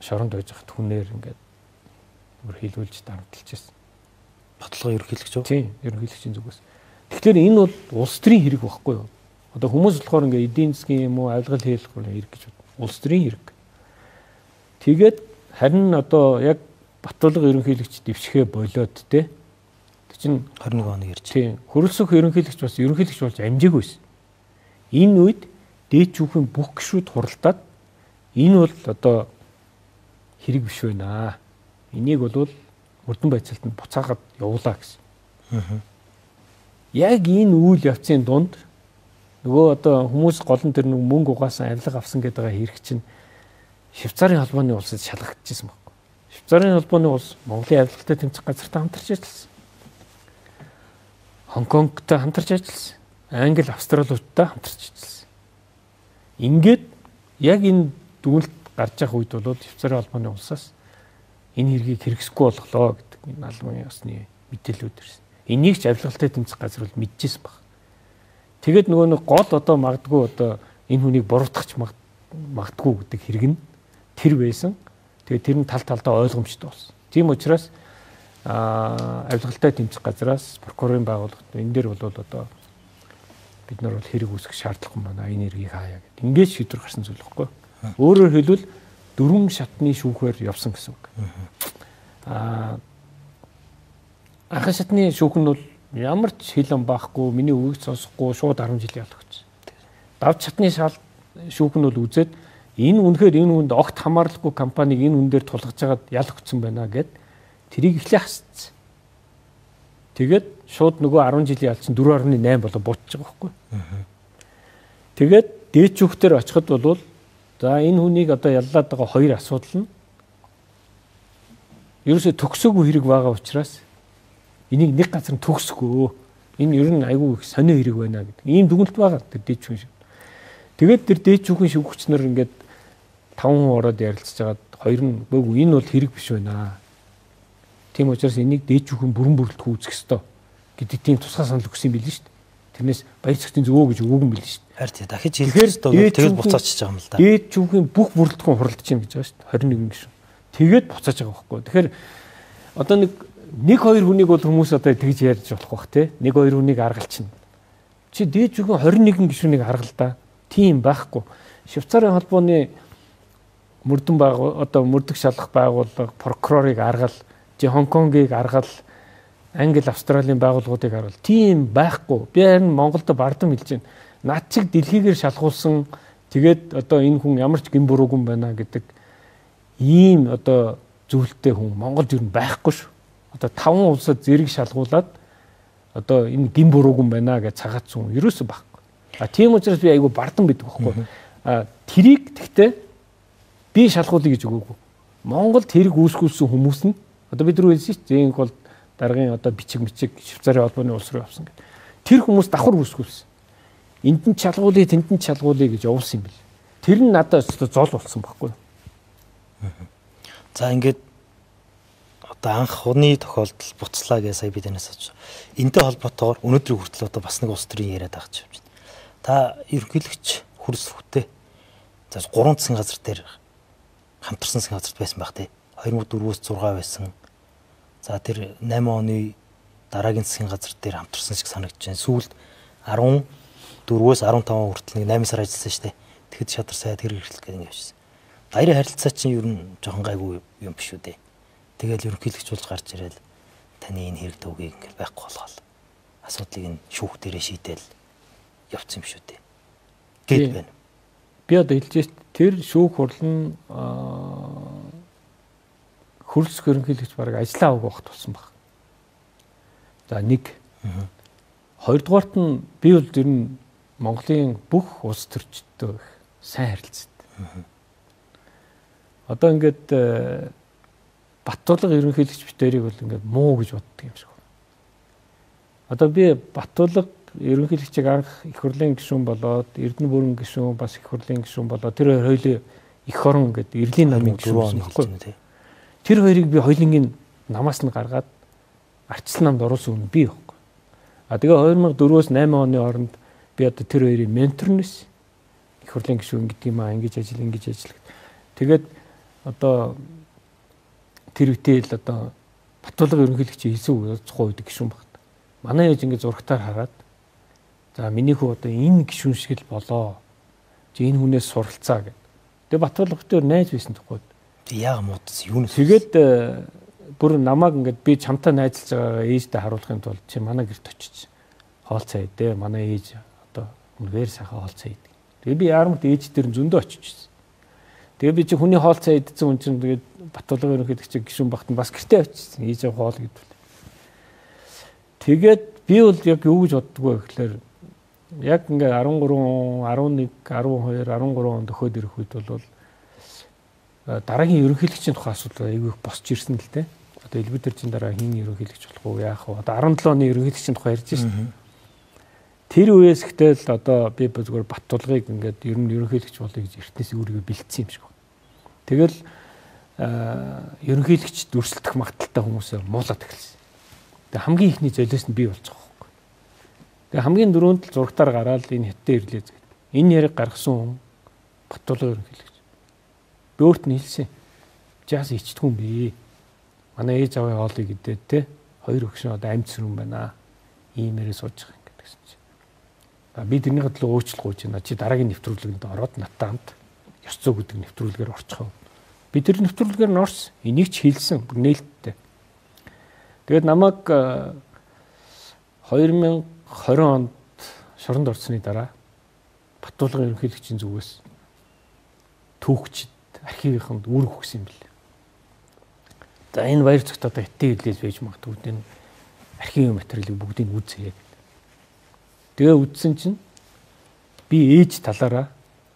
шоронд байж хат хүнээр ингээд бүр хилүүлж дарамтлж байсан. Баталга ерөнхийлөгч үү? Тийм, ерөнхийлөгчийн зүгээс. Тэгэхээр энэ бол улс төрийн хэрэг байхгүй юу? Одоо хүмүүс болохоор ингээ эдийн засгийн юм уу авилгал хийх хэрэг гэж бодно. Улс төрийн хэрэг. Тэгээд харин одоо яг Баталга ерөнхийлөгч дэвшихээ болиод те. Тэг чин 21 оны ярьж. Тийм. Хөрөлсөх ерөнхийлөгч бас ерөнхийлөгч болж амжаагүй байсан. Энэ үед дээд шүүхийн бүх гишүүд хуралдаад энэ бол одоо хэрэг биш байна. Энийг бол мөрдөн байцаалтанд буцаагаад явуулаа гэсэн. Яг энэ үйл явцын дунд нөгөө одоо хүмүүс гол нь тэр нэг мөнгө угаасан авилга авсан гэдэг байгаа хэрэг чинь Швейцарын холбооны улсад шалгагдчихсан баг. Швейцарын холбооны улс Монголын авилгалтай тэмцэх газартай хамтарч ажилласан. Хонконгтой хамтарч ажилласан. Англи, Австралиудтай хамтарч ажилласан. Ингээд яг энэ дүгнэлт гарч явах үед бол Швейцарын холбооны улсаас энэ хэргийг хэрэгсэхгүй болголоо гэдэг энэ албан ёсны мэдээллүүд ирсэн. Энийг ч авилгалтай тэмцэх газар бол мэдчихсэн баг. Тэгээд нөгөө нэг гол одоо магадгүй одоо энэ хүнийг буруутгах магадгүй гэдэг хэрэг нь тэр байсан. Тэгээд тэр нь тал талдаа ойлгомжтой болсон. Тийм учраас авилгалтай тэмцэх газраас прокурорын байгууллагт энэ дээр бол одоо бид нар бол хэрэг үүсгэх шаардлагагүй байна. Энэ хэргийг хаая гэдэг. Ингээд шийдвэр гарсан зүйл байхгүй. Өөрөөр хэлбэл 4 шатны шүүхээр явсан гэсэн үг. Анхан шатны шүүх нь бол ямар ч хил ам байхгүй, миний үгийг сонсохгүй шууд 10 жилийн ялгч. Давж шатны шүүх нь бол үзээд энэ үнэхээр энэ хүнд огт хамааралгүй компаниг энэ хүн дээр тулгаж хагаад ялгцсан байна гэд тэрийг эхлээ хасцсан. Тэгээд шууд нөгөө 10 жилийн ялцсан 4.8 болоо буутчих байгаа байхгүй. Тэгээд дээд шүүхтэр очиход бол за энэ хүнийг одоо яллаад байгаа хоёр асуудал нь ерөөсөө төгсөөгүй хэрэг байгаа учраас энийг нэг газар нь төгсгөө. Энэ ер нь айгүй их сонио хэрэг байна гэдэг. Ийм дүгнэлт байгаа тэр дээд шүүхийн шиг. Тэгээд тэр дээд шүүхийн шүүгч нар ингээд 5 хүн ороод ярилцж хагаад хоёр нь бөөгүй энэ бол хэрэг биш байна. Тийм учраас энийг дээд шүүхийн бүрэн бүрэлдэхүүн үзэх ёстой гэдэг тийм тусгай санал өгсөн юм билээ шүү дээ. Тэрнээс баяр цогтын зөвөө гэж өгөөгүй юм билээ шүү дээ. Харин тий дахиж хэлэх ёстой гэж тэгэл буцаачиж байгаа юм л да. Дээд шүүхийн бүх бүрэлдэхүүн хуралдаж чинь гэж байгаа шүү дээ. 21 гишүүн. Тэгээд буцааж байгаа байхгүй. Тэгэхээр одоо нэг хоёр хүнийг бол хүмүүс одоо тэгж ярьж болох бах те. Нэг хоёр хүнийг аргалчихна. Чи дээд шүүхийн 21 гишүүнийг аргал да. Тийм байхгүй. Швейцарын холбооны мөрдөн байгуул одоо мөрдөх шалгах байгууллага прокурорыг аргал, чи Хонконгийг аргал, Англи, Австралийн байгууллагуудыг аргал. Тийм байхгүй. Би харин Монголд бардам хэлж байна. Над чиг дэлхийгээр шалгуулсан тэгээд одоо энэ хүн ямар ч гэм буруугүй байна гэдэг ийм одоо зөвлөлттэй хүн Монголд ер нь байхгүй шүү. Одоо 5 улсад зэрэг шалгуулад одоо энэ гэм буруугүй байна гэж цагаатсан хүн ерөөсөө байхгүй. А тийм учраас би айгүй бардам байдаг байхгүй. А тэрийг тэгтээ би шалгуулъя гэж өгөөгүй. Монголд хэрэг үүсгүүлсэн хүмүүс нь одоо бид рүү хэлсэн шүү дээ. Зээнх бол даргын одоо бичиг мичиг Швейцарын холбооны улс руу явсан гэдэг. Тэр хүмүүс давхар үүсгүүлсэн. Энд нь шалгуулъя, тэнд нь шалгуулъя гэж явуулсан юм бэл. Тэр нь надад өстө зол болсон байхгүй. За ингээд одоо анх хуны тохиолдол буцлаа гэж сая би танаас асууж. Энтэй холбоотойгоор өнөөдрийн хүртэл одоо бас нэг улс төрийн яриад байгаа ч юм чинь. Та ерөнхийлөгч хөрсөхтэй за 3 засгийн газар дээр хамтарсан засгийн газарт байсан байх тий. 2004-өөс 6 байсан. За тэр 8 оны дараагийн засгийн газар дээр хамтарсан шиг санагдаж байна. Сүүлд 14-өөс 15 хүртэл нэг 8 сар ажилласан шүү дээ. Тэгэхэд шадар сайд хэрэг эрхлэх гэдэг юм явжсэн. Баярын харилцаа чинь ер нь жоохон гайгүй юм биш үү дээ. Тэгэл ерөнхийлөгч болж гарч ирэл таны энэ хэрэг төвгийг ингээл байхгүй болгоол. Асуудлыг нь шүүх дээрээ шийдээл явцсан юм шүү дээ. Гэт байна. Би одоо хэлж шít тэр шүүх хурал нь хөрөлсөх ерөнхийлөгч бараг ажиллаа авах багт болсон баг. За нэг. Хоёрдугаарт нь би бол ер нь Монголын бүх улс төрчдөө их сайн харилцдаг. Одоо ингээд Баттулга ерөнхийлөгч битэрийг бол ингээд муу гэж боддог юм шиг байна. Одоо би Баттулга ерөнхийлөгчийг анх их хурлын гишүүн болоод, Эрдэнэ бүрэн гишүүн, бас их хурлын гишүүн болоод тэр хоёр хоёулын эх орон гэдэг Эрлийн намын гишүүн байхгүй. Тэр хоёрыг би хоёулынгийн намаас нь гаргаад арчил намд оруулсан хүн би байхгүй. А тэгээ 2004-өөс 8 оны хооронд би одоо тэр хоёрын ментор нэс их хурлын гишүүн гэдэг юм аа, ингэж ажил, ингэж ажил. Тэгээд одоо тэр үтэл одоо Баттулга ерөнхийлөгчийн хэлсэн үг тухайн үед гишүүн багт. Манай ээж ингэ зурагтаар хараад за миний хүү одоо энэ гишүүн шиг л болоо. Чи энэ хүнээс суралцаа гэд. Тэгээ Баттулга битээр найз байсан тоххой. Тэг яага муудсан юу нэ? Тэгээд бүр намайг ингээд би чамтай найзалж байгаагаа ээждээ харуулахын тулд чи манай гэрт очиж хоол цай идэ. Манай ээж одоо үнэхээр сайхан хоол цай идэг. Тэгээ би яармагт ээж дээр зөндөө очиж. Тэгээ би чи хүний хоол цай идсэн хүн чинь тэгээд Баттулга ерөнхийлөгч гишүүн багт нь бас гэртээ очижсэн. Ээж хоол гэдвэл. Тэгээд би бол яг юу гэж боддгоо гэхээр яг ингээд 13, 11, 12, 13 онд өхөөд ирэх үед бол дараагийн ерөнхийлөгчийн тухай асуудал айгүй их босч ирсэн л дээ. Одоо элбэг дэржин дараа хин ерөнхийлөгч болох уу, яах вэ? Одоо 17 оны ерөнхийлөгчийн тухай ярьж шин. Тэр үеэс гэтэл одоо би зүгээр Баттулгыг ингээд ер нь ерөнхийлөгч болъё гэж эртнээс өөрийгөө бэлдсэн юм шиг байна. Тэгэл ерөнхийлөгчд өрсөлдөх магадaltaй хүмүүсээ муулаад эхэлсэн. Тэгээ хамгийн ихний золиос нь би болж байгаа байхгүй. Тэгээ хамгийн дөрөнд л зурагтаар гараад энэ хятад ирлээ гэдэг. Энэ яриг гаргасан хүн Баттулга ерөнхийлөгч. Би өөрт нь хэлсэн. Жаас ичдэггүй юм бэ. Манай ээж аваа хоолыг идээд те хоёр өгшин одоо амьд сэрүүн байна. Иймээрээ сууж байгаа юм гэдгсэн чинь. Би тэрнийхээ төлөө уучлах гуйж байна. Чи дараагийн нэвтрүүлгэнд ороод надтай хамт ёс зүй гэдэг нэвтрүүлгээр орчихоо. Би тэр нэвтрүүлгээр нь орсон. Энийг ч хэлсэн бүр нээлттэй. Тэгээд намайг 2020 онд шоронд орсны дараа Баттулга ерөнхийлөгчийн зүгээс түүхчид архивынханд үүрэг өгсөн юм билээ. За энэ баяр цогт одоо хятад хэлээс байж магадгүй энэ архивын материалыг бүгдийг үзье гэдэг. Тэгээ үзсэн чинь би ээж талаараа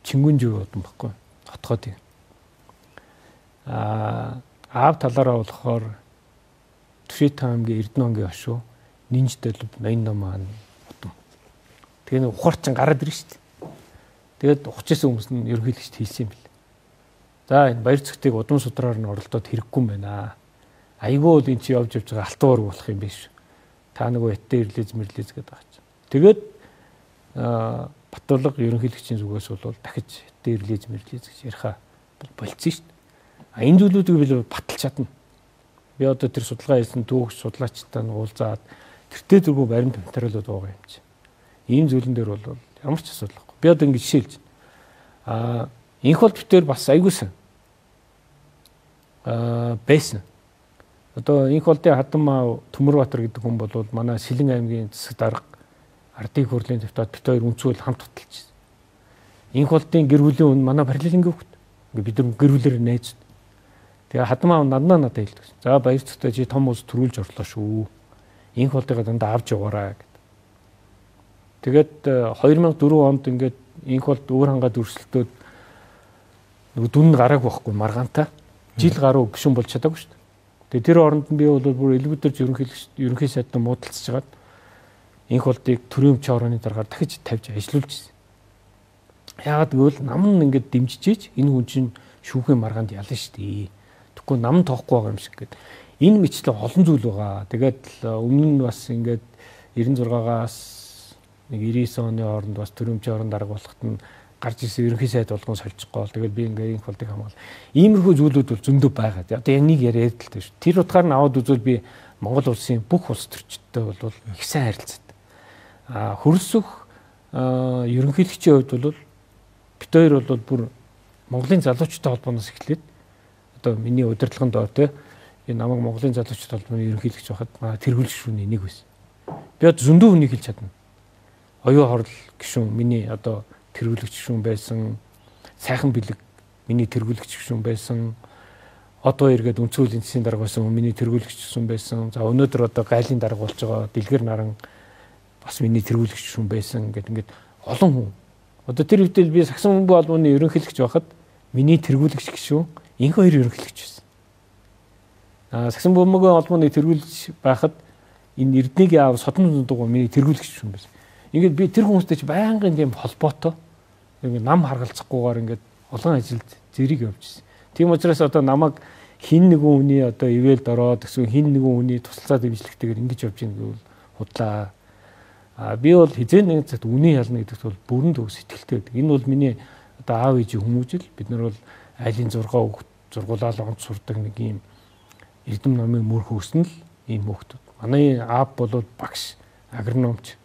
Чингүнжив удам баггүй хотгоод юм. Аав талаараа болохоор Түшээт аймгийн Эрдэнэ онгийн хошуу Нинж долб ноён номын удам. Тэгээ нэг ухаар чин гараад ирнэ шүү дээ. Тэгээд ухажсэн хүмүүс нь ерөнхийлөгчд хэлсэн юм бэл. За энэ баяр цогтыг удам судраар нь оролдоод хэрэггүй юм байна. Айгүй бол эн чи явж явж байгаа алтан уург болох юм биш. Та нөгөө хятад ирлээ мэрлээ гэдэг байгаа чинь. Тэгээд Баттулга ерөнхийлөгчийн зүгээс бол дахиж хятад ирлээ мэрлээ гэж яриха болцсон шүү дээ. А энэ зүйлүүдийг би баталж чадна. Би одоо тэр судалгаа хийсэн түүх судлаачтай нь уулзаад тэртээ зүрхүү баримт материалууд байгаа юм чи. Ийм зүйлэн дээр бол ямар ч асуудал байхгүй. Би одоо ингэж жишээлж байна. Инх бол битээр бас айгүй сан. Байсан. Одоо инх болдын хадам Төмөрбаатар гэдэг хүн бол манай Сэлэн аймгийн засаг дарга ардын хурлын депутат бит хоёр үнцгэл хамт баталж байсан. Инх болдын гэр бүлийн хүн манай параллелингийн хүүхэд. Ингээ бид нар гэр бүлээр найз. Тэгээ хадам аав надад хэлдэг. За баяр цогтой чи том улс төрүүлж орлоо шүү. Инх болдыгаа дандаа авч яваарай гэд. Тэгээд 2004 онд ингээд инх болд өвөр хангаад өрсөлдөөд нөгөө дүн гараагүй байхгүй маргаантай. Жил гаруй гишүүн болж чадаагүй шүү дээ. Тэгээ тэр оронд нь би бол бүр элбэг дөрж ерөнхий сайдтай муудалцж хагаад инх болдыг төрийн өмчийн орооны даргаар дахиж тавьж ажилуулж ирсэн. Яагаад гэвэл нам нь ингээд дэмжиж энэ хүн чинь шүүхийн маргаанд ялна шүү дээ. Тэгэхгүй нам тоохгүй байгаа юм шиг гээд. Энэ мэтлэг олон зүйл байгаа. Тэгээд өмнө нь бас ингээд 96-аас нэг 99 оны хооронд бас төрийн өмчийн орон дарга болоход нь гарч ирсэн ерөнхий сайд болгон сольчихгоо. Тэгээд би ингээд инх болдыг хамгаал. Иймэрхүү зүйлүүд бол зөндөө байгаа. Одоо яг нэг яриад л дээ шүү. Тэр утгаар нь аваад үзвэл би Монгол улсын бүх улс төрчдтэй бол их сайн харилцдаг. Хөрсөх ерөнхийлөгчийн хувьд бол бит хоёр бол бүр Монголын залуучуудтай холбооноос эхлээд одоо миний удирдлагын доор те энэ намайг Монголын залуучууд холбооны ерөнхийлөгч байхад манай тэргүүлэх гишүүний нэг байсан. Би одоо зөндөө хүнийг хэлж чадна. Оюун хорл гишүүн миний одоо тэргүүлэгч гишүүн байсан. Сайхан бэлэг миний тэргүүлэгч гишүүн байсан. Одоо эргээд үнцүүлийн засгийн дарга байсан миний тэргүүлэгч гишүүн байсан. За өнөөдөр одоо гайлын дарга болж байгаа Дэлгэр наран бас миний тэргүүлэгч хүн байсан гэдэг ингээд олон хүн. Одоо тэр үед би сагсан бөмбөг холбооны ерөнхийлөгч байхад миний тэргүүлэгч гишүүн инх хоёр ерөнхийлөгч байсан. Сагсан бөмбөгийн холбооны тэргүүлж байхад энэ Эрдэнэгийн аав Содон дугуй миний тэргүүлэгч хүн байсан. Ингээд би тэр хүмүүстэй ч байнгын тийм холбоотой ингээд нам харгалзахгүйгээр ингээд олон ажилд зэрэг явж ирсэн. Тийм учраас одоо намайг хин нэгэн хүний одоо ивэлд ороод эсвэл хин нэгэн хүний туслалцаа дэмжлэгтэйгээр ингэж явж гин гэвэл худлаа. Би бол хизээ нэгэн цагт үнийн ялна гэдэгт бол бүрэн төгс итгэлтэй байдаг. Энэ бол миний одоо аав ээжийн хүмүүжил. Бид нар бол айлын 6 хүүхэд зургуулаад онц сурдаг нэг юм эрдэм номын мөр хөөсөн л ийм хүүхдүүд. Манай аав бол багш, агрономч,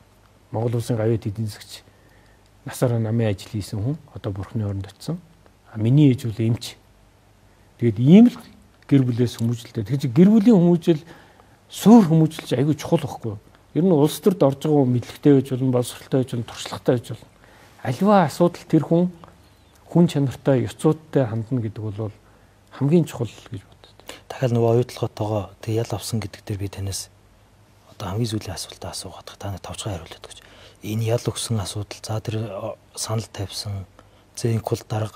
Монгол улсын гавьяат эдийн засгч, насаараа намын ажил хийсэн хүн одоо бурхны оронд очсон. Миний ээж бол эмч. Тэгээд ийм л гэр бүлээс хүмүүжлээ. Тэгэхээр чи гэр бүлийн хүмүүжил, суур хүмүүжил чи айгүй чухал байхгүй юу? Ер нь улс төрд орж байгаа хүн мэдлэгтэй байж болно, боловсролтой байж болно, туршлагатай байж болно. Аливаа асуудал тэр хүн чанартай, ёс зүйтэй хандна гэдэг бол хамгийн чухал гэж боддог. Дахиад нөгөө оюутлоготойгоо тэг ял авсан гэдэг дээр би танаас одоо хамгийн сүүлийн асуултаа асуугаад та нэг товчхон хариулаад өгч. Энэ ял өгсөн асуудал, за тэр санал тавьсан зэнкул дарга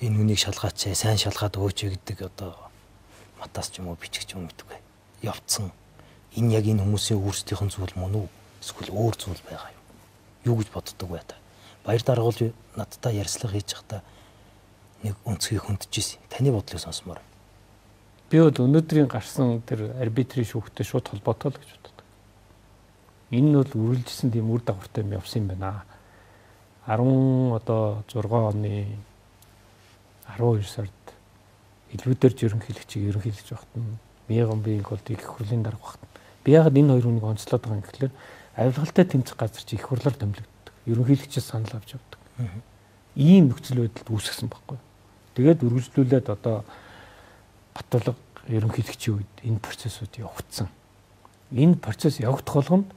энэ хүнийг шалгаач, сайн шалгаад өгөөч гэдэг одоо матаас ч юм уу бичих ч юм мэдгүй. Явцсан. Энэ яг энэ хүмүүсийн өөрсдийнх нь зүйл мөн үү? Эсвэл өөр зүйл байгаа юу? Юу гэж боддог вэ та? Баяр дарга бол надтай ярьцлага хийж байхдаа нэг өнцгийг хөндөж ирсэн. Таны бодлыг сонсомоор. Би бол өнөөдрийн гарсан тэр арбитрийн шүүхтэй шууд холбоотой л гэж боддог. Энэ нь бол үргэлжсэн тийм үр дагавартай юм явсан юм байна. 10 одоо 6 оны 12 сард элбэдэр ерөнхийлөгчийг ерөнхийлөгч багт нь Мегамбийн болд их хурлын дарга багт. Би яагаад энэ хоёр хүнийг онцлоод байгаа юм гэхлээр авилгалтай тэмцэх газар чи их хурлаар томилогддог. Ерөнхийлөгчөөс санал авч явдаг. Ийм нөхцөл байдалд үүсгэсэн байхгүй. Тэгээд үргэлжлүүлээд одоо Батулга ерөнхийлөгчийн үед энэ процессууд явагдсан. Энэ процесс явагдах болгонд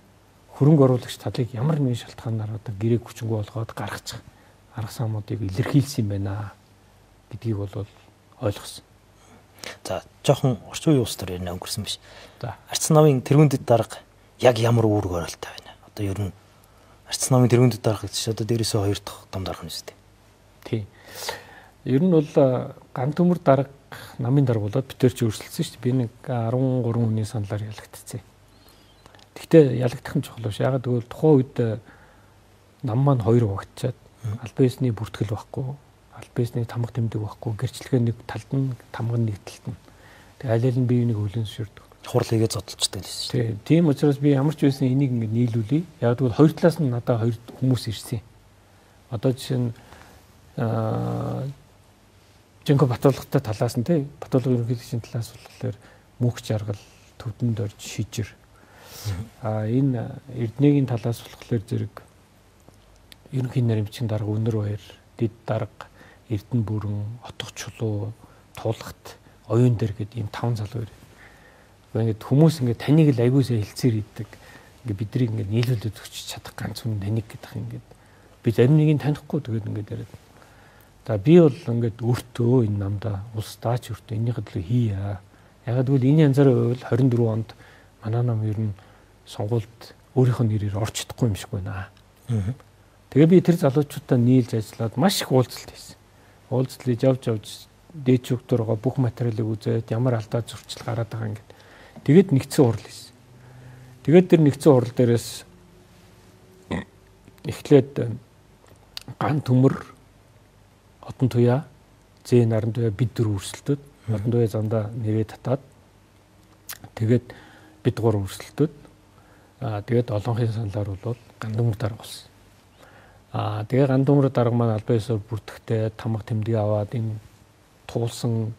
хөрөнгө оруулагч талыг ямар нэгэн шалтгаанаар одоо гэрээ хүчингү болгоод гаргачих арга самуудыг илэрхийлсэн юм байна гэдгийг бол ойлгосон. За жоохон орчин үеийн улс төр ярина өнгөрсөн биш. За Арц намын тэргүүндэд дарга яг ямар үүрэг оролттой байна? Одоо ер нь Арц намын тэргүүндэд дарга гэж одоо дээрээсээ хоёр дахь том дарга нь үстэй. Тий. Ер нь бол ган төмөр дарга намын дарга болоод бид тэр чи өрсөлдсөн шүү дээ. Би нэг 13 хүний саналаар ялагдчихсан. Гэхдээ ялагдах нь чухал биш. Яагаад гэвэл тухайн үед нам маань хоёр хуваагдчаад албан ёсны бүртгэл байхгүй, албан ёсны тамга тэмдэг байхгүй, гэрчлэгээ нэг талд нь, тамга нэг талд нь. Тэгээ аль аль нь бие биенийг хөлөн зөвшөөрдөг. Хурал хийгээ зодолчдаг л шүү дээ. Тийм учраас би ямар ч байсан энийг ингэ нийлүүлье. Яг гэвэл хоёр талаас нь надад хоёр хүмүүс ирсэн. Одоо жишээ нь Жинхэнэ Батулгатай талаас нь тий Батулга ерөнхийлөгчийн талаас болохоор мөнх жаргал, төвдөнд орж шижир. Энэ Эрдэнэгийн талаас болохоор зэрэг ерөнхий наримчин дарга Өнөр баяр, Дэд дарга, Эрдэнэ бүрэн, Отго чулуу, Тулгат, Оюун дээр гэдэг ийм 5 залуу ирээ. Ингээд хүмүүс ингээд таныг л айгуусаа хэлцээр идэг. Ингээд бидрийг ингээд нийлүүлээд өгч чадах ганц хүн таныг гэдэг ингээд би зарим нэгийг танихгүй тэгээд ингээд яриад. За би бол ингээд өртөө энэ намдаа улсдаа ч өртөө энийхээ төлөө хийя. Ягаад гэвэл энэ янзаараа байвал 24 онд манай нам ер нь сонгуульд өөрийнх нь нэрээр орж чадахгүй юм шиг байна. Тэгээ би тэр залуучуудаа нийлж ажиллаад маш их уулзалт хийсэн. Уулзалт хийж явж явж дээд чүгтөргөө бүх материалыг үзээд ямар алдаа зөрчил гараад байгаа ингээд. Тэгээд нэгдсэн хурал хийсэн. Тэгээд тэр нэгдсэн хурал дээрээс эхлээд ган төмөр Одон туяа, Зээ наран туяа бид дөрөв өрсөлдөд, Одон туяа замдаа нэрээ татаад тэгээд бид гурав өрсөлдөд тэгээд олонхын саналаар бол гандумөр дарга болсон. Тэгээ гандумөр дарга маань албан ёсоор бүртгэхтэй тамга тэмдэг аваад энэ туулсан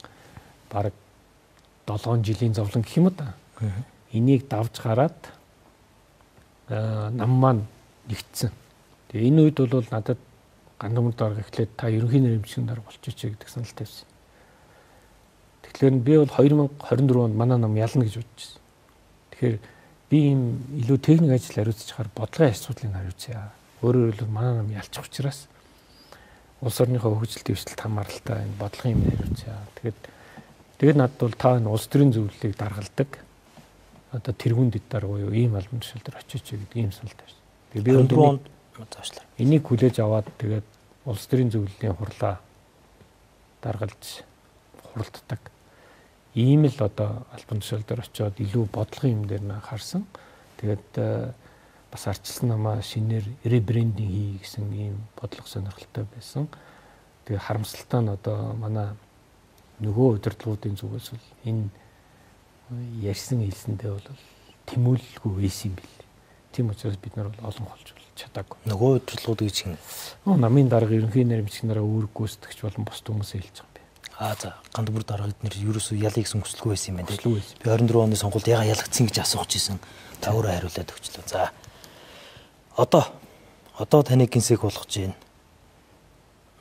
бараг 7 жилийн зовлон гэх юм уу та. Энийг давж гараад нам маань нэгтсэн. Тэгээ энэ үед бол надад гандумөр дарга эхлээд та ерөнхий нэрэмжлэгэн дарга болчихъя гэдэг санал тавьсан. Тэгэхээр би бол 2024 онд манай нам ялна гэж бодож байсан. Тэгэхээр би ийм илүү техник ажил хариуцчихаар бодлогын асуудлыг хариуцъя. Өөрөөр хэлбэл манай нам ялчих учраас улс орныхоо хөгжил дэвшилт хамааралтай энэ бодлогын юм хариуцъя. Тэгээд надад бол та энэ улс төрийн зөвлөлийг даргалдаг. одоо тэргүүн дэд дарга юу ийм албан тушаал дээр очиж гэдэг ийм санал тавьсан. Тэгээ би 24 онд заашлаа. Энийг хүлээж аваад тэгээд улс төрийн зөвлөлийн хурлаа даргалж хуралддаг. Ийм л одоо албан тушаал дээр очиод илүү бодлогын юм дээр нь анхаарсан. Тэгээд бас арчилсан намаа шинээр ребрендинг хий гэсэн ийм бодлого сонирхолтой байсан. Тэгээ харамсалтай нь одоо манай нөгөө удирдлагуудын зүгээс бол энэ ярьсан хэлсэндээ бол тэмүүлэлгүй байсан юм бэл. Тийм учраас бид нар бол олон холж чадаагүй. Нөгөө удирдлагууд гэж юм. Намын дарга, ерөнхий нэрмжих нараа үүрэг гүйцэтгэгч болон бусд хүмүүсээ хэлж байгаа юм бэ. Аа за, ганд бүр дарга эднэр ерөөсөө ялыг гэсэн хүсэлгүй байсан юм байна. Би 24 оны сонгуульд яга ялагдсан гэж асуух гэсэн. Та өөрөө хариулаад өгчлөө. За. Одоо таныг гинсэг болгож байна.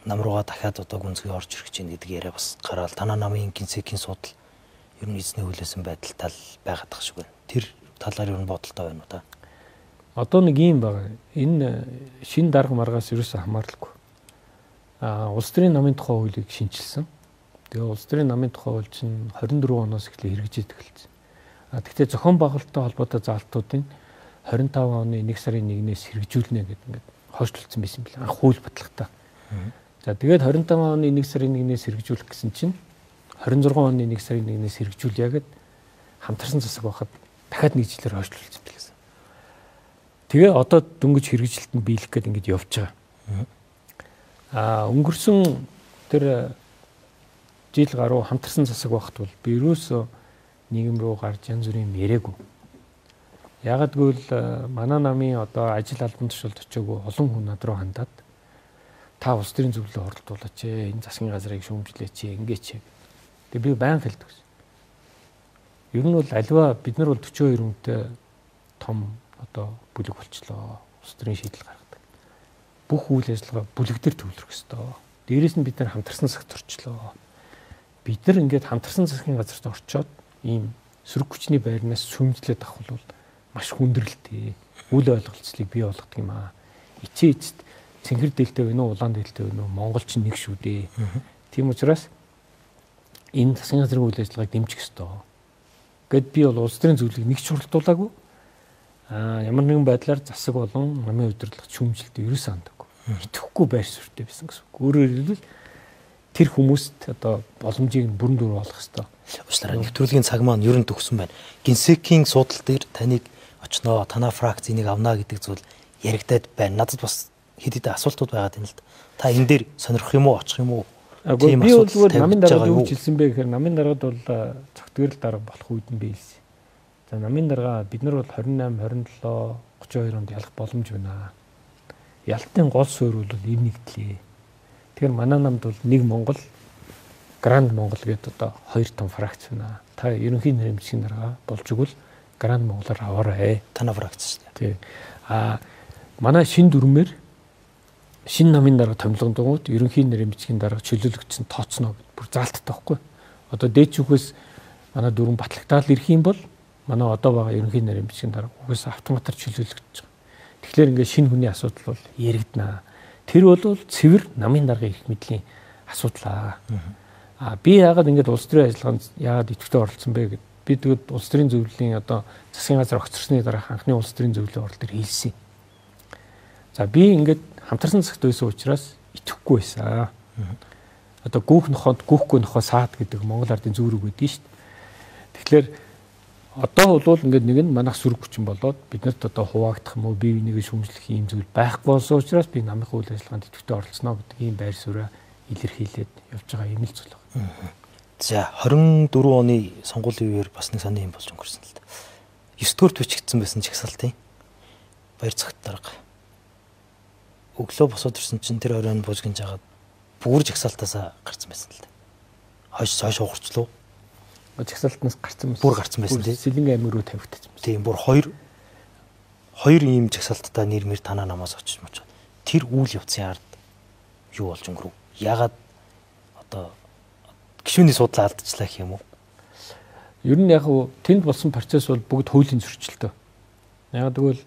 Нам руугаа дахиад одоо гүнзгий орж ирэх чинь гэдэг яриа бас гараал. Танаа намын гинсэгийн судал ер нь эзний хүлээсэн байдалтай л байгаад тах шиг байна. Тэр талаар ер нь бодолтой байна уу та? Одоо нэг юм байгаа. Энэ шин дарга маргаас ерөөсөө хамааралгүй. Улс төрийн намын тухай хуулийг шинчилсэн. Тэгээ улс төрийн намын тухай хууль чинь 24 оноос эхлээ хэрэгжиж эхэлсэн. Гэхдээ зохион байгуулалттай холбоотой заалтуудын 25 оны 1 сарын 1-ээс хэрэгжүүлнэ гэдэг ингээд хойшлуулсан байсан бэл. Анх хууль батлагтаа. За тэгээд 25 оны 1 сарын 1-ээс хэрэгжүүлэх гэсэн чинь 26 оны 1 сарын 1-ээс хэрэгжүүлье гэд хамтарсан засаг байхад дахиад нэг жилээр хойшлуулсан бэл. Тэгээ одоо дөнгөж хэрэгжилтэнд биелэх гээд ингэж явж байгаа. Өнгөрсөн тэр жил гаруй хамтарсан засаг байхад бол би ерөөсөө нийгэм рүү гарч янз бүрийн юм яриаггүй. Яагаад гэвэл манай намын одоо ажил албан тушаалд очиагүй олон хүн над руу хандаад та улс төрийн зөвлөлөө оролдуулаач, энэ засгийн газрыг шүүмжлээч, ингэээч. Тэгээ би баян хэлдэг гэсэн. Ер нь бол аливаа бид нар бол 42 хүнтэй том одоо бүлэг болчлоо. Улс төрийн шийдэл гаргадаг. Бүх үйл ажиллагаа бүлэг дээр төвлөрөх ёстой. Дээрээс нь бид нар хамтарсан засагт орчлоо. Бид нар ингээд хамтарсан засгийн газарт орчоод ийм сөрөг хүчний байрнаас сүмжлээд авах бол маш хүндрэлтэй. Үл ойлголцлыг бий болгодог юм аа. Ичээ эцэст цэнхэр дээлтэй байна уу, улаан дээлтэй байна уу, Монгол чинь нэг шүү дээ. Тийм учраас энэ засгийн газрын үйл ажиллагааг дэмжих ёстой. Гэт би бол улс төрийн зөвлөлийг нэг ч хуралдуулаагүй. Ямар нэгэн байдлаар засаг болон намын удирдлага шүүмжлэлд ерөөсөө хандаагүй. Итгэхгүй байр суурьтай байсан гэсэн үг. Өөрөөр хэлбэл тэр хүмүүст одоо боломжийг бүрэн дүүрэн олох ёстой. Уучлаарай. Нэвтрүүлгийн цаг маань ер нь төгсөн байна. Гинсекийн судал дээр таныг очноо, танаа фракц энийг авнаа гэдэг зүйл яригадад байна. Надад бас хэд хэдэн асуултууд байгаад байна л да. Та энэ дээр сонирхох юм уу, очих юм уу? Тийм би бол зүгээр намын даргад юу гэж хэлсэн бэ гэхээр намын даргад бол цогтгэрэл дарга болох үед нь би хэлсэн. За намын дарга бид нар бол 28, 27, 32 онд ялах боломж байна. Ялтын гол суурь бол эв нэгдлээ. Тэгэхээр манай намд бол нэг Монгол, Гранд Монгол гэдэг одоо хоёр том фракц байна. Та ерөнхий нэрмжийн дарга болж игэл Гранд Монголоор аваарай. Танаа фракц шүү дээ. Тий. Манай шин дүрмээр шин намын дарга томилгондгууд ерөнхий нэрмжийн дарга чөлөөлөгдсөн тооцно гэд бүр заалттай байхгүй. Одоо дээд шүүхээс манай дүрм батлагтаал ирэх юм бол манай одоо байгаа ерөнхий нэрмжийн дарга угсаа автоматар чөлөөлөгдөж байгаа. Тэгэхээр ингээд шинэ хүний асуудал бол яригдана. Тэр бол цэвэр намын даргын эрх мэдлийн асуудал аа. Би яагаад ингээд улс төрийн ажиллагаанд яагаад идэвхтэй оролцсон бэ гэд би тэгвэл улс төрийн зөвлөлийн одоо засгийн газар огцорсны дараах анхны улс төрийн зөвлөлийн орол дээр хэлсэн. За би ингээд хамтарсан засагт байсан учраас итгэхгүй байсан. Одоо гүүх нохойд гүүхгүй нохой саад гэдэг Монгол ардын зүүр үг байдгийн шүү дээ. Тэгэхээр одоо бол ингээд нэг нь манайх сөрөг хүчин болоод биднэрт одоо хуваагдах юм уу, бие бинийгээ шүүмжлэх ийм зүйл байхгүй болсон учраас би намынхаа үйл ажиллагаанд идэвхтэй оролцсноо гэдэг ийм байр сууриа илэрхийлээд явж байгаа юм л зүйл байна. За 24 оны сонгуулийн үеэр бас нэг сони юм болж өнгөрсөн л да. 9 дугаарт бичигдсэн байсан жагсаалтын баяр цагт дарга. Өглөө босоод ирсэн чинь тэр оройн бужигнж хагаад бүр жагсаалтаасаа гарсан байсан л да. Хойш хугарчлуу. Жагсаалтнаас гарсан байсан. Бүр гарсан байсан тийм. Сэлэнг аймаг руу тавигдсан байсан. Тийм, бүр хоёр ийм жагсаалттай нэр мэр танаа намаас очиж мочоод тэр үйл явцын ард юу болж өнгөрөв? Яагаад одоо гишүүний судлаа алдчихлаа гэх юм уу? Ер нь яг тэнд болсон процесс бол бүгд хуулийн зөрчилтэй. Яг тэгвэл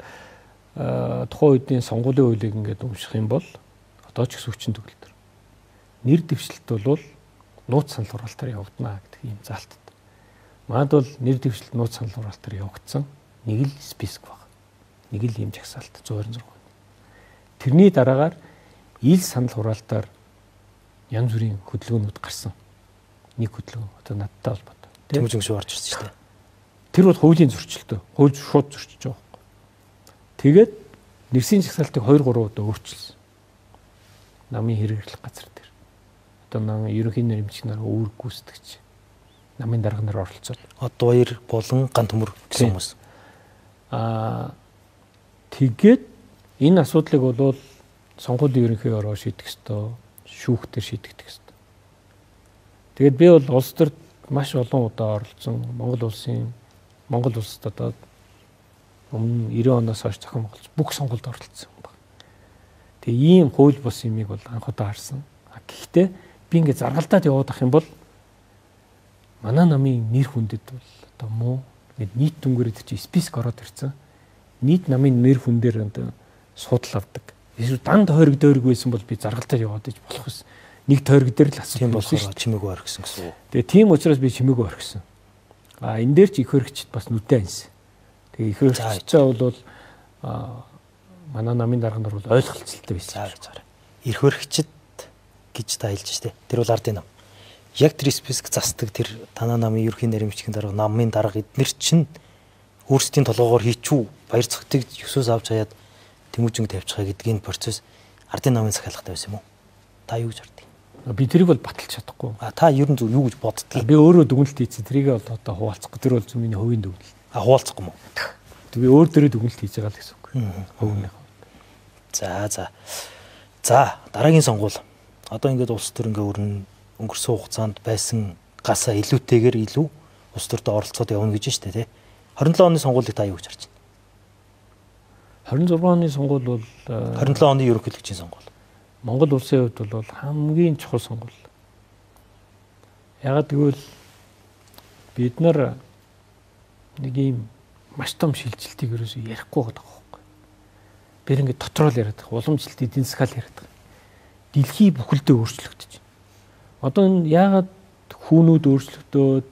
тухайн үеийн сонгуулийн хуулийг ингээд унших юм бол одоо ч гэсэн хүчин төгөлдөр. Нэр дэвшлэлт бол нууц санал хураалтаар явагдана гэдэг ийм заалттай. Манад бол нэр дэвшилт нууц санал хураалтаар явагдсан нэг л список баг. Нэг л ийм жагсаалт 126. Тэрний дараагаар ил санал хураалтаар янз бүрийн хөдөлгөөнүүд гарсан. Нэг хөдөлгөөн одоо надтай холбоотой. Тэмүүжин шүү орж ирсэн шүү дээ. Тэр бол хуулийн зөрчилтэй. Хууль шууд зөрчиж байгаа байхгүй. Тэгээд нэрсийн жагсаалтыг 2 3 удаа өөрчилсөн. Намын хэрэглэх газар дээр. Одоо нам ерөнхий нэрмжих нар үүрэг гүйцэтгэж намын дарга нар оролцоод Одваяр болон Ган төмөр гэсэн хүмүүс. Тэгээд энэ асуудлыг бол сонгуулийн ерөнхий ороо шийдэх ёстой, шүүхтэр шийдэгдэх ёстой. Тэгээд би бол улс төрд маш олон удаа оролцсон. Монгол улсад одоо өмнө 90 оноос хойш зохион байгуулж бүх сонгуульд оролцсон баг. Тэгээ ийм хууль бус юмыг бол анх удаа харсан. Гэхдээ би ингээд заргалдаад яваад ах юм бол манай намын нэр хүндэд бол одоо муу ингээд нийт дүнгээр тэр чинь списк ороод ирсэн. Нийт намын нэр хүндээр одоо судал авдаг. Эсвэл дан тойрог дойрог байсан бол би заргалдаад яваад иж болох байсан. Нэг тойрог дээр л асуудал болсон шүү дээ. Чимээгүй орхисон гэсэн үг. Тэгээ тийм учраас би чимээгүй орхисон. Энэ дээр ч их хөрөгчд бас нүдэн ансан. Тэгээ их хөрөгчдөө бол манай намын дарга нар бол ойлголцолтой байсан. Их хөрөгчд гэж та хэлж штэ. Тэр бол ардын нам. Яг тэр списк застдаг тэр танаа намын ерөнхий нэрмжийн дарга, намын дарга эднэр чинь өөрсдийн толгоогоор хийчүү баяр цогтыг 9-өөс авч хаяад Тэмүүжинг тавьчихаа гэдэг энэ процесс ардын намын захиалгатай байсан юм уу? Та юу гэж хардгийг? Би тэрийг бол баталж чадахгүй. Та ер нь зөв юу гэж боддгийг? Би өөрөө дүгнэлт хийсэн. Тэрийг бол одоо хуваалцахгүй. Тэр бол миний хувийн дүгнэлт. Хуваалцахгүй юм уу? Би өөр дөрөө дүгнэлт хийж байгаа л гэсэн үг. Хувийнхаа. За. За, дараагийн сонгуул. Одоо ингээд улс төр ингээ өрн өнгөрсөн хугацаанд байсан гасаа илүүтэйгээр илүү улс төрдөө оролцоод явна гэж байна шүү дээ, тий? 27 оны сонгуулийг та юу гэж харж байна? 26 оны сонгуул бол 27 оны ерөнхийлөгчийн сонгуул. Монгол улсын хувьд бол хамгийн чухал сонгуул. Ягаад гэвэл бид нар нэг ийм маш том шилжилтийг ерөөсөө ярихгүй байгаа байхгүй. Би ингээд дотроо л яриад байгаа. Уламжлалт эдийн засгаал яриад байгаа. Дэлхий бүхэлдээ өөрчлөгдөж байна. Одоо энэ яагаад хүүнүүд өөрчлөгдөөд,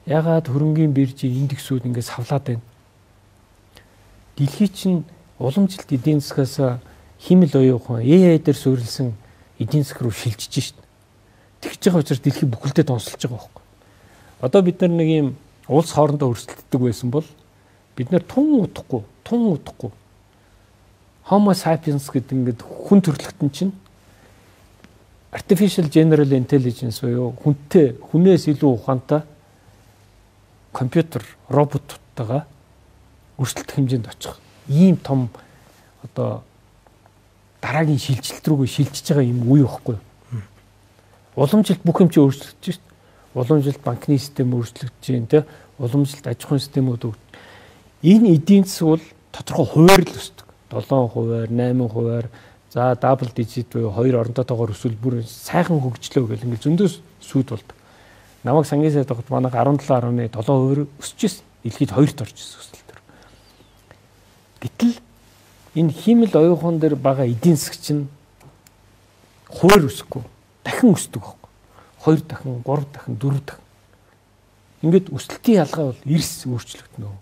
яагаад хөрөнгийн биржийн индексүүд ингээд савлаад байна? Дэлхий чинь уламжлалт эдийн засгаас химэл оюун ухаан AI дээр суурилсан эдийн засаг руу шилжиж шít. Тэгж байгаа учраас дэлхий бүхэлдээ донсолж байгаа байхгүй. Одоо бид нар нэг ийм улс хоорондоо өрсөлддөг байсан бол бид нар тун удахгүй Homo sapiens гэдэг ингээд хүн төрөлхтөн чинь artificial general intelligence буюу хүнтэй хүнээс илүү ухаантай компьютер роботтойгоо өрсөлдөх хэмжээнд очих ийм том одоо дараагийн шилжилт рүүгээ шилжиж байгаа юм үе байхгүй юу? Уламжлалт бүх юм чи өөрчлөгдөж шít. Уламжлалт банкны систем өөрчлөгдөж байна те. Уламжлалт аж ахуйн системүүд. Энэ эдийн засаг бол тодорхой хувиар л өсдөг. 7%, 8%, за double digit буюу 2 оронтоотойгоор өсвөл бүр сайхан хөгжлөө гэл ингээл зөндөө сүд болдог. Намайг сангийн сайд байхад манай 17.7% өсөж ирсэн. Дэлхийд 2-т орж ирсэн өсөлтөөр. Гэтэл энэ хиймэл оюухан дээр байгаа эдийн засаг чинь хуваар өсөхгүй, дахин өсдөг байхгүй. 2 дахин, 3 дахин, 4 дахин. Ингээд өсөлтийн ялгаа бол эрс өөрчлөгдөнө.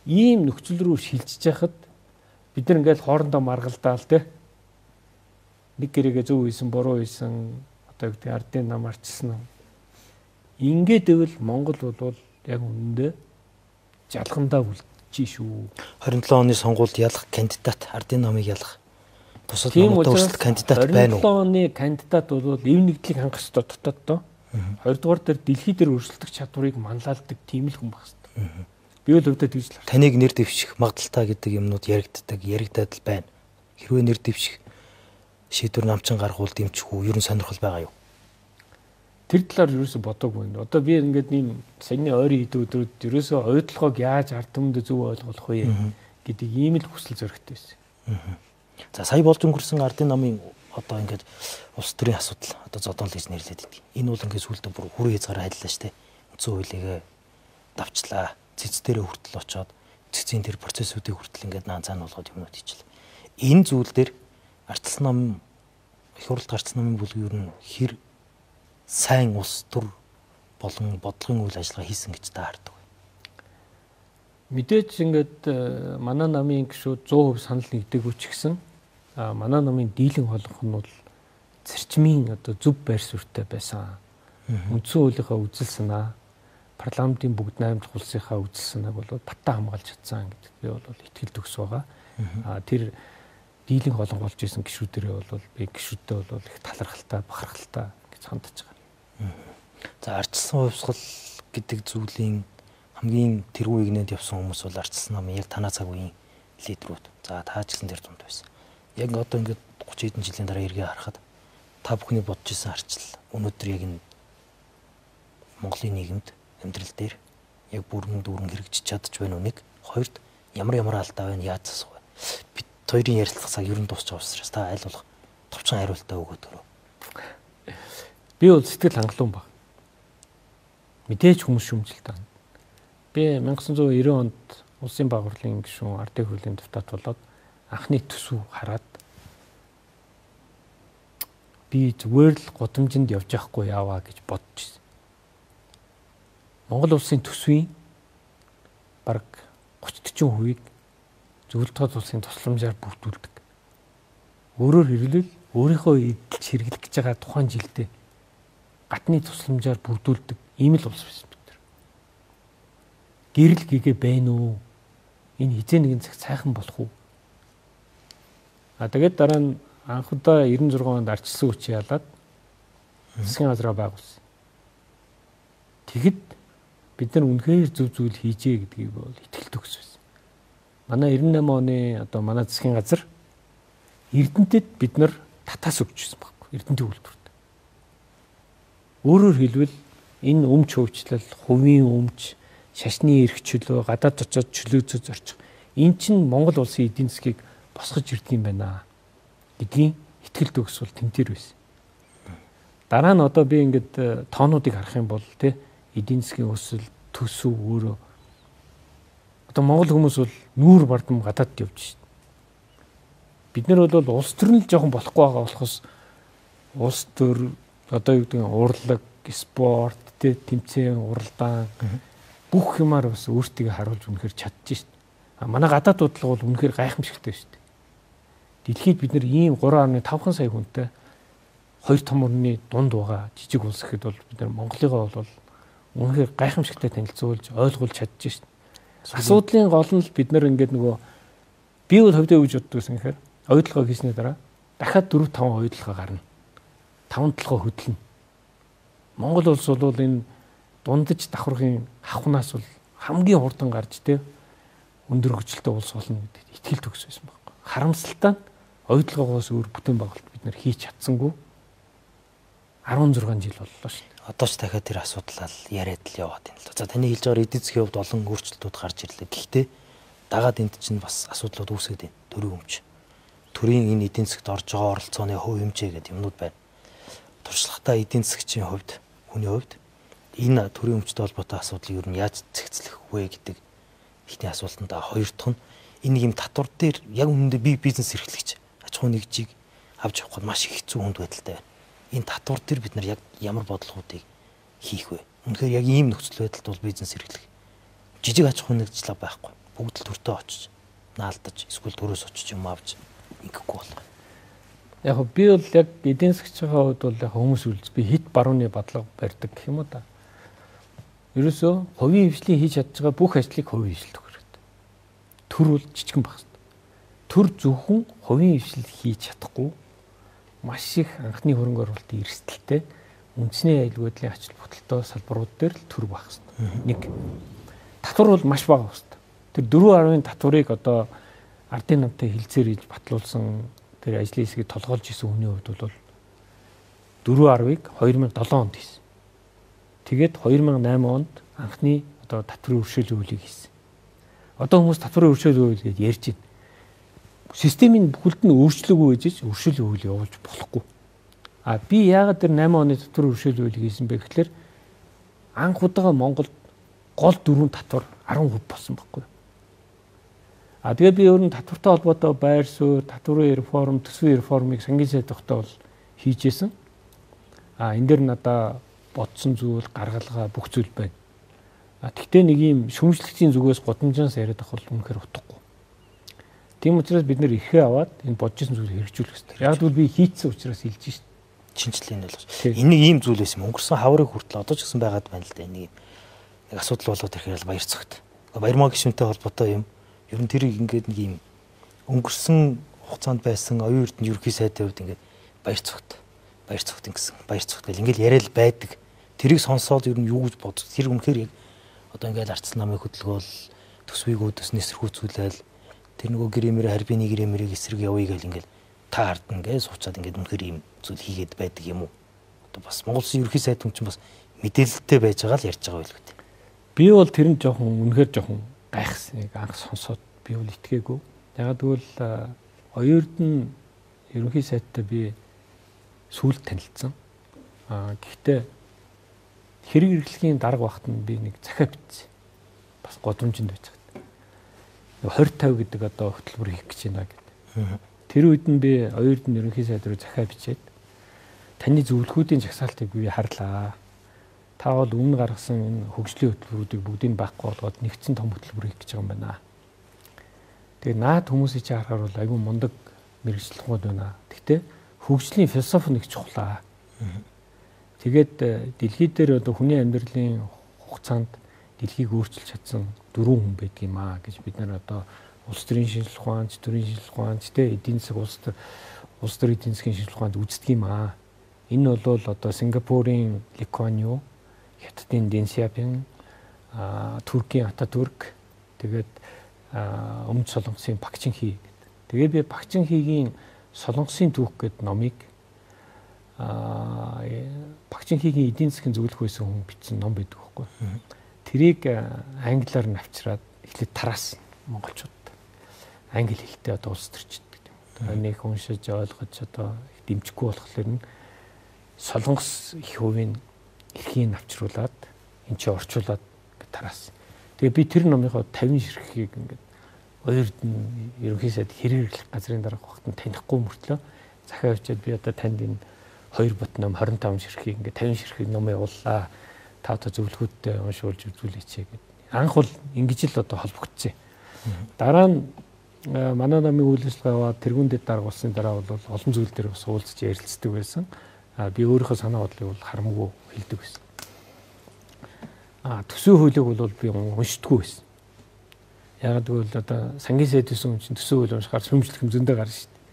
Ийм нөхцөл рүү шилжиж яхад бид нар ингээл хоорондоо маргалдаал те. Нэг гэрээгээ зөв хийсэн, буруу хийсэн, одоо юу гэдэг ардын нам арчилсан нам. Ингээд ивэл Монгол бол яг үнэндээ жалгандаа үлдчихэ шүү. 27 оны сонгуульд ялах кандидат, ардын намыг ялах бусад намтай өрсөлдөх кандидат байна уу? 27 оны кандидат бол эв нэгдлийг хангах ёстой дотооддоо. Хоёрдугаар дээр дэлхий дээр өрсөлдөх чадварыг манлайлдаг тийм л хүн байх ёстой. Би бол өвдөө тэгж л. Таныг нэр дэвших магадлалтай гэдэг юмнууд яригддаг, яригдаад л байна. Хэрвээ нэр дэвших шийдвэр намчин гаргуул дэмжих үү? Ер нь сонирхол байгаа юу? Тэр талаар ерөөсө бодоогүй байна. Одоо би ингээд ийм саяны ойрын хэд өдрүүд ерөөсө ойдлогоог яаж ард түмэнд зөв ойлгох вэ гэдэг ийм л хүсэл зоригтой байсан. За сая болж өнгөрсөн ардын намын одоо ингээд улс төрийн асуудал одоо зодоол гэж нэрлэдэг байдаг. Энэ бол ингээд сүүлдээ бүр хүрээ хязгаараа хайллаа штэ. Үндсэн хуулийг давчлаа. Цэц дээрээ хүртэл очоод цэцийн тэр процессуудыг хүртэл ингээд наан цаана болгоод юмнууд хийчихлээ. Энэ зүйл дээр ардчилсан нам их хурлд гарсан намын бүлэг ер нь хэр сайн улс төр болон бодлогын үйл ажиллагаа хийсэн гэж та хардаг. Мэдээж ингээд манай намын гишүүд 100% санал нэгдээгүй ч гэсэн манай намын дийлэн холонх нь бол зарчмын одоо зөв байр суурьтай байсан. Үндсэн хуулийнхаа үзэл санаа, парламентын бүгд найрамдах улсынхаа үзэл санааг бол баттай хамгаалж чадсан гэдэгт би бол итгэл төгс байгаа. Тэр дийлэн холонх болж исэн гишүүдэрээ бол би гишүүдтэй бол их талархалтай, бахархалтай гэж хандж байгаа. За, ардчилсан хувьсгал гэдэг зүйлийн хамгийн тэргүй игнэнд явсан хүмүүс бол ардчилсан намын яг танаа цаг үеийн лидерүүд. За, та ч гэсэн тэр дунд байсан. Яг одоо ингээд 30 хэдэн жилийн дараа эргээ харахад та бүхний бодож исэн ардчил өнөөдөр яг энэ Монголын нийгэмд амьдрал дээр яг бүрэн дүүрэн хэрэгжиж чадж байна уу нэг, хоёрт ямар ямар алдаа байна, яаж засах вэ? Бид хоёрын ярилцлага цаг ер нь дуусч байгаа учраас та аль болох товчхон хариултаа өгөөд өрөө. Би бол сэтгэл хангалуун баг. Мэдээж хүмүүс шүмжилт байна. Би 1990 онд Улсын баг хурлын гишүүн, ардын хурлын депутат болоод анхны төсөв хараад би зүгээр л гудамжинд явж явахгүй яваа гэж бодож ирсэн. Монгол улсын төсвийн бараг 30-40%-ийг зөвлөлтөө улсын тусламжаар бүрдүүлдэг. Өөрөөр хэлбэл өөрийнхөө эдэлж хэрэглэх гэж байгаа тухайн жилдээ гадны тусламжаар бүрдүүлдэг ийм л улс байсан бид нар. Гэрэл гэгээ байна уу? Энэ хизээ нэгэн цаг сайхан болох уу? А тэгээд дараа нь анх удаа 96 онд ардчилсан хүч ялаад засгийн газраа байгуулсан. Тэгэхэд бид нар үнэхээр зөв зүйл хийжээ гэдгийг бол итгэл төгс байсан. Манай 98 оны одоо манай засгийн газар Эрдэнэтэд бид нар татаас өгч ирсэн байхгүй. Эрдэнэтийн үйлдвэрт. Өөрөөр хэлбэл энэ өмч хөвчлөл, хувийн өмч, шашны эрх чөлөө, гадаад очоод чөлөөцөө зорчих. Энэ чинь Монгол улсын эдийн засгийг босгож ирдэг юм байна гэдгийн итгэл төгс бол тэмтэр байсан. Дараа нь одоо би ингээд тоонуудыг харах юм бол тэ эдийн засгийн өсөл, төсөв өөрөө одоо монгол хүмүүс бол нүүр бардам гадаадд явж шин. Бид нар бол улс төр нь л жоохон болохгүй байгаа болохоос улс төр одоо юу гэдэг нь урлаг, спорт, тэ тэмцээн, уралдаан бүх юмар бас өөртөө харуулж үнэхээр чадчих шин. А манай гадаад бодлого бол үнэхээр гайхамшигтай шүү дээ. Дэлхийд бид нар ийм 3.5 сая хүнтэй хоёр том орны дунд байгаа жижиг улс гэхэд бол бид нар Монголыгоо бол үнэхээр гайхамшигтай танилцуулж, ойлгуулж чадчих шин. Асуудлын гол нь л бид нар ингээд нөгөө би бол хувьдаа юу гэж боддог гэсэн гэхээр ойдлогоо хийсний дараа дахиад 4 5 ойдлогоо гарна. 5 толгой хөдлөнө. Монгол улс бол энэ дундаж давхаргын хавхнаас бол хамгийн хурдан гарч тэ өндөр хөгжилтэй улс болно гэдэгт итгэл төгс байсан байхгүй. Харамсалтай нь ойдлогоогоос өөр бүтээн байгуулалт бид нар хийж чадсангүй 16 жил боллоо шүү дээ. Одоо ч дахиад тэр асуудлаа яриад л яваад байна л да. За, таны хэлж байгаа эдийн засгийн хувьд олон өөрчлөлтүүд гарч ирлээ. Гэхдээ дагаад энд чинь бас асуудлууд үүсгээд байна. Төрийн өмч. Төрийн энэ эдийн засагт орж байгаа оролцооны хувь хэмжээ гэдэг юмнууд байна. Туршлагатай эдийн засгчийн хувьд, хүний хувьд энэ төрийн өмчтэй холбоотой асуудлыг ер нь яаж зэгцлэх вэ гэдэг ихний асуултанд хоёр дахь нь энэ юм татвар дээр яг үнэндээ би бизнес эрхлэгч аж ахуйн нэгжийг авч явах нь маш их хэцүү хүнд байдалтай байна. Энэ татвар дээр бид нар яг ямар бодлогоудыг хийх вэ? Үнэхээр яг ийм нөхцөл байдалд бол бизнес эрхлэх жижиг аж ахуйн нэгжлэг байхгүй. Бүгд л төртөө очиж наалдаж эсвэл төрөөс очиж юм авч ингэхгүй болох. Яг би бол яг эдийн засгчийн хувьд бол яг хүмүүс үлдс би хит барууны бодлого барьдаг гэх юм уу да. Ерөөсөө хувийн хвшлийн хийж чадж байгаа бүх ажлыг хувийн хвшилд өгөх хэрэгтэй. Төр бол жижигэн байх хэрэгтэй. Төр зөвхөн хувийн хвшил хийж чадахгүй маш их анхны хөрөнгө оруулалтын эрсдэлтэй үндэсний аюулгүй байдлын ач холбогдолтой салбарууд дээр л төр байх хэрэгтэй. Нэг татвар бол маш бага байх хэрэгтэй. Тэр 4.10-ын татварыг одоо ардын намтай хилцээр хийж батлуулсан тэр ажлын хэсгийг толгойлж исэн хүний хувьд бол 4.10-ыг 2007 онд хийсэн. Тэгээд 2008 онд анхны одоо татварын өршөөлийн хуулийг хийсэн. Одоо хүмүүс татварын өршөөлийн хууль гэж ярьж байна. Системийн бүхэлд нь өөрчлөөгүй байж өршөөлийн хууль явуулж болохгүй. А би яагаад тэр 8 оны татварын өршөөлийн хуулийг хийсэн бэ гэхлээр анх удаага Монголд гол дөрвөн татвар 10% болсон байхгүй. А тэгээд би өөр нь татвартай холбоотой байр суурь, татварын реформ, төсвийн реформыг сангийн сайд тогтоол бол хийж исэн. А энэ дэр надаа бодсон зүйл, гаргалгаа бүх зүйл байна. А тэгтээ нэг юм шүмжлэгчийн зүгээс гудамжаас яриад авах бол үнэхээр утгагүй. Тийм учраас бид нэр ихээ аваад энэ бодож исэн зүйлийг хэрэгжүүлэх хэрэгтэй. Яг тэгвэл би хийцсэн учраас хэлж шít. Шинжлэлийн ойлгож. Энэ нэг ийм зүйл байсан юм. Өнгөрсөн хаврыг хүртэл одоо ч гэсэн байгаад байна л да. Энийг нэг асуудал болоод ирэхээр баяр цогт. Баярмаа гишүүнтэй холбоотой юм. Ер нь тэрийг ингээд нэг ийм өнгөрсөн хугацаанд байсан оюун эрдэнэ ерөнхий сайдын хувьд ингээд баяр цогт. Баяр цогт ингэсэн. Баяр цогт гэл ингээд яриад байдаг. Тэрийг сонсоод ер нь юу гэж бодож тэр үнэхээр яг одоо ингээд арцсан намыг хөдөлгөөл төсвийг өөдөөс нь эсэргүүцүүлээл тэр нөгөө гэрэмэр харбины гэрэмэрийг эсрэг явъя гэл ингээд та хардна гэж суучаад ингээд үнэхээр ийм зүйл хийгээд байдаг юм уу? Одоо бас Монгол Улсын ерөнхий сайд хүн чинь бас мэдээлэлтэй байж байгаа л ярьж байгаа байлгүй дээ. Би бол тэр нь жоохон үнэхээр жоохон гайхсан. Яг анх сонсоод би бол итгээгүй. Яг тэгвэл оюун эрдэнэ ерөнхий сайдтай би сүүлд танилцсан. Аа гэхдээ хэрэг эрхлэгийн дарга багт нь би нэг захиа бичсэн. Бас годомжинд байж байгаа. 20 50 гэдэг одоо хөтөлбөр хийх гэж байна гэдэг. Тэр үед нь би оюун эрдэнэ ерөнхий сайд руу захиа бичээд таны зөвлөхүүдийн жагсаалтыг би харлаа. Та бол өмнө гаргасан энэ хөгжлийн хөтөлбөрүүдийг бүгдийг байхгүй болгоод нэгдсэн том хөтөлбөр хийх гэж байгаа юм байна. Тэгээ наад хүмүүсийг чи харахаар бол айгүй мундаг мэргэжилтнүүд байна. Гэхдээ хөгжлийн философи нэг чухлаа. Тэгээд дэлхий дээр одоо хүний амьдралын хугацаанд дэлхийг өөрчилж чадсан дөрвөн хүн байдаг юм аа гэж бид нар одоо улс төрийн шинжлэх ухаанч, төрийн шинжлэх ухаанч, тэ эдийн засаг улс төр эдийн засгийн шинжлэх ухаанд үздэг юм аа. Энэ бол одоо Сингапурын Ли Куан Ю, Хятадын Дэн Сяопин, Туркийн Ататүрк, тэгээд Өмнөд Солонгосын Пак Чин Хи гэдэг. Тэгээд би Пак Чин Хийгийн Солонгосын түүх гэдэг номыг Пак Чин Хийгийн эдийн засгийн зөвлөх байсан хүн бичсэн ном байдаг байхгүй. Тэрийг англиар нь авчираад эхлээд тараасан монголчууд. Англи хэлтэй одоо улс төрчид гэдэг юм. Нэг уншиж ойлгож одоо их дэмжихгүй болохоор нь Солонгос их хувийн эрхийг авчруулад эн чинь орчуулад ингээд тараасан. Тэгээ би тэр номынхоо 50 ширхгийг ингээд оюун эрдэнэ ерөнхий сайд хэрэг эрхлэх газрын дарга багт нь танихгүй мөртлөө захиа бичээд би одоо танд энэ 2 бот ном 25 ширхгийг ингээд 50 ширхгийг ном явууллаа. Та одоо зөвлөхүүдтэй уншуулж үзүүлээч гэд. Анх бол ингэж л одоо холбогдсон. Дараа нь манай намын үйл ажиллагаа яваад тэргүүн дэд дарга болсны дараа бол олон зүйл дээр бас уулзч ярилцдаг байсан. Би өөрийнхөө санаа бодлыг бол харамгүй хэлдэг байсан. Төсвийн хуулийг бол би уншдаггүй байсан. Яг гэвэл одоо сангийн сайд байсан хүн чинь төсвийн хууль уншихаар шүүмжлэх юм зөндөө гарна шүү дээ.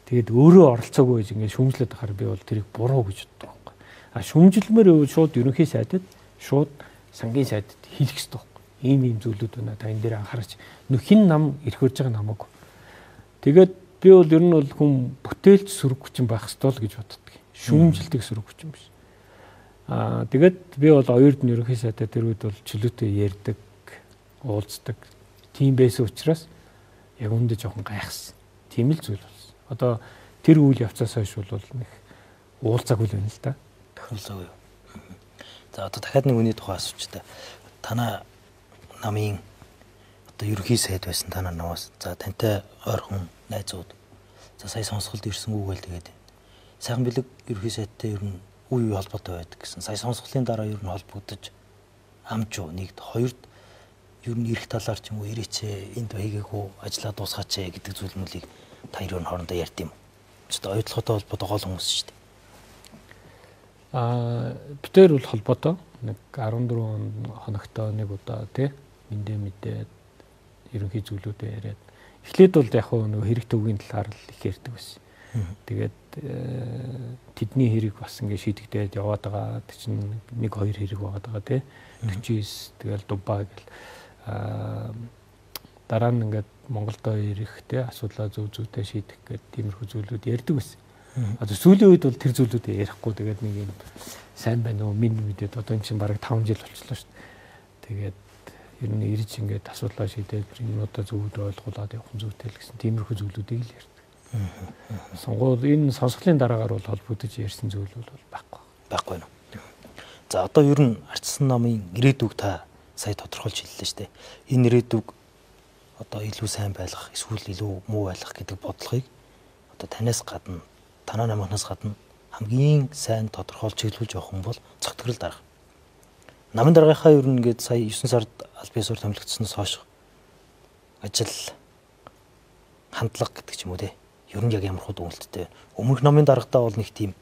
Тэгээд өөрөө оролцоогүй байж ингээд шүүмжлээд байхаар би бол тэрийг буруу гэж боддог байхгүй. Шүүмжлэмээр шууд ерөнхий сайдад шууд сангийн сайдад хэлэх ёстой байхгүй. Ийм ийм зүйлүүд байна. Та энэ дээр анхаарч нөх хин нам эрх өрж байгаа намаагүй. Тэгээд би бол ер нь бол хүн бүтээлч сөрөг хүчин байх ёстой л гэж боддог. Шүүмжилдэг сөрөг хүчин биш. Тэгээд би бол оюун эрдэнэ ерөнхий сайдаа тэр үед бол чөлөөтэй ярьдаг, уулздаг. Тийм байсан учраас яг үүндээ жоохон гайхсан. Тийм л зүйл болсон. Одоо тэр үйл явцаас хойш бол нэг уулзаагүй л байна л да. Тохиолдоогүй юу. За одоо дахиад нэг үний тухай асууч та. Танаа намын одоо ерөнхий сайд байсан танаа намаас за тантай ойрхон найзууд за сая сонсголд ирсэнгүй гээл тэгээд сайхан бэлэг ерөнхий сайдтай ер нь үе үе холбоотой байдаг гэсэн. Сая сонсголын дараа ер нь холбогдож амж уу нэгд хоёрд ер нь эрх талаар ч юм уу ирээч энд хийгээгүй ажиллаа дуусгаач гэдэг зүйл мүлийг та хоёр хоорондоо ярьд юм. Одоо оюутлоготой холбоотой гол хүмүүс шүү дээ. Бид хоёр бол холбоотой. Нэг 14 хоногтой нэг удаа тий мэндэ мэдээд ерөнхий зүйлүүдээ яриад эхлээд бол яг нөгөө хэрэг төвгийн талаар л их ярьдаг байсан. Тэгээд тэдний хэрэг бас ингээд шийдэгдээд яваад байгаа. Тэр чинь 1 2 хэрэг байгаад байгаа тий. 49 тэгэл Дубай гэл дараа нь ингээд Монголдо ирэх тий асуудлаа зөв зөвтэй шийдэх гээд тиймэрхүү зүйлүүд ярьдаг байсан. Одоо сүүлийн үед бол тэр зүйлүүдээ ярихгүй тэгээд нэг юм сайн байна уу минь мэдээд одоо эн чинь бараг 5 жил болчихлоо шүү дээ. Тэгээд ер нь ирж ингээд асуудлаа шийдээд юмнуудаа зөв ойлгуулад явах зүйтэй л гэсэн тиймэрхүү зүйлүүдийг л ярьдаг. Сонгуул энэ сонсголын дараагаар бол холбогдож ярьсан зүйл бол байхгүй. Байхгүй нэ. За одоо ер нь Арчсан намын ирээдүг та сая тодорхойлж хэллээ шүү дээ. Энэ ирээдүг одоо илүү сайн байлгах эсвэл илүү муу байлгах гэдэг бодлогыг одоо танаас гадна танаа намынхнаас гадна хамгийн сайн тодорхойлж чиглүүлж явах хүн бол цогтгорол дарга. Намын даргынхаа ер нь ингээд сая 9 сард аль биесээр томилогдсоноос хойш ажил хандлага гэдэг ч юм уу те. Ер нь яг ямар хуу дүгнэлттэй. Өмнөх намын даргадаа бол нэг тийм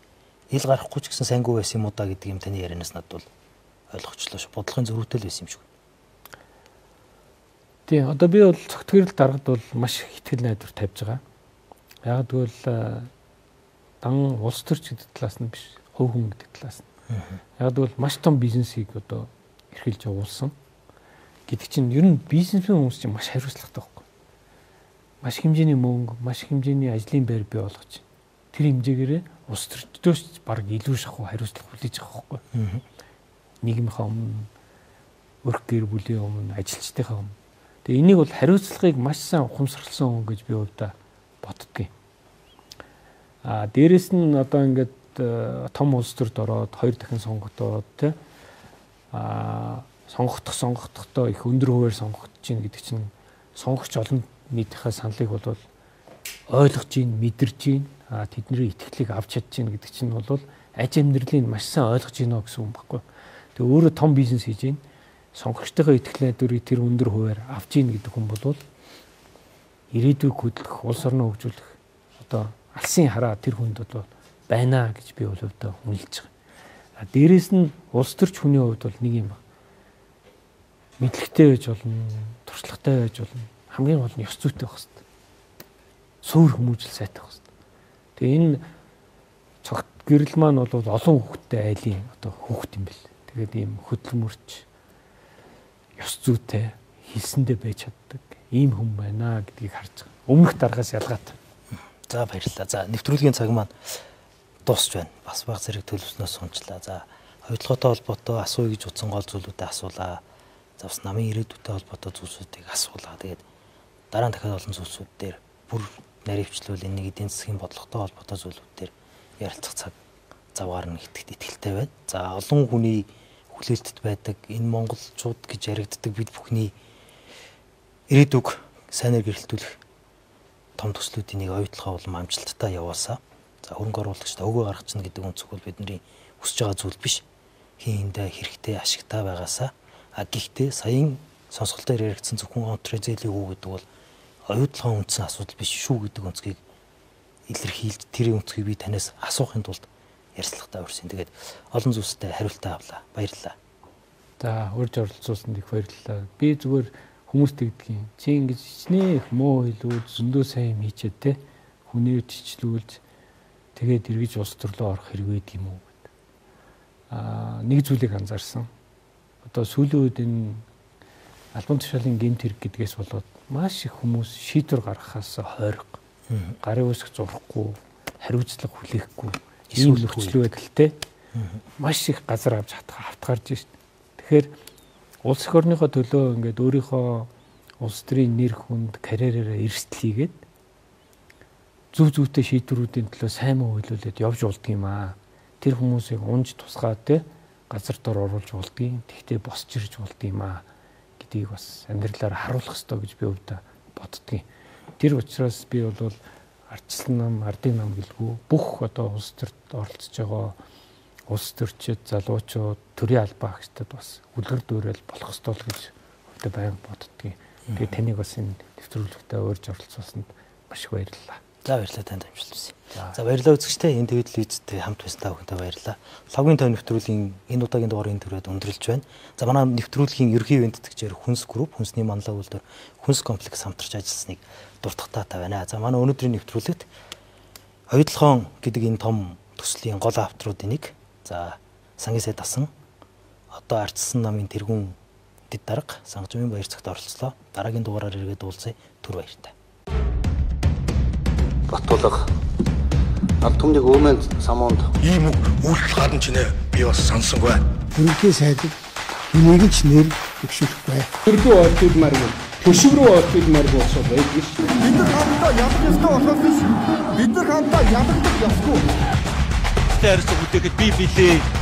ил гарахгүй ч гэсэн сайнгүй байсан юм уу да гэдэг юм таны ярианаас надад бол ойлгочлоо шүү. Бодлогын зөрүүтэй л байсан юм шиг. Тийм, одоо би бол цогтгөрөл даргад бол маш их итгэл найдвар тавьж байгаа. Яг тэгвэл дан улс төрч гэдэг талаас нь биш, хувь хүн гэдэг талаас нь. Яг тэгвэл маш том бизнесийг одоо эрхэлж явуулсан гэдэг чинь ер нь бизнесмен хүмүүс чинь маш хариуцлагатай байхгүй. Маш хэмжээний мөнгө, маш хэмжээний ажлын байр бий болгож байна. Тэр хэмжээгээрээ улс төрчдөөс баг илүү шахуу хариуцлага хүлээж авах байхгүй. Нийгмийнхаа өмнө, өрх гэр бүлийн өмнө, ажилчдынхаа өмнө. Тэгээ энийг бол хариуцлагыг маш сайн ухамсарласан хүн гэж би хувьдаа боддгийн. А дээрэс нь одоо ингээд том улс төрд ороод хоёр дахин сонгогдоод тий сонгогдохдоо их өндөр хувиар сонгогдож чинь гэдэг чинь сонгогч олон нийтийнхээ саналыг бол ойлгож чинь, мэдэрч чинь, тэдний итгэлийг авч чадж чинь гэдэг чинь бол аж амьдралыг маш сайн ойлгож гинэ гэсэн юм баггүй. Тэгээ өөрөө том бизнес хийж гин, сонгогчдынхаа итгэл найдварыг тэр өндөр хувиар авч гин гэдэг хүн бол ирээдүйг хөдлөх, улс орноо хөгжүүлэх одоо алсын хараа тэр хүнд бол байна гэж би бол өвдөө үнэлж байгаа. А дээрэс нь улс төрч хүний хувьд бол нэг юм баг. Мэдлэгтэй байж болно, туршлагатай байж болно. Хамгийн гол нь ёс зүйтэй байх хэрэгтэй. Суур хүмүүжил сайтай байх хэрэгтэй. Тэгээ энэ цогт гэрэл маань бол олон хүүхэдтэй айлын одоо хүүхэд юм бэл. Тэгээд ийм хөдөлмөрч, ёс зүйтэй, хэлсэндээ байж чаддаг ийм хүн байна гэдгийг харж байгаа. Өмнөх даргаас ялгаатай. За баярлалаа. За нэвтрүүлгийн цаг маань дуусч байна. Бас баг зэрэг төлөвснөөс сунчлаа. За оюутлоготой холбоотой асууя гэж утсан гол зүйлүүдээ асуулаа. За бас намын ирээдүйтэй холбоотой зүйлсүүдийг асуулаа. Тэгээд дараа нь дахиад олон зүйлсүүд дээр бүр наривчлуул энэ нэг эдийн засгийн бодлоготой холбоотой зүйлүүд дээр ярилцах цаг зав гарна гэдэгт итгэлтэй байна. За олон хүний хүлээлтэд байдаг энэ монголчууд гэж яригддаг бид бүхний ирээдүг сайнаар гэрэлтүүлэх том төслүүдийн нэг оюутлогоо улам амжилттай явуулсаа. За хөрөнгө оруулагчдаа өгөө гаргах чинь гэдэг өнцөг бол бидний хүсэж байгаа зүйл биш. Хин хиндэ хэрэгтэй ашигтай байгаасаа. А гэхдээ саяын сонсгол дээр яригдсан зөвхөн контр зээлийн үү гэдэг бол оюутлогын үндсэн асуудал биш шүү гэдэг өнцгийг илэрхийлж тэр өнцгийг би танаас асуухын тулд ярилцлагатай урьсан. Тэгээд олон зүйлстэй хариултаа авлаа. Баярлалаа. За урьж оролцуулсанд их баярлалаа. Би зүгээр хүмүүст тэгдэг юм. Чи ингэж хичнээн их муу хэлүүд зөндөө сайн юм хийчээд те хүнээр чичлүүлж тэгээд эргэж улс төрлөө орох хэрэг байд юм уу гэд. Нэг зүйлийг анзаарсан. Одоо сүүлийн үед энэ албан тушаалын гэмт хэрэг гэдгээс болоод маш их хүмүүс шийдвэр гаргахаас хойрог, гарын үсэг зурхгүй, хариуцлага хүлээхгүй ийм нөхцөл байдалтай маш их газар авч хавтгарч шít. Тэгэхээр улс эх орныхоо төлөө ингээд өөрийнхөө улс төрийн нэр хүнд карьераараа эрсдэл хийгээд зөв зөвтэй шийдвэрүүдийн төлөө сайн муу хөлөөлөд явж болдго юм аа. Тэр хүмүүсийг унж тусгаад те газар дор оруулж болдгийг, тэгтээ босч ирж болдго юм аа гэдгийг бас амьдралаар харуулах ёстой гэж би өвдө боддгийн. Тэр учраас би бол ардчилсан нам, ардын нам гэлгүй бүх одоо улс төрд оролцож байгаа улс төрчид, залуучууд, төрийн албан агчдад бас үлгэр дуурайл болох ёстой л гэж өвдө байнга боддгийн. Тэгээ таныг бас энэ нэвтрүүлэгтээ урьж оролцуулсанд маш их баярлалаа. За баярлалаа, танд амжилт хүсье. За баярлалаа үзэгчтэй, энэ ТV телевизтэй хамт байсан та бүхэнтэй баярлалаа. Лавгийн той нэвтрүүлгийн энэ удаагийн дугаар энэ түрээд өндөрлж байна. За манай нэвтрүүлгийн ерөнхий бэлтгэгчээр Хүнс групп, Хүнсний манлай үйлдвэр, Хүнс комплекс хамтарч ажилласныг дуртах таатай байна. За манай өнөөдрийн нэвтрүүлэгт Оюутлогоон гэдэг энэ том төслийн гол авторуудын нэг, за сангийн сайд асан одоо ардчилсан намын тэргүүн дэд дарга Сангажмын баяр цагт оролцлоо. Дараагийн дугаараар эргээд уулзъя. Түр баяртай. Батулга ард түмнийг өмнө самуунд ийм үг үйлдэл гарна чинээ би бас санасангүй. Бүрэнхий сайдыг хэнийг ч нэр дэвшүүлэхгүй. Төрдөө олдмааргүй, төшөг рүү олдмааргүй босоод байдаг шүү. Бид нар хамтдаа ялах ёстой болохоос биш. Бид нар хамтдаа ялагдах ёсгүй. Хариуцлага бүтээхэд би билээ.